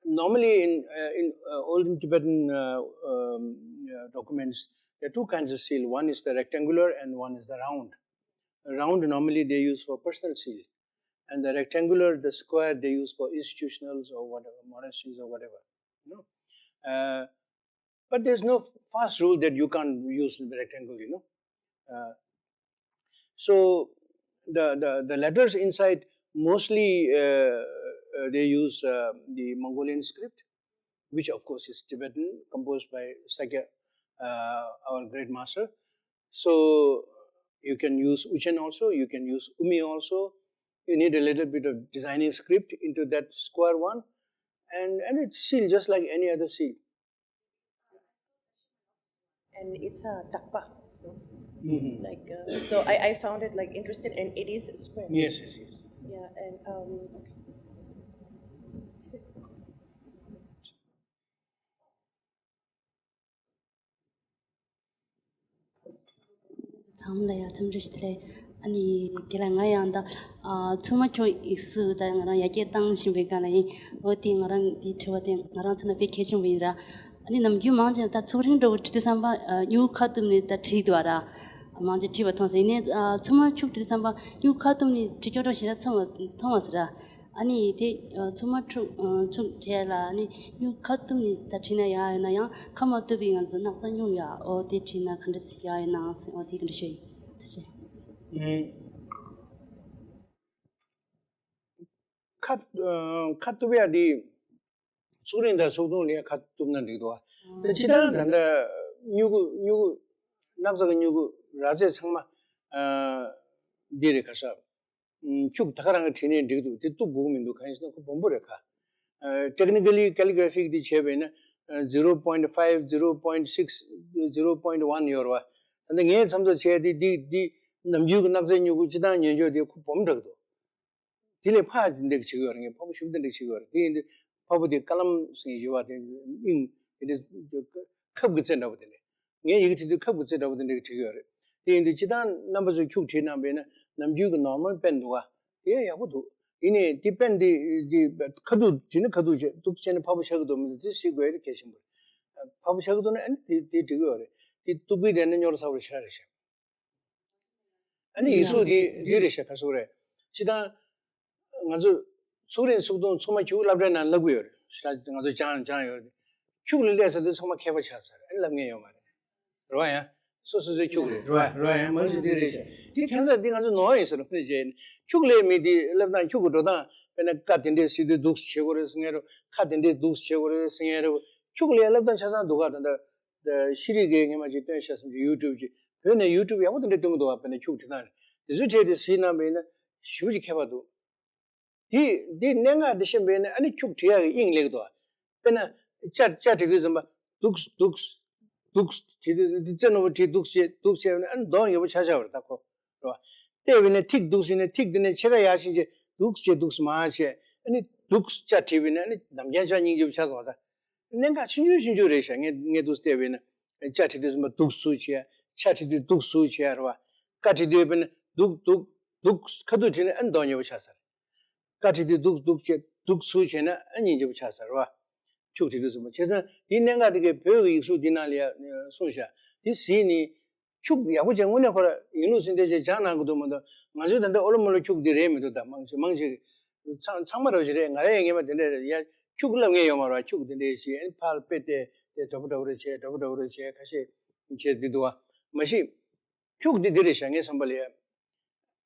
normally, in, uh, in uh, olden Tibetan uh, um, uh, documents, there are two kinds of seal. One is the rectangular and one is the round. Round normally they use for personal seal, and the rectangular, the square, they use for institutionals or whatever, monasteries or whatever. You know? Uh, but there's no fast rule that you can't use the rectangle, you know. Uh, so the, the, the letters inside mostly uh, uh, they use uh, the Mongolian script, which of course is Tibetan, composed by Sakya, uh, our great master. So you can use Uchen also, you can use Umi also. You need a little bit of designing script into that square one, and, and it's sealed just like any other seal. And it's a takpa. No? Mm-hmm. Like uh, so, I, I found it like interesting, and it is square. Yes, yes, yes. Yeah, and um, okay. ཚང་མ་ལ་ཡ་འཚམས་འདྲི་ཞུ་ལེ། ཨ་ནི་དེ་ལ་ང་ཡང་ད་ཚོད་མ་ཁྱོད་ཡིག་གཟུགས་ད་ང་རང་ཡར་རྒྱས་བཏང་བཞིན་པའི་སྒང་ལ་ཡིན། འོ་དེ་ང་རང་འདི་དྲི་བ་དེ་ང་རང་ཚོ་ན་དཔེ་གལ་ཆེན་པོ་ཡིན་ར། ཨ་ནི་ནམ་རྒྱུན་མང་ཆེ་ད་ཚོགས་རིང་འགྲོ་བོ་བྲིས་དུས་ཙམ་པ་སྨྱུ་གུ་ཁ་གཏུབ་ནས་ད་བྲིས་འདུག་ར། མང་ཆེ་བྲིས་པ་མཐོང་སོང་། ཡིན་ནའི་ཚོད་མ་ཁྱོད་བྲིས་དུས་ཙམ་པ་སྨྱུ་གུ་ཁ་གཏུབ་ནས་བྲིས་ཀྱོག་ཀྱོག་ཞེ་དྲག་མཐོང་མ་མཐོང་མ་སོང་ར། ཨ་ནི་དེ་ཚོད་མ་ཁྱོད་ཚོད་བྲིས་ལ་ཨ་ནི་སྨྱུ་གུ་ཁ་གཏུབ་ནས་ད་བྲིས་ན་ཡག་ཡོད་ན་ཡང་ཁ་མ་གཏུབ་པའི་ང་ཚོ་སྣག་ཚ་སྨྱུག་ཡ་འོ་དེ་བྲིས་ན་ག་འདྲ་ཡག་ཡོད་ན་ཟེར། འོ་དེ་ག་འདྲ་ཤོད་ཡིན། ཐུགས་རྗེ་ཆེ། ཁ་ཁ་གཏུབ་ཡ་དེ་ཚོགས་རིང་དང་ཚོགས་ཐུང་ལ་ཡ་ཁ་གཏུབ་ན་འགྲིག་འདུག་ཨ། དེ་སྤྱིར་བཏང་ད་ལྟ་སྨྱུ་གུ་སྨྱུ་གུ་སྣག་ཚ་གི་སྨྱུ་གུ་ར་རྫས་ཚང་མ་འདི་རེད། ཁ་ཤ་ཁྱུག་ད་ག་རང་གི་བྲིས་ནས་འགྲིག་འདུག་དེ་གཏུབ་དགོས་མི་འདུག་གང་ཡིན་ཟེར་ན་ཁོ་སྦོམ་པོ་རེད་ཁ། Technically calligraphic དེ་བྱས་པས་ན zero point five, zero point six, zero point one ཡོད་རེད་བ། ད་ནི་ངས་མཚམས་ཚོད་བྱས་དེ་འདི་འདི་ནམ་རྒྱུན་གྱི་སྣག་ཚའི་སྨྱུ་གུ་སྤྱིར་བཏང་ཉན་ཆོག་དེ་ཁོ་སྦོམ་དྲགས་འདུག་དེ་ལས་ཕ་འདི་འདྲ་བྱེད་ཀྱི་ཡོད་རེད། ངས་ཕ་བུ་ཞུ་འདི་འདྲ་བྱེད་ཀྱི་ཡོད་རེད། དེ་ཡིན་དུས་ཕ་བུ་དེ་ཀ་ལམ་ཟེར་ཞུ་བ་དེ་ཨིན་དེ་འདྲ་ཁབ་ཀྱི་རྩེ་འདྲ་བོ་དེ་འདྲ། ངས་ཡི་གེ་བྲིས་དུས་ཁབ་ཀྱི་རྩེ་འདྲ་བོ་དེ་འདྲ་བྲིས་ཀྱི་ཡོད་རེད། དེ་ཡིན་དུས་སྤྱིར་བཏང་རྣམ་པ་ཚོས་ཁྱུག་བྲིས་གནང་པས་ན་ནམ་རྒྱུན་གྱི་ནོར་མལ་པེན་འདུག་ག་དེ་ཡག་པོ་འདུག་ཡིན་ནའི་དེ་པེན་དེ་དེ་ཁ་ཐུག་བྲིས་ན་ཁ་ཐུག་བྱས་གཏུབ་བྱས་ན་ཕ་བུ་ཆགས་ཀྱི་འདུག་མི་འདུག་དེ་ཤེས་དགོས་ཡ་དེ་གལ་ཆེན་པོ་རེད། ཕ་བུ་ཆགས་ཀྱི་འདུག་ན་ཨ་ནི་དེ་དེ་འགྲིག་གི་ཡོད་རེད། དེ་གཏུབ་ཀྱི་བསྡད་ན་རྙོག་དྲ་ཚ་པོ་རེད། ཤ་རེད་ཤ། ཨ་ནི་ཡིག་གཟུགས་དེ་འདི་རེད་ཤག་ཁ་སོ་རེད། སྤྱིར་བཏང་ང་ཚོ་ཚོགས་རིང་ཚོགས་ཐུང་ཚང་མ་ཁྱུག་སློབ་གྲྭའི་ནང་བསླབ་ཀྱི་ཡོད་རེད་ཤག་ང་ཚོ་སྦྱང་སྦྱང་ཡོད་རེད། ཁྱུག་ལ་སླེབས་ཚར་དུས་ཚང་མ་མཁས་པ་ཆགས་ཚར། ཨ་ནི་ལབ་མཁན་ཡོད་མ་རེད། རེད་བ། ཡང་སོ་སོ་སོའི་ཁྱུག་རེད། རེད་བ། རེད་བ། ཡང་མང་ཆེ་འདི་རེད་ཤག་དེ་ཁྱད་མཚར་འདི་ང་ཚོ་ནོར་བ་ཡིན་ཟེར་ནས་བྱས་ནས་ཁྱུག་ལས་མི་དེ་སླེབས་སྟངས་ཁྱུག་གི་འགྲོ་སྟངས། དཔེར་ན་ཀ་དེ་འདྲས་སྲིད་དུས་འདུག་བྱེད་དགོས་རེད་ཟེར་མཁན་རེད། ཁ་དེ་འདྲས་འདུག་བྱེད་དགོས་རེད་ཟེར་མཁན་རེད། ཁྱུག་ལས་སླེབས་སྟངས་ཆ་ཚང་འདུག་ག་ད་ལྟ་ཤེས་རིག་གིས་སྔོན་མ་ཅིག་སྟོན་ཤག་བསམ་གྱི་ཡུ་ཊུབ་ཅིག་བོད་ནས་ཡུ་ཊུབ་ཡག་པོ་དེ་འདྲས་སྟོན་གྱི་འདུག་ག་དཔེར་ན་ཁྱུག་བྲིས་སྟངས་རེད། དེ་ཚོའི་གྲས་དེ་གཟིགས་གནང་བ་ཡིན་ན་ཞེ་པོ་ཅིག་ཁྱད་པར་འདུག་དེ་དེ་གནད་འགག་དེ་ཤེས་པས་ན་ཨ་ནི་ཁྱུག་བྲི་ཡག་གི་དབྱིངས་སླེབས་འདུག་དཔེར་ན་ཅ་ཅ་བྲི་དུས་ཙམ་པ་འདུག་འདུག་འདུག་བྲི་དུས་འདི་རྩེ་རྣོ་པོ་བྲིས་འདུག་ཅེས་འདུག་ཅེས་ཨ་ནི་མདོག་ཉེས་པོ་ཆགས་ཆགས་པ་རེད་ད་ཁོ། རེད་བ། བལྟས་པས་ན་ཐིག་འདུག་ཟེར་ནས་ཐིག་དེ་ནས་ཕྱེད་ཀ་ཡར་ཕྱིན་རྗེས་འདུག་ཅེས་འདུག་མར་བྱས་ཨ་ནི་འདུག་ཅ་བྲིས་པས་ན་ཨ་ནི་ནམ་རྒྱུན་ཆགས་སྙིང་རྗེ་པོ་ཆགས་སོང་བ་ད། གནད་འགག་ཆུང་ཆུང་ཆུང་ཆུང་རེད་ཤག་ངས་ངས་འདུག་བལྟས་པས་ན་ཅ་བྲིས་དུས་ཙམ་པ་འདུག་ཟུར་བྱས། ཆ་བྲིས་དུས་འདུག་ཟུར་བྱས་རེད་བ། ཀ་བྲིས་དུས་དཔེར་ན་འདུག་འདུག་འདུག་ཁ་ཐུག་བྲིས་ན་ཨ་མདོག་ཉེས་པོ་ཆགས་ས་རེད། ཀ་བྲིས་དུས་འདུག་འདུག་བྱས་འདུག་ཟུར་བྱས་ན་ཨ་སྙིང་རྗེ་པོ་ཆགས་ས་རེད་བ། ཁྱུག་བྲིས་དུས་ཙམ་པ་བྱས་ཙང་དེའི་གནད་འགག་དེ་གའི་བོད་ཀྱི་ཡིག་གཟུགས་འདི་ནང་ལ་ཡང་གསུངས་ཤག་དེ་གཟིགས་ནི། ཁྱུག་ཡག་པོ་བྱས་དངོས་གནས་ཁོ་ར་ཡིན་ལུགས་ཟིན་ཏེ་བྱས་སྦྱང་གནང་གི་འདུག་མ་གཏོགས་ང་ཚོའི་ད་ལྟ་ཨོ་ལོ་མོ་ལོ་ཁྱུག་འདི་རེད་མི་འདུག་ད་མང་ཆེ་མང་ཆེ་ཚང་ཚང་མ་ར་བ་ཞིག་རེད། ང་རང་ཡང་ངས་མ་དེ་འདྲ་རེད་ཡ། ཁྱུག་ལབ་མཁན་ཡོད་མ་རེད་བ། ཁྱུག་དེ་འདྲ་ཞིག་ཨ་ནི་ཕར་དཔེ་བལྟས་དེ་འདྲ་པོ་འདྲ་པོ་རེད་བྱས་འདྲ་པོ་འདྲ་པོ་རེད་བྱས་ཁ་ཤས་བྱས་འདི་འདུག་བ། མ་གཞི་ཁྱུག་འདི་འདི་རེད་ཤག་ངའི་བསམ་པ་ལ་ཡ།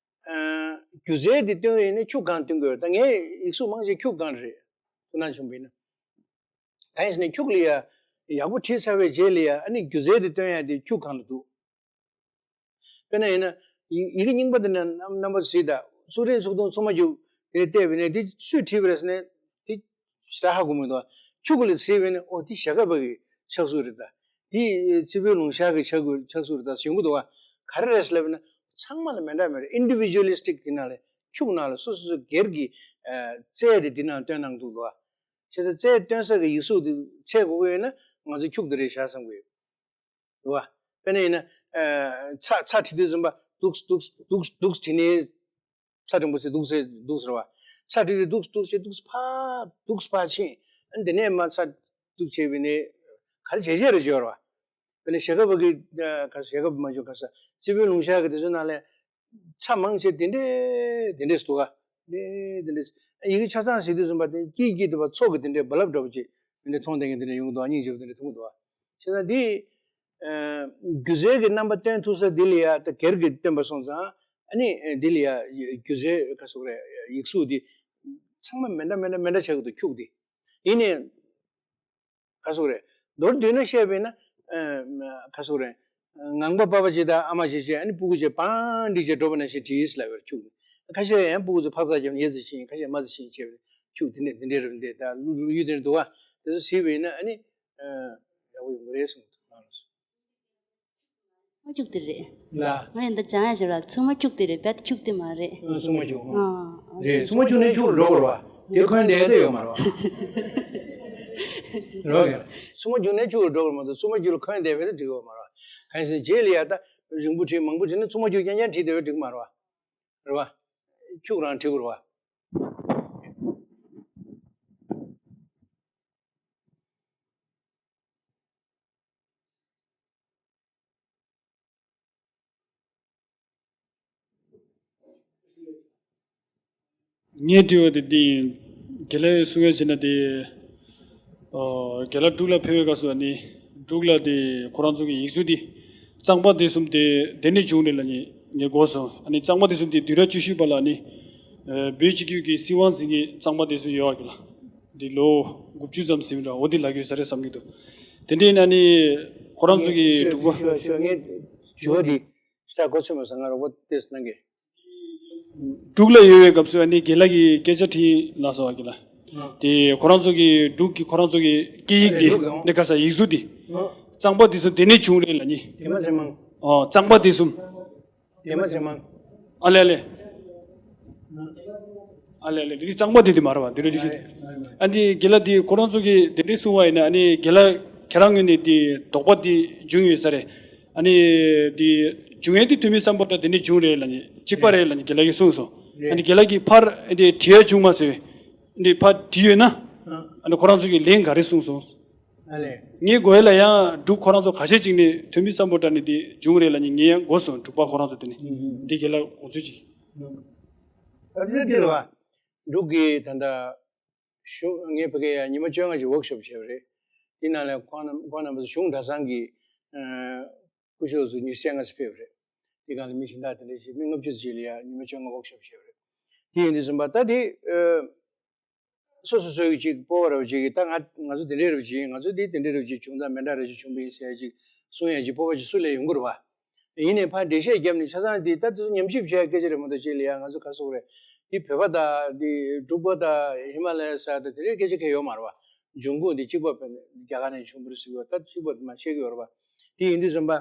སྒྱུ་རྩལ་འདི་སྟོན་ཡིན་ན་ཁྱུག་སྒང་སྟོན་དགོས་རེད། ད་ངའི་ཡིག་གཟུགས་མང་ཆེ་ཁྱུག་སྒང་རེད། ཐུགས་སྣང་བྱུང་བ་ཡིན་ན། ད་ཡིན་ཟེར་ནས་ཁྱུག་ལ་ཡ་ཡག་པོ་བྲིས་ཚར་བའི་རྗེས་ལ་ཡ་ཨ་ནི་སྒྱུ་རྩལ་འདི་སྟོན་ཡ་དེ་ཁྱུག་སྒང་ལ་འདུག་དཔེར་ན་ཡིན་ན། ཡི་ཡི་གེ་རྙིང་པ་འདི་ནས་རྣམ་རྣམ་པ་གཟིགས་དང་། ཚུགས་རིང་ཚུགས་ཐུང་ཚུགས་མ་རྒྱུག་དེ་བལྟས་པས་ན་འདི་སུས་བྲིས་པ་རེད་ཟེར་ནས་འདི་ཞེ་དྲག་ཧ་གོ་མི་འདུག་ཁྱུག་ལ་གཟིགས་པས་ན་ཨོ་འདི་ཞྭ་སྒབ་པ་གི་ཕྱག་གཟུགས་རེད་ད། འདི་རྩེ་ཕུའི་ལུང་ཤར་གི་ཕྱག་ཕྱག་གཟུགས་རེད་ད་ཞུ་གི་འདུག་བ། ག་རེ་རེད་ཟེར་ལབ་ན་ཚང་མ་ལ་མི་འདྲ་མི་འདྲ་ཨིན་ཌི་བི་ཇུ་ཨ་ལི་སི་ཊིག་དེ་ནང་ལ་ཁྱུག་ནང་ལ་སོ་སོ་སོ་སྒེར་གྱི་རྩལ་དེ་འདི་ནང་སྟོན་གནང་འདུག་བ། བྱས་ཙང་རྩལ་སྟོན་ས་གི་ཡིག་གཟུགས་དེ་འཚོལ་དགོས་ཀྱི་ཡོད་ན་ང་ཚོ་ཁྱུག་དེ་རེད་བཞག་བསམ་གི་ཡོད། རེད་བ། དཔེར་ན་ཡིན་ན། ཨ། ཚ་ཚ་བྲིས་དུས་ཙམ་པ་འདུག་འདུག་འདུག་འདུག་བྲིས་ནས། ཚ་འགྲེང་བུ་ཟེར་འདུག་ཟེར་འདུག་ཟེར་བ། ཚ་བྲིས་དུས་འདུག་འདུག་ཟེར་འདུག་ཕར་འདུག་ཕར་ཕྱིན། ཨ་ནི་དེ་ནས་མར་ཚ་འདུག་བྱས་པས་ནས་ག་རེ་བྱས་བྱས་རེད་བརྗོད་རེད་བ། དཔེར་ན་ཞྭ་སྒབ་པ་གི། ཨ། ག་ཞྭ་སྒབ་པ་མ་བརྗོད་ག་ས། རྩེ་ཕུའི་ལུང་ཤར་གི་དེ་ཚོའི་ནང་ལ། ཚ་མང་ཆེ་དེ་འདྲས་དེ་འདྲས་སུ་འདུག་ག་དེ་འདྲས་དེ་འདྲས། ཡི་གེ་ཆ་ཚང་གཟིགས་དུས་ཙམ་པ་དེ་དཀྱིལ་དཀྱིལ་དུ་བ་ཚོགས་ཀྱི་དེ་འདྲས་རྦ་རླབས་འདྲ་པོ་ཅིག་དེ་འདྲས་མཐོང་བསྡད་མཁན་དེ་འདྲས་ཡོང་གི་འདུག་སྙིང་རྗེ་པོ་དེ་འདྲས་མཐོང་གི་འདུག་བྱས་ཙང་འདི། ཨ། སྒྱུ་རྩལ་གྱི་རྣམ་པ་སྟོན་ཐུབ་ས་འདི་ལ་ཡ་ད་སྒེར་གྱི་སྟོན་པ་སོང་ཙང་ཨ་ནི་འདི་ལ་ཡ་སྒྱུ་རྩལ་ག་ཟེར་དགོས་རེད། ཡིག་གཟུགས་འདི་ཚང་མ་མི་འདྲ་མི་འདྲ་མི་འདྲ་ཆགས་ཀྱི་འདུག་ཁྱུག་འདི། ཡིན་ནའི། ག་ཟེར་དགོས་རེད། མདོར་བསྡུས་ན་བཤད་པས་ན། ཨ། ག་ཟེར་དགོས་རེད། ངང་པ་པ་པ་ཅིག་དང་ཨ་མ་ཅིག་བྱས་ཨ་ནི་སྤུ་གུ་ཅིག་བང་སྒྲིག་བྱས་འགྲོ་བ་ནང་བཞིན་བྲིས་ལབ་པར་ཁྱུག་ཁ་ཤས་ཡང་སྤུ་གུ་ཚོ་ཕག་ཚག་བརྒྱབ་ནས་ཡར་ཙམ་ཕྱིན། ཁ་ཤས་མར་ཙམ་ཕྱིན་བྱས་པས་ཁྱུག་དེ་འདྲས་དེ་འདྲས་རེད་འདུག་ད་ལོ་ལོ་རྒྱུས་དེ་འདྲ་འདུག་བ། དེ་ཚོ་གཟིགས་པས་ན་ཨ་ནི། ཨ། ཡག་པོ་ཡོང་གི་རེད་བསམ་གྱི་འདུག་ང་ལ། ཚུགས་མ་ཁྱུག་དེ་རེད། ལ། ང་ཡང་འདི་སྦྱང་ཡ་ཞིག་ལ་ཚུགས་མ་ཁྱུག་དེ་རེད། རྦད་དེ་ཁྱུག་དེ་མ་རེད། ཨ། ཚུགས་མ་ཁྱུག་ཨ། རེད། ཚུགས་མ་ཁྱུག་ནས་ཁྱུག་ལ་འགྲོ་དགོས་རེད་བ། དེ་འཁོན་བསྡད་ཡ་ཡོད་མ་རེད་བ། རེད་བ། ཚུགས་མ་ཁྱུག་ནས་ཁྱུག་ལ་འགྲོ་དགོས་རེད་མ་གཏོགས་ཚུགས་མ་ཁྱུག་ལ་འཁོན་བསྡད་པ་དེ་འགྲིག་གི་ཡོད་མ་རེད་བ། གང་ཡིན་ཟེར་ན་རྗེས་ལ་ཡ་ད་རིང་པོ་བྲིས་མང་པོ་བྲིས་ན་ཚུགས་མ་ཁྱུག་རྐྱང་རྐྱང་བྲིས་བསྡད་པ་འགྲིག་གི་མ་རེད་བ། རེད་བ། ཁྱུག་རང་བྲིས་དགོས་རེད་བ། ངའི་དྲི་བ་དེ་འདི་ཡིན། རྒན་ལགས་གསུང་ཡ་བྱས་ན་དེ། ཨ། རྒན་ལགས་འབྲུག་ལ་ཕེབས་པའི་སྐབས་སུ་ཨ་ནི་འབྲུག་ལ་དེ་ཁོ་རང་ཚོ་གི་ཡིག་གཟུགས་དེ་གཙང་པ་བདེ་གསུམ་དེ་དེ་ནས་བྱུང་རེད་ལབ་ནས་ངས་གོ་སོང་། ཨ་ནི་གཙང་པ་བདེ་གསུམ་དེ་དུས་རབས་བཅུ་བཞི་པ་ལ་ཨ་ནི། ཨ། བོད་སྤྱི་འཐུས་ཀྱི་སྲིད་དབང་འཛིན་མཁན་གཙང་པ་བདེ་གསུམ་ཡོད་པ་གི་ལ། འདི་ལོ་དགུ་བཅུ་ཙམ་ཟིན་ར་འོ་འདི་ལབ་ཀྱི་ཡོད་ས་རེད་བསམ་གྱི་འདུག་དེ་འདྲའི་ན་ནི་ཁོ་རང་ཚོ་གི་འབྲུག་པ། ཞོ་ཞོ་ངས་དྲི་བ་འདི་ཞེ་དྲག་གོ་ཚོད་མ་སོང་། ང་རོགས་པ་ཏོག་ཙམ་གནང་གི། འབྲུག་ལ་ཡོད་པའི་སྐབས་སུ་ཨ་ནི་རྒན་ལགས་ཀྱིས་སྐད་ཆ་དྲིས་ལབ་སོང་བ་གི་ལ། ཨ། དེ་ཁོ་རང་ཚོ་གི་འབྲུག་གི་ཁོ་རང་ཚོ་གི་སྐད་ཡིག་འདི་འདི་ག་ས་ཡིག་གཟུགས་འདི། ཨ། གཙང་པ་འདི་ཚོ་དེ་ནས་བྱུང་རེད་ལབ་ནི། དེ་མ་ཚད་མང་། ཨོ། གཙང་པ་འདི་གསུམ། དེ་མ་ཚད་མང་། ཨ་ལེ་ཨ་ལེ། ཨ་ལེ་ཨ་ལེ། འདི་གཙང་པ་འདི་དེ་མ་རེད་བ། འདི་ར་ཅི་ཞུ་དེ། ཨ་འདི་རྒན་ལགས་འདི་ཁོ་རང་ཚོ་གི་དེ་འདྲའི་གསུང་བ་ཡིན་ན་ཨ་ནི་རྒན་ལགས་ཁྱེད་རང་ངོས་ནས་འདི་དོགས་པ་འདི་བྱུང་ཡོད་ས་རེད། ཨ་ནི་འདི་བྱུང་ཡས་འདི་ཐོན་མི་སམ་བྷོ་ཊ་དེ་ནས་བྱུང་རེད་ལབ་ནི་གཅིག་པ་རེད་ལབ་ནི་རྒན་ལགས་ཀྱིས་གསུངས་སོང་། ཨ་ནི་རྒན་ལགས་ཀྱིས་ཕར་འདི་བྲིས་ཡ་བྱུང་མ་ཟེར་བས། འདི་ཕར་བྲིས་ཡོད་ན། ཨ་ནི་ཁོ་རང་ཚོ་གིས་ལན་ག་རེ་གསུངས་སོང་། ཨ་ལས། ངའི་མགོ་ཡ་ལ་ཡང་འབྲུག་ཁོ་རང་ཚོ་ཁ་ཤས་ཅིག་ནས་ཐོན་མི་སམ་བྷོ་ཊ་ནས་འདི་བྱུང་རེད་ལབ་ནི་ངས་ཡང་གོ་སོང་། འབྲུག་པ་ཁོ་རང་ཚོ་དེ་ནས་ཨུ་ཨུ་འདི་རྒན་ལགས་དགོངས་ཚུལ་ཅིག་ཨུ་ཨུ། ཨ་ཙི་འདི་རེད་བ། འབྲུག་གི་ད་ལྟ་གཞུང་ངས་ཕ་གི་ཡ་ཉི་མ་བཅོ་ལྔ་ཅིག་ཝོག་ཤོབ་བྱས་པ་རེད། དེ་ནང་ལ་ཁོང་རྣམ་ཁོང་རྣམ་པ་ཚོ་གཞུང་གྲྭ་ཚང་གི་ཨ་སྐུ་ཞབས་ཚོ་ཉི་ཤུ་རྩ་ལྔ་ཙམ་ཕེབས་རེད། དེ་སྒང་ལ་མི་གཞན་དག་དེ་འདྲ་ཞིག་མི་ལྔ་བཅུ་ཙམ་ཅིག་ལ་ཡ་ཉི་མ་བཅོ་ལྔ་ཝོག་ཤོབ་བྱས་པ་རེད། དེ་ཡིན་དུས་ཙམ་པ་ད་དེ་ཨ་སོ་སོ་སོའི་གི་ཅིག་སྤོབས་པ་ར་བ་ཅིག་གིས་ད་ང་ང་ཚོ་དེ་འདྲའི་ར་བ་ཅིག་ཡིན། ང་ཚོ་དེ་དེ་འདྲའི་ར་བ་ཅིག་བྱུང་ད་མེ་འདྲ་ར་ཅིག་བྱུང་བ་ཡིན་ཟེར་ཅིག་གསུང་ཡ་ཅིག་སྤོབས་པ་ཅིག་སུ་ལ་ཡོང་གི་རེད་བ། ཡིན་ནའི་ཕར་འགྲེལ་བཤད་བརྒྱབ་ནས་ཆ་ཚང་དེ་ད་དུ་ཉམས་ཞིབ་བྱས་སྐད་ཆ་རེད་མ་གཏོགས་ཅིག་ལ་ཡ་ང་ཚོ་ག་སོག་རེད། དེ་བོད་པ་དང་དེ་འབྲུག་པ་དང་ཧི་མ་ལ་ཡ་ས་དང་དེ་འདྲའི་སྐད་ཆ་གང་ཡོད་མ་རེད་བ། འབྱུང་ཁུངས་དེ་གཅིག་པ་བོད་རྒྱ་གར་ནས་བྱུང་བ་རེད་ཟེར་གི་ཡོད། ད་གཅིག་པ་མ་བཤད་གི་ཡོད་རེད་བ། དེ་ཡིན་དུས་ཙམ་པ།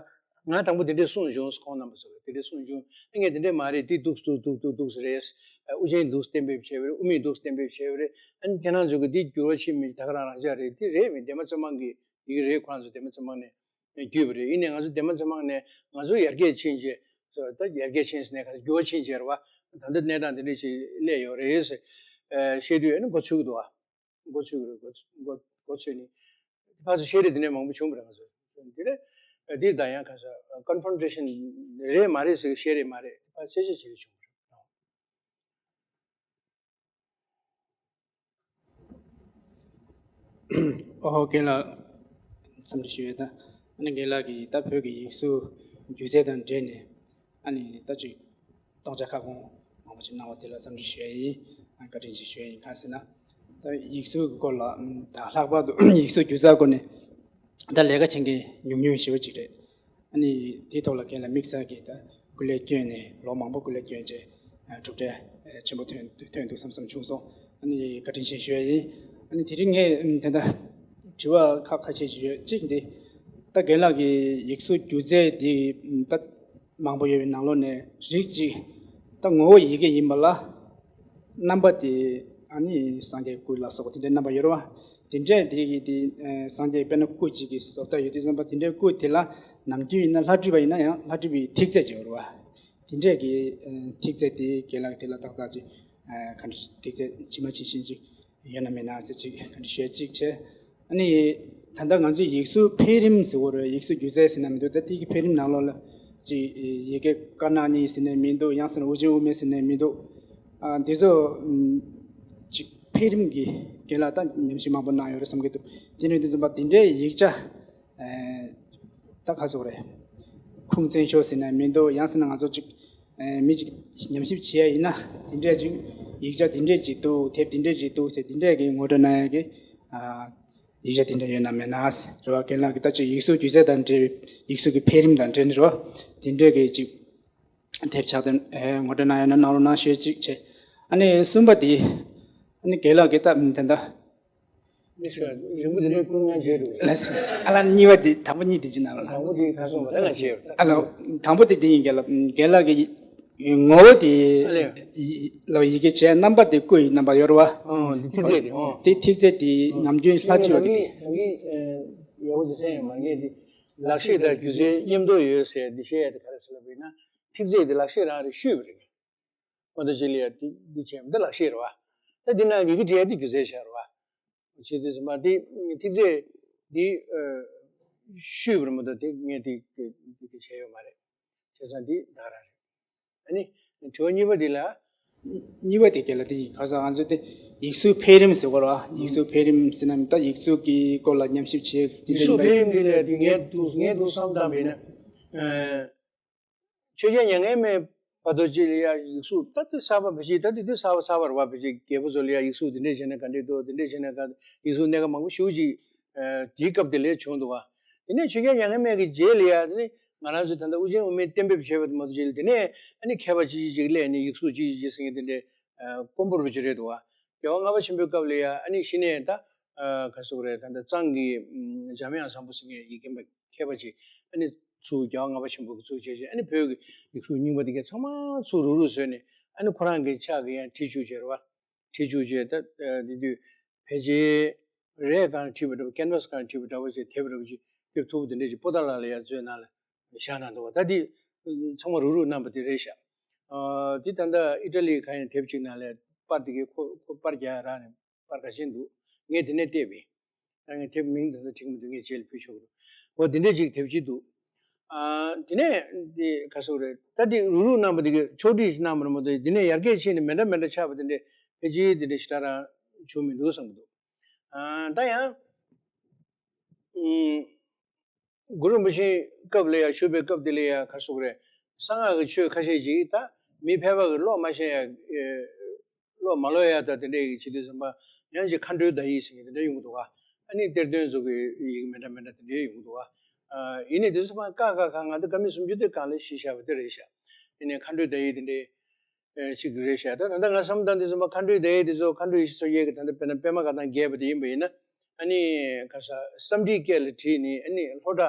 ང་དང་པོ་དེ་འདྲས་གསུངས་བྱུང་། ཁོང་རྣམ་པ་ཚོ་དེ་འདྲས་གསུངས་བྱུང་། ཨ་ངས་དེ་འདྲས་མ་རེད། དེ་འདུག་འདུག་འདུག་འདུག་འདུག་རེད། དབུ་ཅན་འདུག་གཏན་འབེབས་བྱས་པ་རེད། དབུ་མེད་འདུག་གཏན་འབེབས་བྱས་པ་རེད། ཨ་ནི་ཁྱེད་རང་ཚོ་གི་འདི་འགྱུར་བ་ཕྱིན་མིན་ད་ག་རང་རང་འཇགས་རེད། དེ་རེད་མིན་འདན་མ་ཚེ་དམངས་ཀྱི་ཡི་གེ་རེད། ཁོ་རང་ཚོ་འདན་མ་ཚེ་དམངས་ནས་བརྒྱུད་པ་རེད། ཡིན་ནའི་ང་ཚོ་འདན་མ་ཚེ་དམངས་ནས་ང་ཚོ་ཡར་རྒྱས་ཕྱིན་རྗེས། ད་ཡར་རྒྱས་ཕྱིན་ཟེར་ནས་ག་འགྱུར་བ་ཕྱིན་རྗེས་རེད་བ། ད་ལྟ་གནས་སྟངས་འདི་འདྲས་ཞིག་སླེབས་ཡོད་རེད་ཟེར། ཨ་བཤད་དུས་ཨ་ནི་མགོ་ཚོས་ཀྱི་འདུག་བ། མགོ་ཚོས་ཀྱི་རེད། མགོ་མགོ་མགོ་ཚོས་ནི། ཕར་ཚུར་བཤད་རེས་དེ་འདྲས་མང་པོ་བྱུང་བ་རེད། ང་ཚོ་འདི་རེད། འདིར་ད་ཡང་ག་ས་ཀོན་ཕོན་ཊེ་ཤན་རེད་མ་རེད་ཟེར་བཤད་རེས་མ་རེད། ཕར་གསལ་བཤད་བྱེད་རེས་བྱུང་བ་རེད། ཨོ་ཧོ། རྒན་ལགས་འཚམས་འདྲི་ཞུ་ཡས་དང་། ཨ་ནི་རྒན་ལགས་ཀྱིས་ད་བོད་ཀྱི་ཡིག་གཟུགས་སྒྱུ་རྩལ་དང་འབྲེལ་ནས་ཨ་ནི་ད་ཅིག་སྟོང་ཆ་ཁ་སྐོང་མང་པོ་ཅིག་གནང་བ་དེ་ལ་འཚམས་འདྲི་ཞུ་ཡས་ཡིན། ཨ་བཀའ་དྲིན་ཆེ་ཞུ་ཡས་ཡིན། གང་ཟེར་ན། ད་ཡིག་གཟུགས་ཀྱི་སྐོར་ལ་ད་ལྷག་པར་དུ་ཡིག་གཟུགས་སྒྱུ་རྩལ་སྐོར་ནས་ད་ལས་ཀ་བྱེད་མཁན་ཉུང་ཉུང་ཞེ་པོ་ཅིག་རེད། ཨ་ནི་དེའི་ཐོག་ལ་རྒན་ལགས་དམིགས་བསལ་གྱིས་ད་སྐུ་ལས་བསྐྱོན་ནས་ལོ་མང་པོ་སྐུ་ལས་བསྐྱོན་རྗེས་གྲུབ་འབྲས་ཆེན་པོ་ཐོན་ཐོན་འདུག་བསམ་བསམ་བྱུང་སོང་། ཨ་ནི་བཀའ་དྲིན་ཆེ་ཞུ་ཡས་ཡིན། ཨ་ནི་དེ་རིང་ངས་ད་ལྟ་དྲི་བ་ཁག་ཁ་ཤས་ཅིག་ཡོད། གཅིག་འདི་ད་རྒན་ལགས་ཀྱི་ཡིག་གཟུགས་སྒྱུ་རྩལ་འདི་ད་མང་པོ་ཡོད་པའི་ནང་ལོགས་ནས་རིགས་གཅིག་ད་ངོ་བོ་ཡི་གེ་ཡིན་པ་ལ། རྣམ་པ་དེ་ཨ་ནི་སངས་རྒྱས་སྐུ་ལ་སོགས་པ་དེ་འདྲའི་རྣམ་པ་ཡོད་རེད་བ། དེ་འདྲས་དེ་གི་དེ་ཨ་སངས་རྒྱས་དཔེར་ན་སྐུ་གཅིག་གི་བཟོ་ལྟ་ཡོད་དུས་ཙམ་པ་དེ་འདྲའི་སྐུ་དེ་ལ་ནམ་རྒྱུན་ཡིན་ན་ལྷ་བྲིས་པ་ཡིན་ན་ཡང་ལྷ་བྲིས་པའི་ཐིག་ཚད་ཅིག་ཡོད་རེད་བ། དེ་འདྲས་ཀྱི་ཨ་ཐིག་ཚད་དེ་རྒན་ལགས་དེ་ལ་ཏག་ཏག་ཅིག་ཨ་ག་འདྲ་ཐིག་ཚད་ཇི་མ་ཇི་བཞིན་ཅིག་ཡོད་ན་མེད་ན་ཟེར་ཅིག་ག་འདྲ་ཞུ་ཡས་གཅིག་བྱས། ཨ་ནི་ད་ལྟ་ང་ཚོས་ཡིག་གཟུགས་འཕེལ་རིམ་ཟེར་བ་རེད། ཡིག་གཟུགས་སྒྱུ་རྩལ་ཟེར་ན་མི་འདུག་ད་ལྟའི་གི་འཕེལ་རིམ་ནང་ལོགས་ལ་ཅིག་ཡི་གེ་དཀར་ནག་གཉིས་ཟེར་ནས་མི་འདུག་ཡང་ཟེར་ན་དབུ་ཅན་དབུ་མེད་ཟེར་ནས་མི་འདུག་ཨ་འདི་ཚོ་ཨམ་ཅིག་འཕེལ་རིམ་གྱི་རྒན་ལགས་ད་ཉམས་ཞིབ་མང་པོ་གནང་ཡོད་རེད་བསམ་གྱི་འདུག་དེ་ནས་འདི་ཚོ་པ་དེ་འདྲའི་ཡིག་ཆ་ཨ་ད་ག་ཟེར་དགོས་རེད། ཁུངས་བཙན་ཤོས་ཟེར་ན་མི་འདུག་ཡང་ཟེར་ན་ང་ཚོ་ཅིག་ཨ་མི་ཅིག་ཉམས་ཞིབ་བྱེད་ཡ་ཡིན་ན་དེ་འདྲའི་ཅིག་ཡིག་ཆ་དེ་འདྲས་ཅིག་འདུག་དེབ་དེ་འདྲས་ཅིག་འདུག་ཟེར་དེ་འདྲས་ཀྱི་ངོ་སྤྲོད་གནང་ཡ་གི་ཨ་ཡིག་ཆ་དེ་འདྲ་ཡོད་ན་མེད་ན་རེད་བ། རྒན་ལགས་ཀྱིས་ད་ཅིག་ཡིག་གཟུགས་སྒྱུ་རྩལ་དང་འབྲེལ་བའི་ཡིག་གཟུགས་ཀྱི་འཕེལ་རིམ་དང་འབྲེལ་ནས་རེད་བ། དེ་འདྲས་ཀྱི་ཅིག་དེབ་ཆགས་དོན་ཨེ་ངོ་སྤྲོད་གནང་ཡོད་ན་གནང་རོགས་གནང་ཞུ་ཅིག་བྱས། ཨ་ནི་གསུམ་པ་དེ་ཨ་ནི་རྒན་ལགས་ཀྱིས་ད་དེ་འདྲ་མི་ཤོད་རིང་པོ་དེ་འདྲའི་བསྐུལ་ངང་བྱས་འདུག་ལགས་སོ། ལགས་སོ། ཨ་ལ་གཉིས་པ་དེ་དང་པོ་གཉིས་དེ་ཅི་གནང་རོགས་གནང་། དང་པོ་དེ་ག་སོང་བ་ད་ང་བྱས་ཡོད། ཨ་ལ་དང་པོ་དེ་དེ་ཡིན། རྒན་ལགས་རྒན་ལགས་ཀྱིས་ངོ་བོ་དེ་ཨ་ལས། ཡི་ལ་ཡི་གེ་བྱས། རྣམ་པ་དེ་སྐུ་ཡི་རྣམ་པ་ཡོད་རེད་བ། ཨོ་འདི་ཐིག་ཚད་དེ་ཨོ། དེ་ཐིག་ཚད་དེ་ཨོ། ནམ་རྒྱུན་ལྷ་བྲིས་པ་གི་ད་གིན་ད་གིན་ཡག་པོ་ཅིག་གསན་ཡོད་མ་རེད། ངས་འདི་ལག་ཤེས་དང་སྒྱུ་རྩལ་མཉམ་དུ་ཡོད་ཟེར་འདི་བཤད་ཡ་དེ་ག་རེ་ཟེར་ལབ་པ་ཡིན་ན། ཐིག་ཚད་དེ་ལག་ཤེས་རང་རེད། བཤུས་པ་རེད། མ་གཏོགས་ཅི་ལ་ཡ་འདི་འདི་བྱས་མི་འདུག་ལག་ཤེས་རེད་བ། ད་འདི་ན་ཡི་གེ་འབྲི་ཡ་འདི་སྒྱུ་རྩལ་ཤར་བ། བྱེད་དུས་ཙམ་པ་འདི་ཐིག་ཚད་འདི་ཨ་བཤུས་པ་རེད་མ་གཏོགས་དེ་ངས་འདི་འདི་འདི་བྱས་ཡོད་མ་རེད། བྱས་ཙང་འདི་ད་ག་རང་རེད། ཨ་ནི་དྲི་བ་གཉིས་པ་འདི་ལ། གཉིས་པ་དེ་རྒན་ལགས་དེ་ཡིན། ག་ས་ང་ཚོས་དེ་ཡིག་གཟུགས་འཕེལ་རིམ་ཟེར་བ་རེད་བ། ཡིག་གཟུགས་འཕེལ་རིམ་ཟེར་ན་ད་ཡིག་གཟུགས་ཀྱི་སྐོར་ལ་ཉམས་ཞིབ་བྱེད་དེ་ཡིག་གཟུགས་འཕེལ་རིམ་འདི་ལ་དེ་ངས་འདུག་ངས་འདུག་བསམ་བཏང་བས་ན། ཨ་ཆོས་རྒྱལ་མྱ་ངན་མེད་བར་དུ་ཅིག་ལ་ཡ་ཡིག་གཟུགས་ད་དེ་གསར་པ་བེད་སྤྱད། ད་དེ་དུས་གསར་པ་གསར་པ་རེད་བ། བེད་སྤྱད་རྒྱལ་པོ་ཚོ་ལ་ཡ་ཡིག་གཟུགས་དེ་འདྲས་བྱས་ན་ག་འདྲས་འདུག་དེ་འདྲས་བྱས་ན་ག་ཡིག་གཟུགས་གནད་འགག་མང་པོ་ཞེ་པོ་ཅིག་ཨ་དེའི་སྐབས་དེ་ལ་བྱུང་འདུག་བ། དེ་ནས་ཆོས་རྒྱལ་མྱ་ངན་མེད་ཀྱི་རྗེས་ལ་ཡ་དེ་ནས་ང་རང་ཚོ་ད་ལྟ་དབུ་ཅན་དབུ་མེད་གཏན་འབེབས་བྱས་པ་དེ་མ་གཏོགས་ཅིག་ལ་དེ་ནས་ཨ་ནི་མཁས་པ་ཅིག་ཅིག་སླེབས་ནས་ཡིག་གཟུགས་ཅིག་ཅིག་ཟེར་མཁན་དེ་འདྲས་ཨ་དཀོན་པོ་རུ་ཅིག་རེད་འདུག་བ། རྒྱལ་བ་ལྔ་པ་ཆེན་པོའི་སྐབས་ལ་ཡ་ཨ་ནི་གཞི་ནས་ད་ཨ་ག་ཟེར་དགོས་རེད། ད་ལྟ་གཙང་གི་ཨམ་འཇམ་དབྱངས་བཟང་པོ་ཟེར་མཁན་ཡི་གེ་མཁས་པ་ཅིག་ཨ་ནི་ཚུར་རྒྱལ་བ་ལྔ་པ་ཆེན་པོ་གི་ཚུར་བྱས་རྗེས་ཨ་ནི་བོད་ཀྱི་ཡིག་གཟུགས་རྙིང་པ་དེ་གའི་ཚང་མ་ཚུར་རུག་རུག་བཟོས་ནས་ཨ་ནི་ཁོ་རང་གི་ཕྱག་གིས་ཡང་བྲིས་བཅུག་བྱས་རེད་བ། བྲིས་བཅུག་བྱས་ད་ཨ་དེ་དུས་ཕལ་ཆེར་རས་སྒང་བྲིས་པ་འདྲ་བོ། ཀེན་ཝ་སི་སྒང་བྲིས་པ་འདྲ་བོ་བྱས། དེབ་འདྲ་བོ་ཅིག་དེབ་མཐུག་པོ་དེ་འདྲ་ཅིག་པོ་ཏཱ་ལ་ལ་ཡང་མཛོད་ནང་ལ་བཞག་གནང་འདུག་བ། ད་དེ་ཚང་མ་རུག་རུག་གནང་པ་དེ་རེད་ཤག་ཨ་དེ་ད་ལྟ་ཨི་ཊ་ལི་ག་ཡང་དེབ་ཅིག་ནང་ལ་པར་དེ་གའི་ཁོ་ཁོ་པར་རྒྱག་རག་ནས། པར་ག་ཅན་འདུག་ངས་དེ་ནས་བལྟས་པས། ཨ་ངས་དེབ་མིང་དེ་ཚོ་འགྲིག་མི་འདུག་ངས་རྗེས་ལ་ཕུལ་ཆོག་གི་འདུག་འོ་དེ་འདྲས་ཅིག་དེབ་ཅིག་འདུག་ཨ་དེ་ནས་དེ་ག་སོག་རེད། ད་དེ་རུག་རུག་གནང་པ་དེ་གི་ཕྱོགས་སྒྲིག་ཅིག་གནང་པ་རེད་མ་གཏོགས་དེ་ནས་ཡར་རྒྱས་ཕྱིན་ནས་མེ་འདྲ་མེ་འདྲ་ཆགས་པ་དེ་འདྲས་ཕལ་ཆེར་དེ་འདྲས་ཞེ་དྲག་རང་བྱུང་མི་འདུག་བསམ་གི་འདུག་ཨ་ད་ཡང་ གུ་རུ་རིན་པོ་ཆེའི་སྐབས་ལ་ཡང་བཞུགས་པའི་སྐབས་དེ་ལ་ཡང་ག་རེ་ཟེར་དགོས་རེད། གསང་སྔགས་ཀྱི་ཆོས་ཁ་ཤས་ཅིག་ད་མི་ཕལ་པ་གི་ཀློག་མ་ཤེས་ཡ། ཀློག་མ་ཀློག་ཡ་ད་དེ་འདྲའི་ཡི་གེ་བྱེད་དུས་ཙམ་པ་ཡང་ཅིག་མཁའ་འགྲོའི་བརྡ་ཡིག་ཟེར་མཁན་དེ་འདྲ་ཡོང་གི་འདུག་ག་ཨ་ནི་གཏེར་སྟོན་ཚོ་གི་ཡི་གེ་མི་འདྲ་མི་འདྲ་དེ་འདྲ་ཡོང་གི་འདུག་ག་ཨ་ཡིན་ནའི་དེ་ཚོ་མ་ཀ་ཁ་ག་ང་ཚོ་ཀ་མད་སུམ་ཅུ་དེ་གང་ལ་གཞི་བཞག་པ་དེ་རེད་ཤག་ཡིན་ནའི་མཁའ་འགྲོའི་བརྡ་ཡིག་དེ་འདྲའི་ཅིག་རེད་ཤག་ད་ད་ལྟ་ང་བསམ་བཏང་དུས་ཙམ་པ་མཁའ་འགྲོའི་བརྡ་ཡིག་དེ་ཚོ་མཁའ་འགྲོ་ཡེ་ཤེས་མཚོ་རྒྱལ་གྱི་ད་ལྟ་དཔེར་ན་པདྨ་བཀའ་ཐང་རྒྱས་པ་དེ་ཡིན་པ་ཡིན་ན། ཨ་ནི་ག་ས་སཾ་སྐྲྀ་ཏ་ལ་བྲིས་ནས་ཨ་ནི་ལྷོ་བྲག་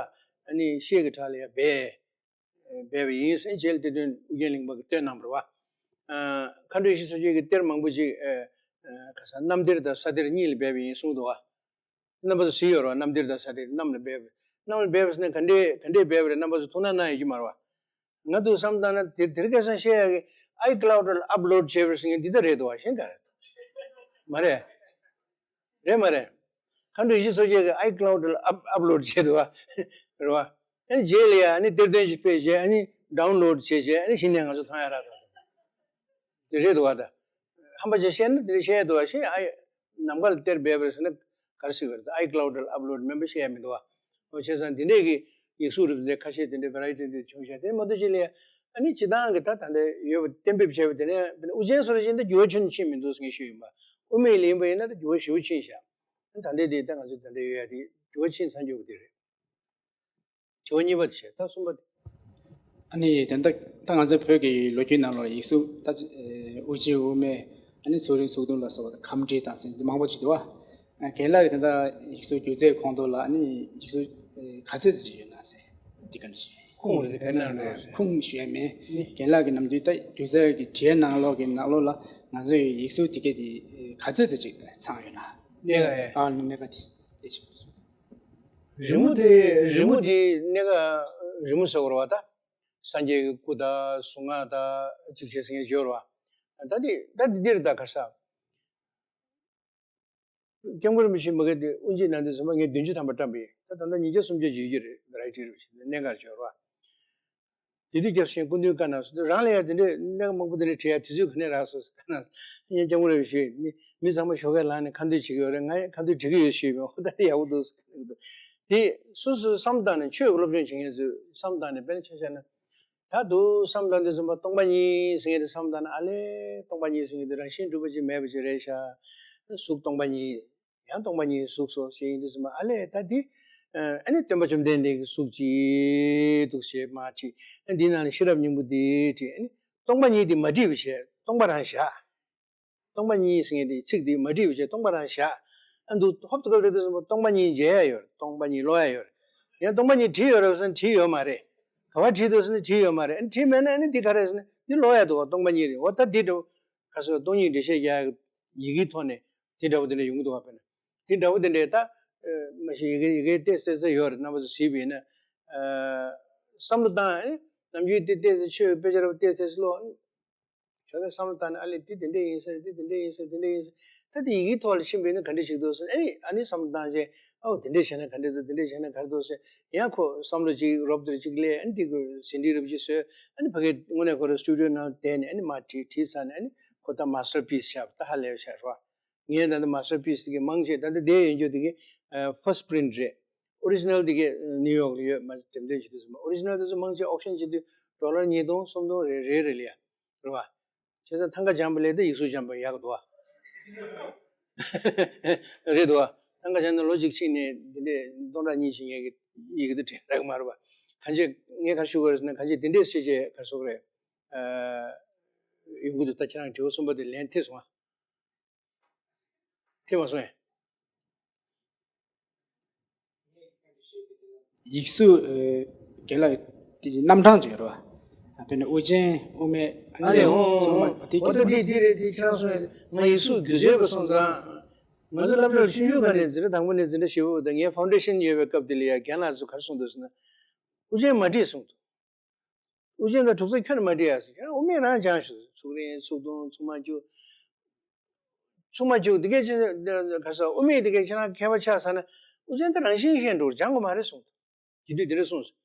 ཨ་ནི་ཤེལ་གྱི་བྲག་ལ་ཡ་སྦས། སྦས་པ་ཡིན་ཟེར་རྗེས་ལ་གཏེར་སྟོན་ཨུ་རྒྱན་གླིང་པ་གིས་བཏོན་གནང་བ་རེད་བ། ཨ། མཁའ་འགྲོ་ཡེ་ཤེས་མཚོ་རྒྱལ་གྱི་གཏེར་མང་པོ་ཅིག་ཨ། ཨ། ག་ས་གནམ་གཏེར་དང་ས་གཏེར་གཉིས་ལ་སྦས་པ་ཡིན་གསུངས་འདུག་བ། རྣམ་པ་ཚོ་གཟིགས་ཡོད་རེད་བ། གནམ་གཏེར་དང་ས་གཏེར་གནམ་ལ་སྦས་པ། གནམ་ལ་སྦས་པ་ཟེར་ན་ག་འདྲས་ག་འདྲས་སྦས་པ་རེད། རྣམ་པ་ཚོ་ཐུགས་སྣང་གནང་ཡོད་ཀྱི་མ་རེད་བ། ང་ཚོས་བསམ་བཏང་ན་དེ་དེ་རིང་ཁ་སང་བཤད་ཡག་གི་ཨའི་ཀི་ལའུ་ཌི་ལ་ཨབ་ལོཌ་བྱས་པ་ཟེར་མཁན་འདི་ལྟར་རེད་འདུག་བ། གཞན་ག་རེ་རེད། མ་རེད། རེད་མ་རེད། མཁའ་འགྲོ་ཡེ་ཤེས་མཚོ་རྒྱལ་གྱིས་ཨའི་ཀི་ལའུ་ཌི་ལ་ཨབ་ཨབ་ལོཌ་བྱས་འདུག་བ། རེད་བ། ཨ་ནི་རྗེས་ལ་ཡ་ཨ་ནི་གཏེར་སྟོན་ཅིག་ཕེབས་རྗེས་ཨ་ནི་ཌའུན་ལོཌ་བྱས་རྗེས་ཨ་ནི་གཞི་ནས་ང་ཚོ་མཐོང་ཡ་རག་འདུག་དེ་རེད་འདུག་བ་ད། ཧམ་པ་ཅིག་བཤད་ན་དེ་འདྲ་བཤད་ཡ་འདུག་བ། གཞན་ཨ་ནམ་མཁའ་ལ་གཏེར་སྦས་པ་རེད་ཟེར་ན་ག་རེ་ཟེར་གི་རེད། ཨའི་ཀི་ལའུ་ཌི་ལ་ཨབ་ལོཌ་མིན་པ་བཤད་ཡ་མི་འདུག་བ། འོ་བྱས་ཙང་དེ་འདྲས་ཀྱི་ཡིག་གཟུགས་རིགས་དེ་འདྲས་ཁ་ཤས་དེ་འདྲས་ཝེ་རའི་ཊི་དེ་འདྲས་བྱུང་ཤག་དེ་མ་གཏོགས་ཅིག་ལ་ཡ་ཨ་ནི་སྤྱིར་བཏང་གི་ད་ད་ལྟ་ཡོད་པ་གཏན་འབེབས་བྱས་པ་དེ་ནས་དཔེར་ན་ཨུ་རྒྱན་སོགས་ལ་ཕྱིན་ད་འགྱུར་བ་ཆེན་ཕྱིན་མི་འདུག་ཟེར་མཁན་ཞིག་ཡིན་པ། དབུ་མེད་ལ་ཡིན་པ་ཡིན་ན་ད་འགྱུར་བ་ཞེ་པོ་ཕྱིན་ཤག་ད་ལྟའི་དེ་ད་ང་ཚོ་ད་ལྟ་ཡོད་ཡ་དེ་འགྱུར་བ་ཕྱིན་ཚར་འགྱོ་གི་དེ་རེད། དྲི་བ་གཉིས་པ་དེ་བྱས། ད་གསུམ་པ་དེ། ཨ་ནི་ད་ལྟ་ད་ང་ཚོའི་བོད་ཀྱི་ལོ་རྒྱུས་ནང་ལོགས་ལ་ཡིག་གཟུགས་ད་ཨེ་དབུ་ཅན་དབུ་མེད་ཨ་ནི་ཚུལ་ཁྲིམས་ཚུལ་ཁྲིམས་ལ་སོགས་པ་ཁམས་བྲིས་དང་ཟེར་འདི་མང་པོ་ཅིག་འདུག་བ། རྒན་ལགས་ཀྱིས་ད་ལྟ་ཡིག་གཟུགས་སྒྱུ་རྩལ་ཁོངས་གཏོགས་ལ་ཨ་ནི་ཡིག་གཟུགས་ཨེ་ག་ཚོད་ཙམ་ཅིག་ཡོད་ན་ཟེར་འདི་ག་འདྲ་ཞིག་ཁུངས་རེད། དེ་ག་ནང་ལོགས་རེད། ཁུངས་ཞུ་ཡ་མེད། རྒན་ལགས་ཀྱིས་ནམ་རྒྱུན་ད་སྒྱུ་རྩལ་གྱི་བྲིས་ནང་ལོགས་ཀྱི་ནང་ལོགས་ལ་ང་ཚོའི་ཡིག་གཟུགས་དེ་ག་དེ་ག་ཚོད་ཙམ་ཅིག་ཚང་ཡོད་ན། གནད་འགག་ཨེ། ཨ་ནི་གནད་འགག་དེ་དེ་ཞིག་རི་མོ་དེ་རི་མོ་དེ་གནད་འགག་རི་མོ་ཟེར་བ་རེད་བ་ད། སངས་རྒྱས་ཀྱི་སྐུ་དང་གཟུངས་སྔགས་དང་ཅིག་བྱས་ཟེར་མཁན་ཡོད་རེད་བ། ད་དེ་ད་དེ་འདིར་ད་ག་ས། སྐྱབས་མགོན་རིན་པོ་ཆེ་མ་གི་དེ་དབུ་འབྱེད་གནང་དུས་ཙམ་པ་ངས་བདུན་ཅུ་ཐམ་པ་བཀྲམ་པ་ཡིན། ད་ད་ལྟ་ཉིས་བརྒྱ་སུམ་བརྒྱ་བརྗོད་ཀྱི་རེད། རེད་དེ་རེད་ཞེས་གནད་འགག་ཡོད་རེད་བ། དེ་དུས་སྐྱབས་སེང་སྐུ་མདུན་བཀའ་གནང་སོང་། རང་ལ་ཡང་དེ་འདྲའི་གནད་འགག་མང་པོ་དེ་འདྲའི་དྲི་ཡ་དུས་ཚོད་ག་ནས་རག་སོང་ཟེར་བཀའ་གནང་སོང་། ངས་སྐྱབས་མགོན་རིན་པོ་ཆེ་མི་མི་ཚང་མ་ཞོགས་ཀས་ལངས་ནས་ཁ་འདོན་བྱེད་ཀྱི་ཡོད་རེད། ང་ཡང་ཁ་འདོན་བྱེད་ཀྱི་ཡོད་ཞུས་པས། ཨོ་ད་དེ་ཡག་པོ་འདུག་ཟེར་གི་འདུག་དེ་སོ་སོའི་བསམ་བཏང་ནས་ཆོས་ཀྱི་སློབ་སྦྱོང་བྱེད་མཁན་ཚོས་བསམ་བཏང་ནས་དཔེར་ན་ཆ་བཞག་ན། ད་དུང་བསམ་བཏང་དུས་ཙམ་པ་སྟོང་པ་ཉིད་ཟེར་མཁན་དེ་བསམ་བཏང་ན་ཨ་ལས་སྟོང་པ་ཉིད་ཟེར་མཁན་དེ་རང་བཞིན་གྲུབ་པ་ཅིག་མེད་པ་ཅིག་རེད་ཤག་གཟུགས་སྟོང་པ་ཉིད། ཡང་སྟོང་པ་ཉིད་གཟུགས་སོ་ཞེས་ཡིན་དུས་ཙམ་པ་ཨ་ལས་ད་འདི། ཨ་ནི་སྟོན་པ་བཅོམ་ལྡན་འདས་ཀྱི་གཟུགས་ཅིག་འདུག་ཞེས་མར་བྲིས། ཨ་འདི་ནང་ལ་ཤེས་རབ་སྙིང་པོ་འདི་བྲིས། ཨ་ནི་སྟོང་པ་ཉིད་འདི་མ་བྲིས་པ་བྱས་སྟོང་པ་རང་བཞག་སྟོང་པ་ཉིད་ཟེར་མཁན་དེ་ཚིག་དེ་མ་བྲིས་པ་བྱས་སྟོང་པ་རང་བཞག་ཨ་འདུག་ཧོབ་ཏེ་ག་ལ་དེ་ཙམ་པ་སྟོང་པ་ཉིད་མཇལ་ཡ་ཡོད་རེད། སྟོང་པ་ཉིད་ཀློག་ཡ་ཡོད་རེད། ཡང་སྟོང་པ་ཉིད་བྲིས་ཡོད་རེད་ཟེར་ན་བྲིས་ཡོད་མ་རེད། ག་པར་བྲིས་འདུག་ཟེར་ན་བྲིས་ཡོད་མ་རེད། ཨ་ནི་བྲིས་མེད་ན་ཨ་ནི་འདི་ག་རེད་ཟེར་ན་འདི་ཀློག་ཡ་འདུག་ག་སྟོང་པ་ཉིད་རེད། འོ་ད་འདི་འདྲ་བོ་ག་སོ་སྟོང་ཉིད་འགྲེལ་བཤད་རྒྱག་ཡི་གེའི་ཐོག་ནས་དེ་འདྲ་བོ་དེ་འདྲ་ཡོང་གི་འདུག་ག་དཔེར་ན་དེ་འདྲ་བོ་དེ་འདྲ་ད་མ་གཞི་ཡི་གེ་ཡི་གེ་ཏོག་ཙམ་ཡོད་རེད། རྣམ་པ་ཚོ་གཟིགས་པ་ཡིན་ན་བསམ་བློ་བཏང་ཨ་ནི་ནམ་རྒྱུན་དེ་ཏོག་ཙམ་ཆོས་དཔེ་ཆ་ར་ཏོག་ཙམ་ཀློག་ཞོགས་ཀས་བསམ་བློ་བཏང་ནས་ཨ་ལས་འདི་དེ་འདྲས་ཡིན་ས་རེད། འདི་དེ་འདྲས་ཡིན་ས་རེད། དེ་འདྲས་ཡིན་ས་རེད། ད་དེ་ཡི་གེའི་ཐོག་ལ་ཕྱིན་པ་ཡིན་ན་ག་འདྲས་བྱེད་ཀྱི་འདུག་ཟེར་ནས་ཨེ་ཨ་ནི་བསམ་བློ་བཏང་རྗེས་ཨོ་དེ་འདྲས་བྱས་ན་ག་འདྲས་འདུག་དེ་འདྲས་བྱས་ན་ག་རེ་འདུག་ཟེར་ཡང་ཁོ་བསམ་བློ་ཅིག་རོབ་དེར་ཅིག་སླེབས། ཨ་ནི་དེ་ཁོ་ཟིན་བྲིས་རོབ་ཅིག་བཟོས། ཨ་ནི་ཕ་གིར་དངོས་གནས་ཁོ་རང་སི་ཊུ་ཌི་ཡོ་ནང་བསྡད་ནས་ཨ་ནི་མར་བྲིས་བྲིས་ཚར་ནས་ཨ་ནི་ཁོ་ད་མ་སི་ཊར་པིས་ཆགས་པ་ད་ཧ་ལས་པ་ཆགས་རེད་བ། ངས་ད་ལྟ་མ་སི་ཊར་པིས་དེ་གི་མང་ཆེ་ད་ལྟ་བསྡད་ཡོད་རྒྱུ་དེ་གི་ཕར་སི་ཊི་པི་རིན་ཊི་རེད། ཨོ་རི་ཇི་ནལ་དེ་གི་ནིའུ་ཡོག་ལ་ཡོད། མ་འགྲེམས་སྟོན་བྱེད་དུས་ཙམ་པ་ཨོ་རི་ཇི་ནལ་དེ་ཚོ་མང་ཆེ་ཨོག་ཤན་བྱེད་དུས་ཌོ་ལར་ཉིས་སྟོང་སུམ་སྟོང་རེ་རེ་རེ་ལ་ཡ། རེད་བ། བྱས་ཙང་ཐང་ག་སྦྱངས་པ་ལས་ད་ཡིག་གཟུགས་སྦྱངས་པ་ཡག་གི་འདུག་བ། རེད་འདུག་བ། ཐང་ག་སྦྱངས་ན་ལོ་གཅིག་ཕྱིན་ནས་འདི་འདྲས་སྟོང་ཕྲག་གཉིས་ཤིག་ངས་ཀྱི་ཡི་གེ་དེ་དྲན་རག་མ་རེད་བ། གང་ཅི་ངས་ག་རེ་ཞུ་དགོས་རེད་ཟེར་ན་གང་ཅི་དེ་འདྲས་བྱས་རྗེས་ག་རེ་ཟེར་དགོས་རེད། ཨ། ཡོང་གི་འདུག་ད་ཁྱེད་རང་དྲི་བ་གསུམ་པ་དེ་ལན་ཐེབས་སོང་ཨ། ཐེབས་མ་སོང་ཨེ། ཡིག་གཟུགས་ཨེ། རྒན་ལགས་དེ་རྣམ་གྲངས་ཅིག་ཡོད་རེད་བ། དཔེར་ན་དབུ་ཅན་དབུ་མེད་ཨ་ནི་ཨ་ལས་ཨོ་སོང་ཨོ་བ་དེ་ཨོ་ད་དེ་དེ་རེད། དེ་ཁྱེད་རང་གསུངས་ཡ་ང་ཡིག་གཟུགས་སྒྱུ་རྩལ་པ་སོང་ཙང་ང་ཚོ་སློབ་གྲྭར་ཆུང་ཆུང་སྒང་ནས་འཛིན་གྲྭ་དང་པོ་ནས་འཛིན་གྲྭ་བཞི་པ་བར་དུ་ངའི་ཕའུན་ཌེ་ཤན་ཡོད་པའི་སྐབས་དེ་ལ་ཡ་རྒན་ལགས་ཚོས་ག་རེ་གསུངས་འདུག་ཟེར་ན། དབུ་ཅན་མ་བྲིས་གསུངས་འདུག་དབུ་ཅན་དང་དྲུག་རྩ་ཁྱོན་ནས་མ་བྲིས་ཡ་ཟེར། ཁྱོད་རང་དབུ་མེད་རང་སྦྱངས་ཤོག་ཟེར། ཚུགས་རིང་ཚུགས་ཐུང་ཚུགས་མ་ཆུང་། ཚུགས་མ་ཆུང་དེ་གས་ཅི་ག་ས་དབུ་མེད་དེ་གས་ཁྱེད་རང་མཁས་པ་ཆགས་ཚར་ན་དབུ་ཅན་དེ་རང་བཞིན་གྱིས་ཤེས་འགྲོ་སྦྱང་དགོས་མ་རེད་གསུངས་འདུག་དེ་དུས་དེ་འདྲ་གསུངས་སོང་།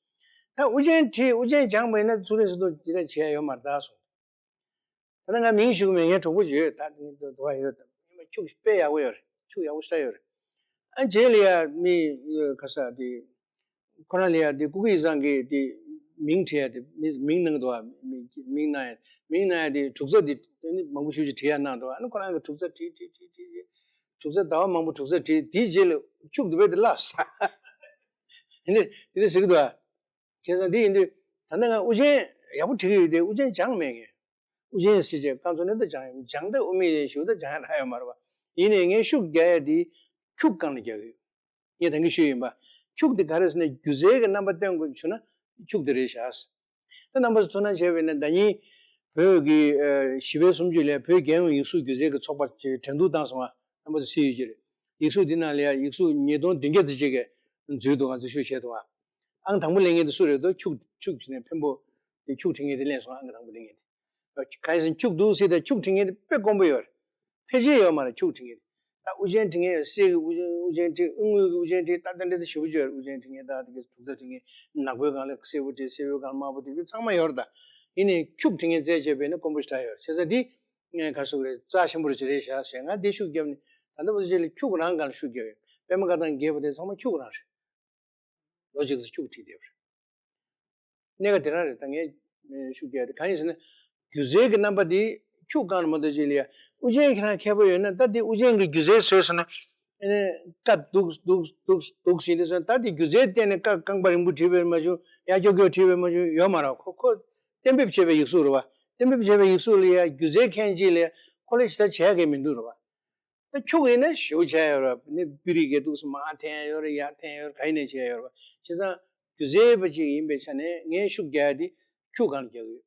ད་དབུ་ཅན་བྲིས་དབུ་ཅན་སྦྱངས་པ་ཡིན་ན་ཚུགས་རིང་ཚུགས་ཐུང་དེ་འདྲ་བྱེད་ཡ་ཡོད་མ་རེད་ད་གསུངས་འདུག་ད་ལྟ་ང་མིང་ཞུ་གི་མེད། ངའི་གྲོགས་པོ་ཅིག་ཡོད། ད་དེ་འདུ་བ་ཡོད། ཉི་མ་ཁྱུག་དཔེ་ཡག་པོ་ཡོད་རེད། ཁྱུག་ཡག་པོ་ཞེ་དྲག་ཡོད་རེད། ཨ་རྗེས་ལ་ཡ་མི་ཁ་ས་དེ། ཁོ་རང་ལ་ཡ་དེ་ཀུ་ཀི་ཡིག་ཚང་གི་དེ་མིང་བྲིས་ཡ་དེ་མི་མིང་གནང་གི་འདུག་ཨ། མི་མིང་གནང་ཡ་མིང་གནང་ཡ་དེ་དྲུག་རྩ་དེ་ནི་མང་པོ་ཞེ་པོ་ཅིག་བྲིས་ཡ་གནང་འདུག་ཨ་ནི་ཁོ་རང་གི་དྲུག་རྩ་བྲིས་བྲིས་བྲིས་བྲིས་བྲིས། དྲུག་རྩ་ཟླ་བ་མང་པོ་དྲུག་རྩ་བྲིས་དེའི་རྗེས་ལ་ཁྱུག་དེ་བས་དེ་བརླགས་ས། དེ་ནི་དེ་ནི་ཟེར་གི་འདུག་ཨ། བྱས་ཙང་དེ་ཡིན་དུས་ད་ལྟ་ང་དབུ་ཅན་ཡག་པོ་བྲིས་ཀྱི་ཡོད་དེ་དབུ་ཅན་སྦྱངས་མེད་ངས། དབུ་ཅན་ཟེར་བྱས་རྐང་ཚོ་ནི་ད་སྦྱངས་ཡོད། སྦྱངས་ད་དབུ་མེད་ཡིན་ཞུ་ད་སྦྱངས་ཡ་རག་ཡོད་མ་རེད་བ། ཡིན་ནའི་ངས་ཤུགས་རྒྱག་ཡ་དེ་ཁྱུག་སྒང་ལ་རྒྱག་གི་ཡོད། ངས་ད་གིན་ཞུས་ཡིན་པ། ཁྱུག་དེ་ག་རེ་ཟེར་ན་སྒྱུ་རྩལ་གྱི་རྣམ་པ་སྟོན་དགོས་བྱུང་ན་ཁྱུག་དེ་རེད་ཤག་ད་རྣམ་པ་ཚོ་ཐུགས་སྣང་བྱས་པ་ཡིན་ན་ཟླ་ཉིན་བོད་ཀྱི་ཨ་བཞི་པའི་གསུམ་བཅུ་ལ་བོད་རྒྱལ་ཡོངས་ཡིག་གཟུགས་སྒྱུ་རྩལ་གྱི་ཚོགས་པ་ཅིག་འགྲན་བསྡུར་བཏང་སོང་ང་། རྣམ་པ་ཚོ་གཟིགས་ཡོད་ཀྱི་རེད། ཡིག་གཟུགས་འདི་ནང་ལ་ཡ་ཡིག་གཟུགས་ཉིས་སྟོང་བདུན་བརྒྱ་ཙམ་ཅིག་གིས་འཛུལ་འདུག་ང་ཚོས་ཤུགས་བྱས་འདུག་ཨ། ཨང་དང་པོ་ལེན་མཁན་དེ་སུ་རེད་འདུག་ཁྱུག་ཁྱུག་བྱས་ནས་འཕན་པོ་དེ་ཁྱུག་བྲིས་མཁན་དེ་ལེན་སོང་ཨང་དང་པོ་ལེན་མཁན་དེ། གང་ཡིན་ཟེར་ན་ཁྱུག་འདུག་ཟེར་ད་ཁྱུག་བྲིས་མཁན་དེ་དཔེ་དཀོན་པོ་ཡོད་རེད། ཕལ་ཆེར་ཡོད་མ་རེད་ཁྱུག་བྲིས་མཁན་དེ། ད་དབུ་ཅན་བྲིས་མཁན་ཡོད་གསེར་གྱི་དབུ་ཅན་དབུ་ཅན་བྲིས་དངུལ་གྱི་དབུ་ཅན་བྲིས་ད་དེ་འདྲ་དེ་ཞེ་པོ་ཅིག་ཡོད་རེད། དབུ་ཅན་བྲིས་མཁན་ད་དེ་གི་དྲུག་རྩ་བྲིས་མཁན་ནག་པོའི་སྒང་ལ་སེར་པོ་བྲིས་སེར་པོའི་སྒང་ལ་དམར་པོ་བྲིས་དེ་ཚང་མ་ཡོད་རེད་ད། ཡིན་ནའི་ཁྱུག་བྲིས་མཁན་རྩལ་བྱས་པས་ན་དཀོན་པོ་ཞེ་དྲག་ཡོད་རེད། བྱས་ཙང་དེ་ངས་ག་རེ་ཟེར་དགོས་རེད། རྩ་ཆེན་པོ་རེ་ཅིག་རེད་ཤག་ཟེར་ང་དེ་ཤུགས་བརྒྱབ་ནས་ད་ལྟ་བར་དུ་ཅིག་ལ་ཁྱུག་རང་སྒང་ལ་ཤུགས་བརྒྱབ་ཡོད། པད་མ་བཀའ་ཐང་རྒྱས་པ་དེ་ཚང་མ་ཁྱུག་རང་རེད། ལོ་གཅིག་ཙམ་ཁྱུག་བྲིས་བསྡད་པ་རེད། གནད་འགག་དེ་རང་རེད། ད་ངས་ཤུགས་རྒྱག་དེ་གང་ཡིན་ཟེར་ན། སྒྱུ་རྩལ་གྱི་རྣམ་པ་དེ་ཁྱུག་སྒང་ལ་མ་གཏོགས་ཅིག་ལ་ཡ། དབུ་ཅན་ཁྱེད་རང་མཁས་པོ་ཡོད་ན་ད་དེ་དབུ་ཅན་གྱི་སྒྱུ་རྩལ་བཟོས་སོང་ན། ཨ་ནི་ཀ་འདུག་འདུག་འདུག་འདུག་ཟིན་དུས་སོང་ད་དེ་སྒྱུ་རྩལ་བརྟེན་ནས་ཀ་རྐང་པ་རིང་པོ་བྲིས་པས་མ་བྱུང་། ཡ་ཀྱོག་ཀྱོག་བྲིས་པས་མ་བྱུང་ཡོད་མ་རེད། ཁོ་ཁོ་གཏན་འབེབས་བྱས་པའི་ཡིག་གཟུགས་རེད་བ། གཏན་འབེབས་བྱས་པའི་ཡིག་གཟུགས་ལ་ཡ་སྒྱུ་རྩལ་མཁན་ཅིག་ལ་ཡ་ཁོ་ལ་ཞེ་དྲག་བྱེད་ཡ་གི་མི་འདུག་རེད་བ། ད་ཁྱུག་ཡིན་ན་ཞེ་པོ་བྱས་ཡོད་རེད། ནི་པི་རི་གས་འདུག་སེ་མར་འཐེན་ཡོད་རེད། ཡར་འཐེན་ཡོད་རེད། ག་ཡིན་ནས་བྱས་ཡོད་རེད། བྱས་ཙང་སྒྱུ་རྩལ་པ་ཅིག་ཡིན་པའི་ཆ་ནས་ངས་ཤུགས་རྒྱག་ཡ་དེ་ཁྱུག་སྒང་ལ་རྒྱག་གི་ཡོད།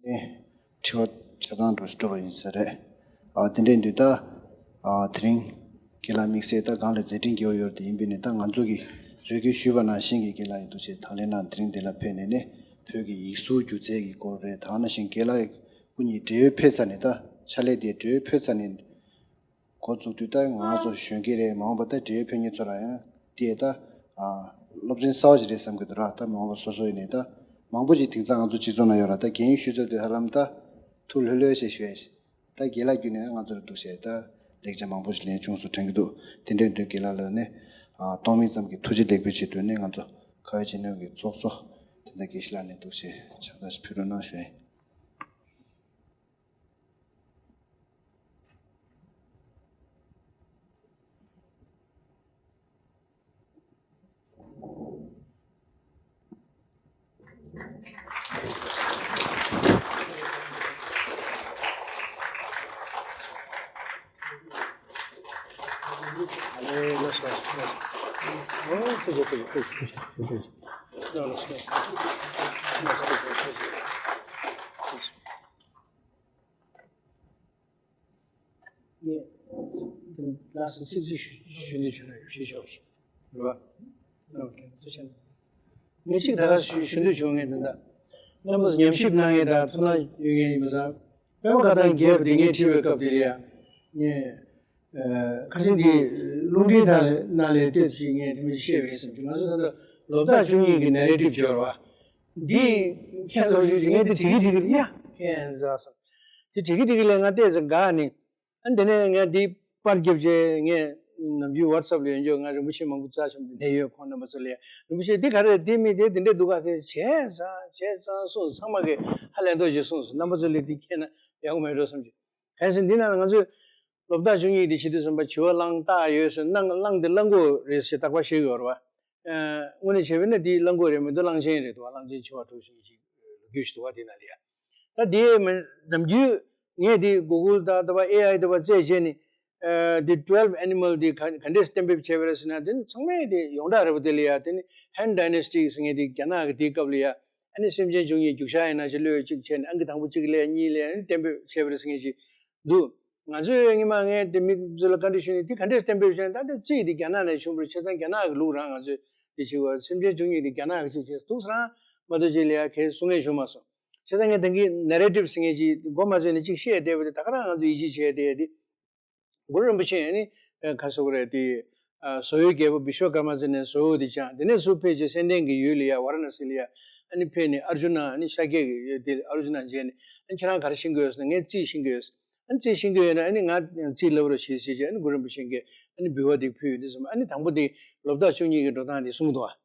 ནས་དྲི་བ་ཆ་ཚང་འགྲོ་སྤྲོ་བ་ཡིན་ས་རེད། ཨ་དེ་འདྲ་ཡིན་དུས་ད་ཨ་དེ་རིང་རྒན་ལགས་དམིགས་བསལ་ད་སྒང་ལ་མཛད་འཕྲིན་རྒྱས་པ་ཡོད་རེད། དེ་ཡིན་པས་ནས་ད་ང་ཚོ་གི་རེ་སྐུལ་ཞུས་པ་ནང་བཞིན་གྱི་རྒན་ལགས་ཡིན་འདུག་ཅེས་དང་ལེན་གནང་དེ་རིང་འདི་ལ་ཕེབས་ནས་ནས་བོད་ཀྱི་ཡིག་གཟུགས་སྒྱུ་རྩལ་གྱི་སྐོར་རེད། ད་ནང་བཞིན་རྒན་ལགས་སྐུ་ཉིད་འབྲེལ་ཡོད་ཕེབས་ཚར་ནས་ད་ཕྱག་ལས་དེ་འབྲེལ་ཡོད་ཕེབས་ཚར་ནས་འགོ་བཙུགས་དུས་ད་ང་ཚོ་གཞོན་སྐྱེས་རེད། མ་འོངས་པ་ད་འབྲེལ་ཡོད་ཕེབས་མཁན་ཚོ་ལ་ཡང་དེ་ད་ཨ་སློབ་ཚན་གསར་བ་ཞིག་རེད་བསམ་གྱི་འདུག་ར། ད་མ་འོངས་པ་སོ་སོ་ཡིན་ནས་ད་མང་པོ་ཞིག་དེང་སང་ང་ཚོ་སྤྱི་ཚོགས་ནང་ཡོད་ར། ད་རྒན་ཡོལ་ཞུས་ཚར་དུས་ཧ་ལམ་ད་ཐུགས་ལྷོད་ལྷོད་བྱས་ཞུ་ཡ་ཞིག་ད་རྒན་ལགས་བརྒྱུད་ནས་ང་ཚོར་འདུག་བྱས་ད་ལེགས་ཆ་མང་པོ་ཞིག་ལེན་བྱུང་སོང་དྲན་གྱི་འདུག་དེ་འདྲའི་དོན་རྒན་ལགས་ལ་ནི་ཨ་སྟོང་མིན་ཙམ་གྱི་ཐུགས་རྗེ་ལེགས་འབུལ་ཆེད་དུ་ནི་ང་ཚོ་ཁ་བའི་ཆེ་ནོར་གྱི་ཚོགས་གཙོ་དེ་འདྲ་དགེ་བཤེས་ལགས་ནས་འདུག་བྱས་ཕྱག་རྟགས་ཤིག་ཕུལ་རོགས་གནང་ཞུ་ཡ་ཡིན། ངས་ལགས་སོ་ཚིག་གཅིག་ཞུ་ཞུ་འདོད་བྱུང་ན་ཞུས་ཆོག་ཞུ་རེད་བ། ཨོ་ཁེ་ཐུགས་རྗེ་ཆེ། ངས་གཅིག་ད་ག་ཞུ་ཞུ་འདོད་བྱུང་། ངས་ད་ལྟ་རྣམ་པ་ཚོ་ཉམས་ཞིབ་གནང་མཁན་དང་ཐུགས་སྣང་ཡོད་མཁན་ཡིན་པ་ཙང་པད་མ་བཀའ་ཐང་རྒྱས་པ་དེ་ངས་བྲིས་པའི་སྐབས་དེ་ལ་ཡ་ངས་ཨ་ཁ་སང་འདི་རླུང་འཕྲིན་དང་ནང་ལ་ཏོག་ཙམ་ངས་དེ་མོ་ཞིག་བཤད་པ་ཡིན་བསམ་བྱུང་། ང་ཚོ་ད་ལྟ་ལོ་རྟགས་བཅུ་གཉིས་ཀྱི་ནེ་རེ་ཊིབ་སྦྱོར་བ། འདི་ཁྱེད་ཚོར་ཞུ་ཞུ་ངས་འདི་བྲིས་ཀྱི་བྲིས་ཀྱི་ཡ་ཁྱེད་ཚོ་བསམ། འདི་བྲིས་ཀྱི་བྲིས་ཀྱི་ལས་ང་ཏོག་ཙམ་དགའ་ནི། ཨ་འདི་ནས་ངས་འདི་པར་བརྒྱབ་རྗེས་ངས་ནམ་རྒྱུན་ཝ་ཊི་སེབ་ལ་ཡོད་འཇོག་ང་རིན་པོ་ཆེ་མང་པོ་རྩ་ཆེན་པོ་འདི་ནས་ཡོད། ཁོང་རྣམ་པ་ཚོ་ལ་ཡ་རིན་པོ་ཆེ་འདི་ག་རེ་རེད། འདི་མི་དེ་འདི་འདྲས་འདུག་ག་ཟེར་བྱས་ཙང་བྱས་ཙང་གསུངས། ཚང་མ་གིས་ཧ་ལས་མདོག་ཅིག་གསུངས་སོང་། རྣམ་པ་ཚོ་ལ་འདི་ཁྱེད་ན་ཡག་པོ་མེད་འགྲོ་བསམ་གྱི། གང་ཡིན་ཟེར་ན་འདི་ནང་ལ་ང་ཚོས་ལོ་རྟགས་བཅུ་གཉིས་འདི་བྱེད་དུས་ཙམ་པ་བྱི་བ་གླང་སྟག་ཡོད་ཟེར། གླང་གླང་འདི་གླང་གོག་རེད་ཟེར་རྟག་པར་བཤད་ཀྱི་ཡོད་རེད་བ། ཨ་དངོས་གནས་བྱས་པས་ན་འདི་གླང་གོག་རེད་མི་འདུག་གླང་ཆེན་རེད་འདུག་གླང་ཆེན་བྱི་བ་གྲུ་བཞི་ཅིག་ལོ་རྒྱུས་ཤིག་འདུག་བ་དེ་ནང་ལ་ཡ། ད་དེ་མིན་ནམ་རྒྱུན་ངས་དེ་གུ་གུལ་དང་དེ་བ་ཨེ་ཨའི་དེ་བ་བཙལ་བྱས་ནས་ཨ་དེ་ཊུ་ཝེལ་ཝི་ཨེ་ནི་མལ་དེ་ག་ག་འདྲས་གཏན་འབེབས་བྱས་པ་རེད་ཟེར་ན་དེ་ནི་ཚང་མས་དེ་ཡོངས་གྲགས་རེད་པ། དེ་ལ་ཡ་དེ་ནི་ཧན་ཌའི་ནེ་སི་ཊི་ཟེར་མཁན་དེ་རྒྱ་ནག་གི་དེའི་སྐབས་ལ་ཡ། ཨ་ནི་སེམས་ཅན་བཅུ་གཉིས་རྒྱུག་ཤར་ཡིན་ན་ཅི་ལོས་གཅིག་བྱས་ནས་ཨང་ཀི་དང་པོ་གཅིག་ལས་གཉིས་ལས་ཨ་ནི་གཏན་འབེབས་བྱས་པ་རེད་ཟེར་མཁན་ཅིག་འདུག་ང་ཚོས་སྔོན་མ་ངས་དེ་མི་ཚོ་ལ་བཀའ་འདྲི་ཞུས་ནས་དེ་ག་འདྲས་གཏན་འབེབས་བྱས་ན་ད་ལྟ་རྩིས་དེ་རྒྱ་ནག་ནས་བྱུང་བར་བྱས་ཙང་རྒྱ་ནག་གི་ལུགས་རང་ང་ཚོས་དེ་བྱེད་དགོས། སེམས་ཅན་བཅུ་གཉིས་དེ་རྒྱ་ནག་གི་ཅིག་བྱས་འདུག་སེ་རང་མ་གཏོགས་ཅིག་ལ་ཡ་གས་གསུང་མཁན་བྱུང་མ་སོང་། བྱས་ཙང་ངས་ད་གིན་ནེ་རེ་ཊིབ་ཟེར་མཁན་ཅིག་མགོ་མ་ཚོས་ནས་ཅིག་བཤད་བསྡད་པ་དེ་ད་ག་རང་ང་ཚོས་ཡིད་ཆེས་བྱས་བསྡད་དེ། གུ་རུ་རིན་པོ་ཆེ་ནི་ཁ་སོག་རེད་དེ། བཟོ་བོའི་རྒྱལ་པོ་བི་ཤྭ་ཀརྨ་ཟེར་ནས་བཟོ་བོ་དེ་བཅངས། དེ་ནས་ཚུར་ཕེབས་རྗེས་སེ་འབྲས་དགའི་ཡུལ་ལ་ཡ་ཝཱ་ར་ཎ་སི་ལ་ཡ་ཨ་ནི་ཕེབས་ནས་ཨར་ཇུ་ན་ཨ་ནི་ཤཱཀྱ་གི་ཡུལ་དེ་ཨར་ཇུ་ན་མཇལ་ནས་ཨ་ནི་ཁྱེད་རང་ག་རེ་ཤེས་ཀྱི་ཡོད་ཟེར་ན་ངས་རྩིས་ཤེས་ཀྱི་ཡོད། ཨ་ནི་རྩིས་ཤེས་ཀྱི་ཡོད་ན་ཨ་ནི་ང་རྩིས་བསླབ་རོགས་བྱེད་ཟེར་བྱས་ཨ་ནི་གུ་རུ་རིན་པོ་ཆེ་གིས་ཨ་ནི་འབུལ་བ་དེ་ཕུལ་ཡོད་དུས་ཙམ་ཨ་ནི་དང་པོ་དེ་ལོ་རྟགས་བཅུ་གཉིས་ཀྱི་འགྲོ་སྟངས་དེ་གསུངས་འདུག་ཨ།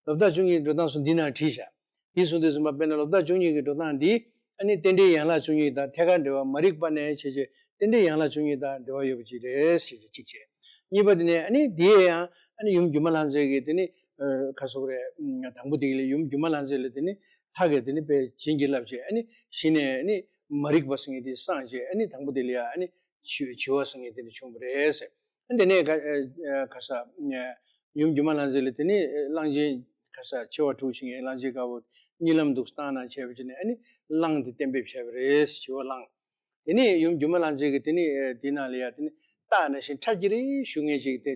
ལོ་རྟགས་བཅུ་གཉིས་འགྲོ་སྟངས་སུ་འདི་ནང་བྲིས་བཞག་འདི་གསུངས་དུས་ཙམ་པ་དཔེར་ན་ལོ་རྟགས་བཅུ་གཉིས་ཀྱི་འགྲོ་སྟངས་འདི་ཨ་ནི་རྟེན་འབྲེལ་ཡན་ལག་བཅུ་གཉིས་དང་ཐད་ཀར་འབྲེལ་བ་མ་རིག་པ་ནས་བྱས་བྱས་རྟེན་འབྲེལ་ཡན་ལག་བཅུ་གཉིས་དང་འབྲེལ་བ་ཡོད་པ་ཅིག་རེད་ཞེས་བྱས་གཅིག་བྱས། གཉིས་པ་དེ་ནས་ཨ་ནི་དེ་ཡང་ཨ་ནི་ཡུམ་སྒྱུ་མ་ལྷ་མཛེས་ཀྱི་དེ་ནི་ཁ་སོག་རེད། དང་པོ་དེ་ལ་ཡུམ་སྒྱུ་མ་ལྷ་མཛེས་ལ་དེ་ནི་ལྷ་གིས་དེ་ནི་དཔེ་བྱིན་གྱིས་བརླབས་བྱས་ཨ་ནི་གཞི་ནས་ཨ་ནི་མ་རིག་པ་ཟེར་མཁན་དེ་སངས་བྱས་ཨ་ནི་དང་པོ་དེ་ལ་ཡང་ཨ་ནི་བྱི་བྱི་བ་ཟེར་མཁན་དེ་ནི་བྱུང་བ་རེད་ཟེར། ཨ་ནི་དེ་ནས་ག་ག་ས། ཡུམ་སྒྱུ་མ་ལྷ་མཛེས་ལ་དེ་ནི་གླང་ཆེན་ག་ས་མཆེ་བ་དྲུག་ཕྱིན་ཡས་གླང་ཆེན་དཀར་པོ་གཉིད་ལམ་དུ་བཏང་ན་བྱས་པ་ཅིག་ནས་ཨ་ནི་གླང་དེ་གཏན་འབེབས་བྱས་པ་རེད། བྱི་བ་གླང་། དེ་ནི་ཡུམ་སྒྱུ་མ་ལྷ་མཛེས་ཀྱི་དེ་ནི་དེ་ནང་ལ་ཡ་དེ་ནི་སྟག་ནང་བཞིན་ཁྲ་ཅིག་རེ་ཞུ་མཁན་ཅིག་དེ་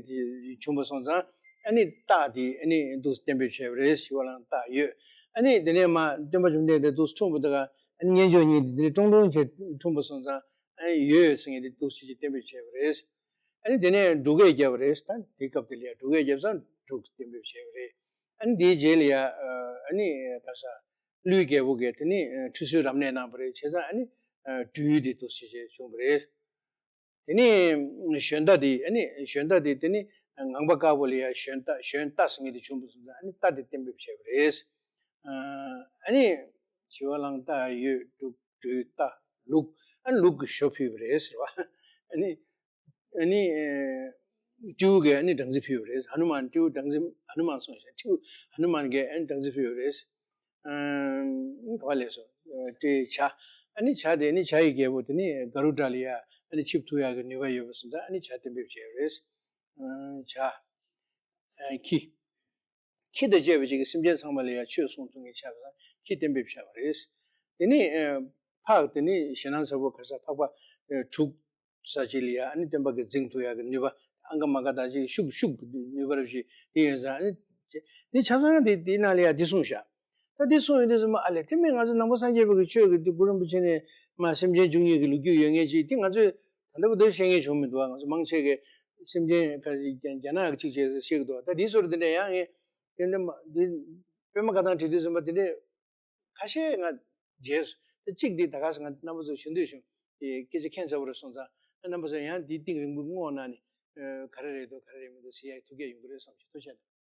བྱུང་བ་སོང་ཙང་ཨ་ནི་སྟག་དེ་ཨ་ནི་འདུག་གཏན་འབེབས་བྱས་པ་རེད། བྱི་བ་གླང་སྟག་ཡོད། ཨ་ནི་དེ་ནས་མ་སྟོན་པ་བཅོམ་ལྡན་འདས་འདུག་འཁྲུངས་པ་དེ་ག་ཨ་ནི་སྙན་ཅོག་གཉིས་དེ་དེ་ནི་ཀྲོང་ཀྲོང་བྱས་འཁྲུངས་པ་སོང་ཙང་ཨ་ནི་ཡོད་ཟེར་མཁན་དེ་འདུག་ཅིག་གཏན་འབེབས་བྱས་པ་རེད། ཨ་ནི་དེ་ནས་འབྲུག་སྐད་བརྒྱབ་པ་རེད། ད་དེ་སྐབས་དེ་ལ་ཡ་འབྲུག་སྐད་བརྒྱབ་ཙང་འབྲུག་གཏན་འབེབས་བྱས་པ་རེད། ཨ་ནི་དེའི་རྗེས་ལ་ཡ་ཨ་ནི་ག་ས་ཀླུའི་རྒྱལ་པོ་གིས་དེ་ནི་ཁྲུས་གསོལ་རབ་གནས་གནང་བ་རེད། བྱས་ཙང་ཨ་ནི་སྦྲུལ་དེ་འདུག་ཅིག་བྱས་བྱུང་བ་རེད། དེ་ནི་ཞོན་རྟ་དེ་ཨ་ནི་ཞོན་རྟ་དེ་དེ་ནི་ངང་པ་དཀར་པོ་ལ་ཡ་ཞོན་རྟ་ཞོན་རྟ་ཟེར་མཁན་དེ་བྱུང་བ་སོང་ཙང་ཨ་ནི་རྟ་དེ་གཏན་འབེབས་བྱས་པ་རེད། ཨ་ནི་བྱི་བ་གླང་སྟག་ཡོད་འབྲུག་སྦྲུལ་རྟ་ལུག་ཨ་ནི་ལུག་གི་ཞོ་ཕུལ་བ་རེད་ཟེར་བ། ཨ་ནི་ཨ་ནི་སྤྲེའུ་གིས་ཨ་ནི་སྦྲང་རྩི་ཕུལ་བ་རེད། ཧ་ནུ་མན་སྤྲེའུ་སྦྲང་རྩི་ཧ་ནུ་མན་སོང་ཞེས་སྤྲེའུ་ཧ་ནུ་མན་གྱིས་ཨ་ནི་སྦྲང་རྩི་ཕུལ་བ་རེད། ག་པར་ལས་སོ། སྤྲེའུ་བྱ། ཨ་ནི་བྱ་དེ་ནི་བྱ་ཡི་རྒྱལ་པོ་དེ་ནི་ག་རུ་ཌ་ལ་ཡ་ཨ་ནི་ཆིབས་ཐུབ་ཡག་གི་ནུས་པ་ཡོད་པ་སོང་ཙང་ཨ་ནི་བྱ་གཏན་འབེབས་བྱས་པ་རེད། བྱ། ཁྱི། ཁྱི་དང་བཅས་པ་ཅིག་གིས་སེམས་ཅན་ཚང་མ་ལ་ཡང་ཆོས་གསུང་ཐུབ་མཁན་ཆགས་པ་དང་ཁྱི་གཏན་འབེབས་བྱས་པ་རེད། དེ་ནས་ཨ་ཕག་དེ་ནི་ཞེད་སྣང་ཚ་པོ་ག་ས་ཕག་པ་ཨ་དྲུག་ས་ཅིག་ལ་ཡང་ཨ་ནི་སྟོན་པ་གིས་འཛིང་ཐུབ་ཡག་གི་ནུས་པ་ཨང་ཀ་མ་ཀ་དང་ཅིག་ཤུགས་ཤུགས་ནུས་པ་རབ་ཞིག་དེ་ཡོད་ཙང་ཨ་ནི་དེ་ཆ་ཚང་དེ་དེའི་ནང་ལ་ཡང་དེ་གསུངས་བཞག་ད་དེ་གསུངས་ཡོང་དུས་ཙམ་པ་ཨ་ལས་དེ་མིན་ང་ཚོ་ནང་པ་སངས་རྒྱས་པའི་གི་ཆོས་ཀྱི་དེ་གུ་རུ་རིན་པོ་ཆེ་ནས་མ་སེམས་ཅན་བཅུ་གཉིས་ཀྱི་ལོ་རྒྱུས་ཡོད་མཁན་ཅིག་དེ་ང་ཚོས་ད་ལྟ་བར་དུ་བཤད་མཁན་བྱུང་མི་འདུག་ང་ཚོ་མང་ཆེ་གི་སེམས་ཅན་ག་རྒྱ་རྒྱ་ནག་གཅིག་བྱས་ཟེར་བཤད་ཀྱི་འདུག་ད་དེའི་སོར་དེ་འདྲ་ཡང་ངས་དེ་འདྲ་མ་དེ་པད་མ་བཀའ་ཐང་བྲིས་དུས་ཙམ་པ་དེ་འདྲས་ཁ་ཤས་ང་མཇལ་སོང་། ད་གཅིག་དེ་ད་ག་ས་ང་རྣམ་པ་ཚོ་ཞུ་འདོད་བྱུང་། དེ་སྐད་ཆ་ཁྱད་མཚར་པོ་རེད་སོང་ཙང་རྣམ་པ་ཚོ་ཡང་དེའི་གཏིང་རིང་པོ་བསྔོག་གནང་ནས་ག་རེ་རེད་འདུག་ག་རེ་རེད་མི་འདུག་ཟེར་ཡག་ཐུགས་བསྐྱེད་ཡོང་གི་རེད་བསམ་གྱི་ཐུགས་རྗེ་ཆེ།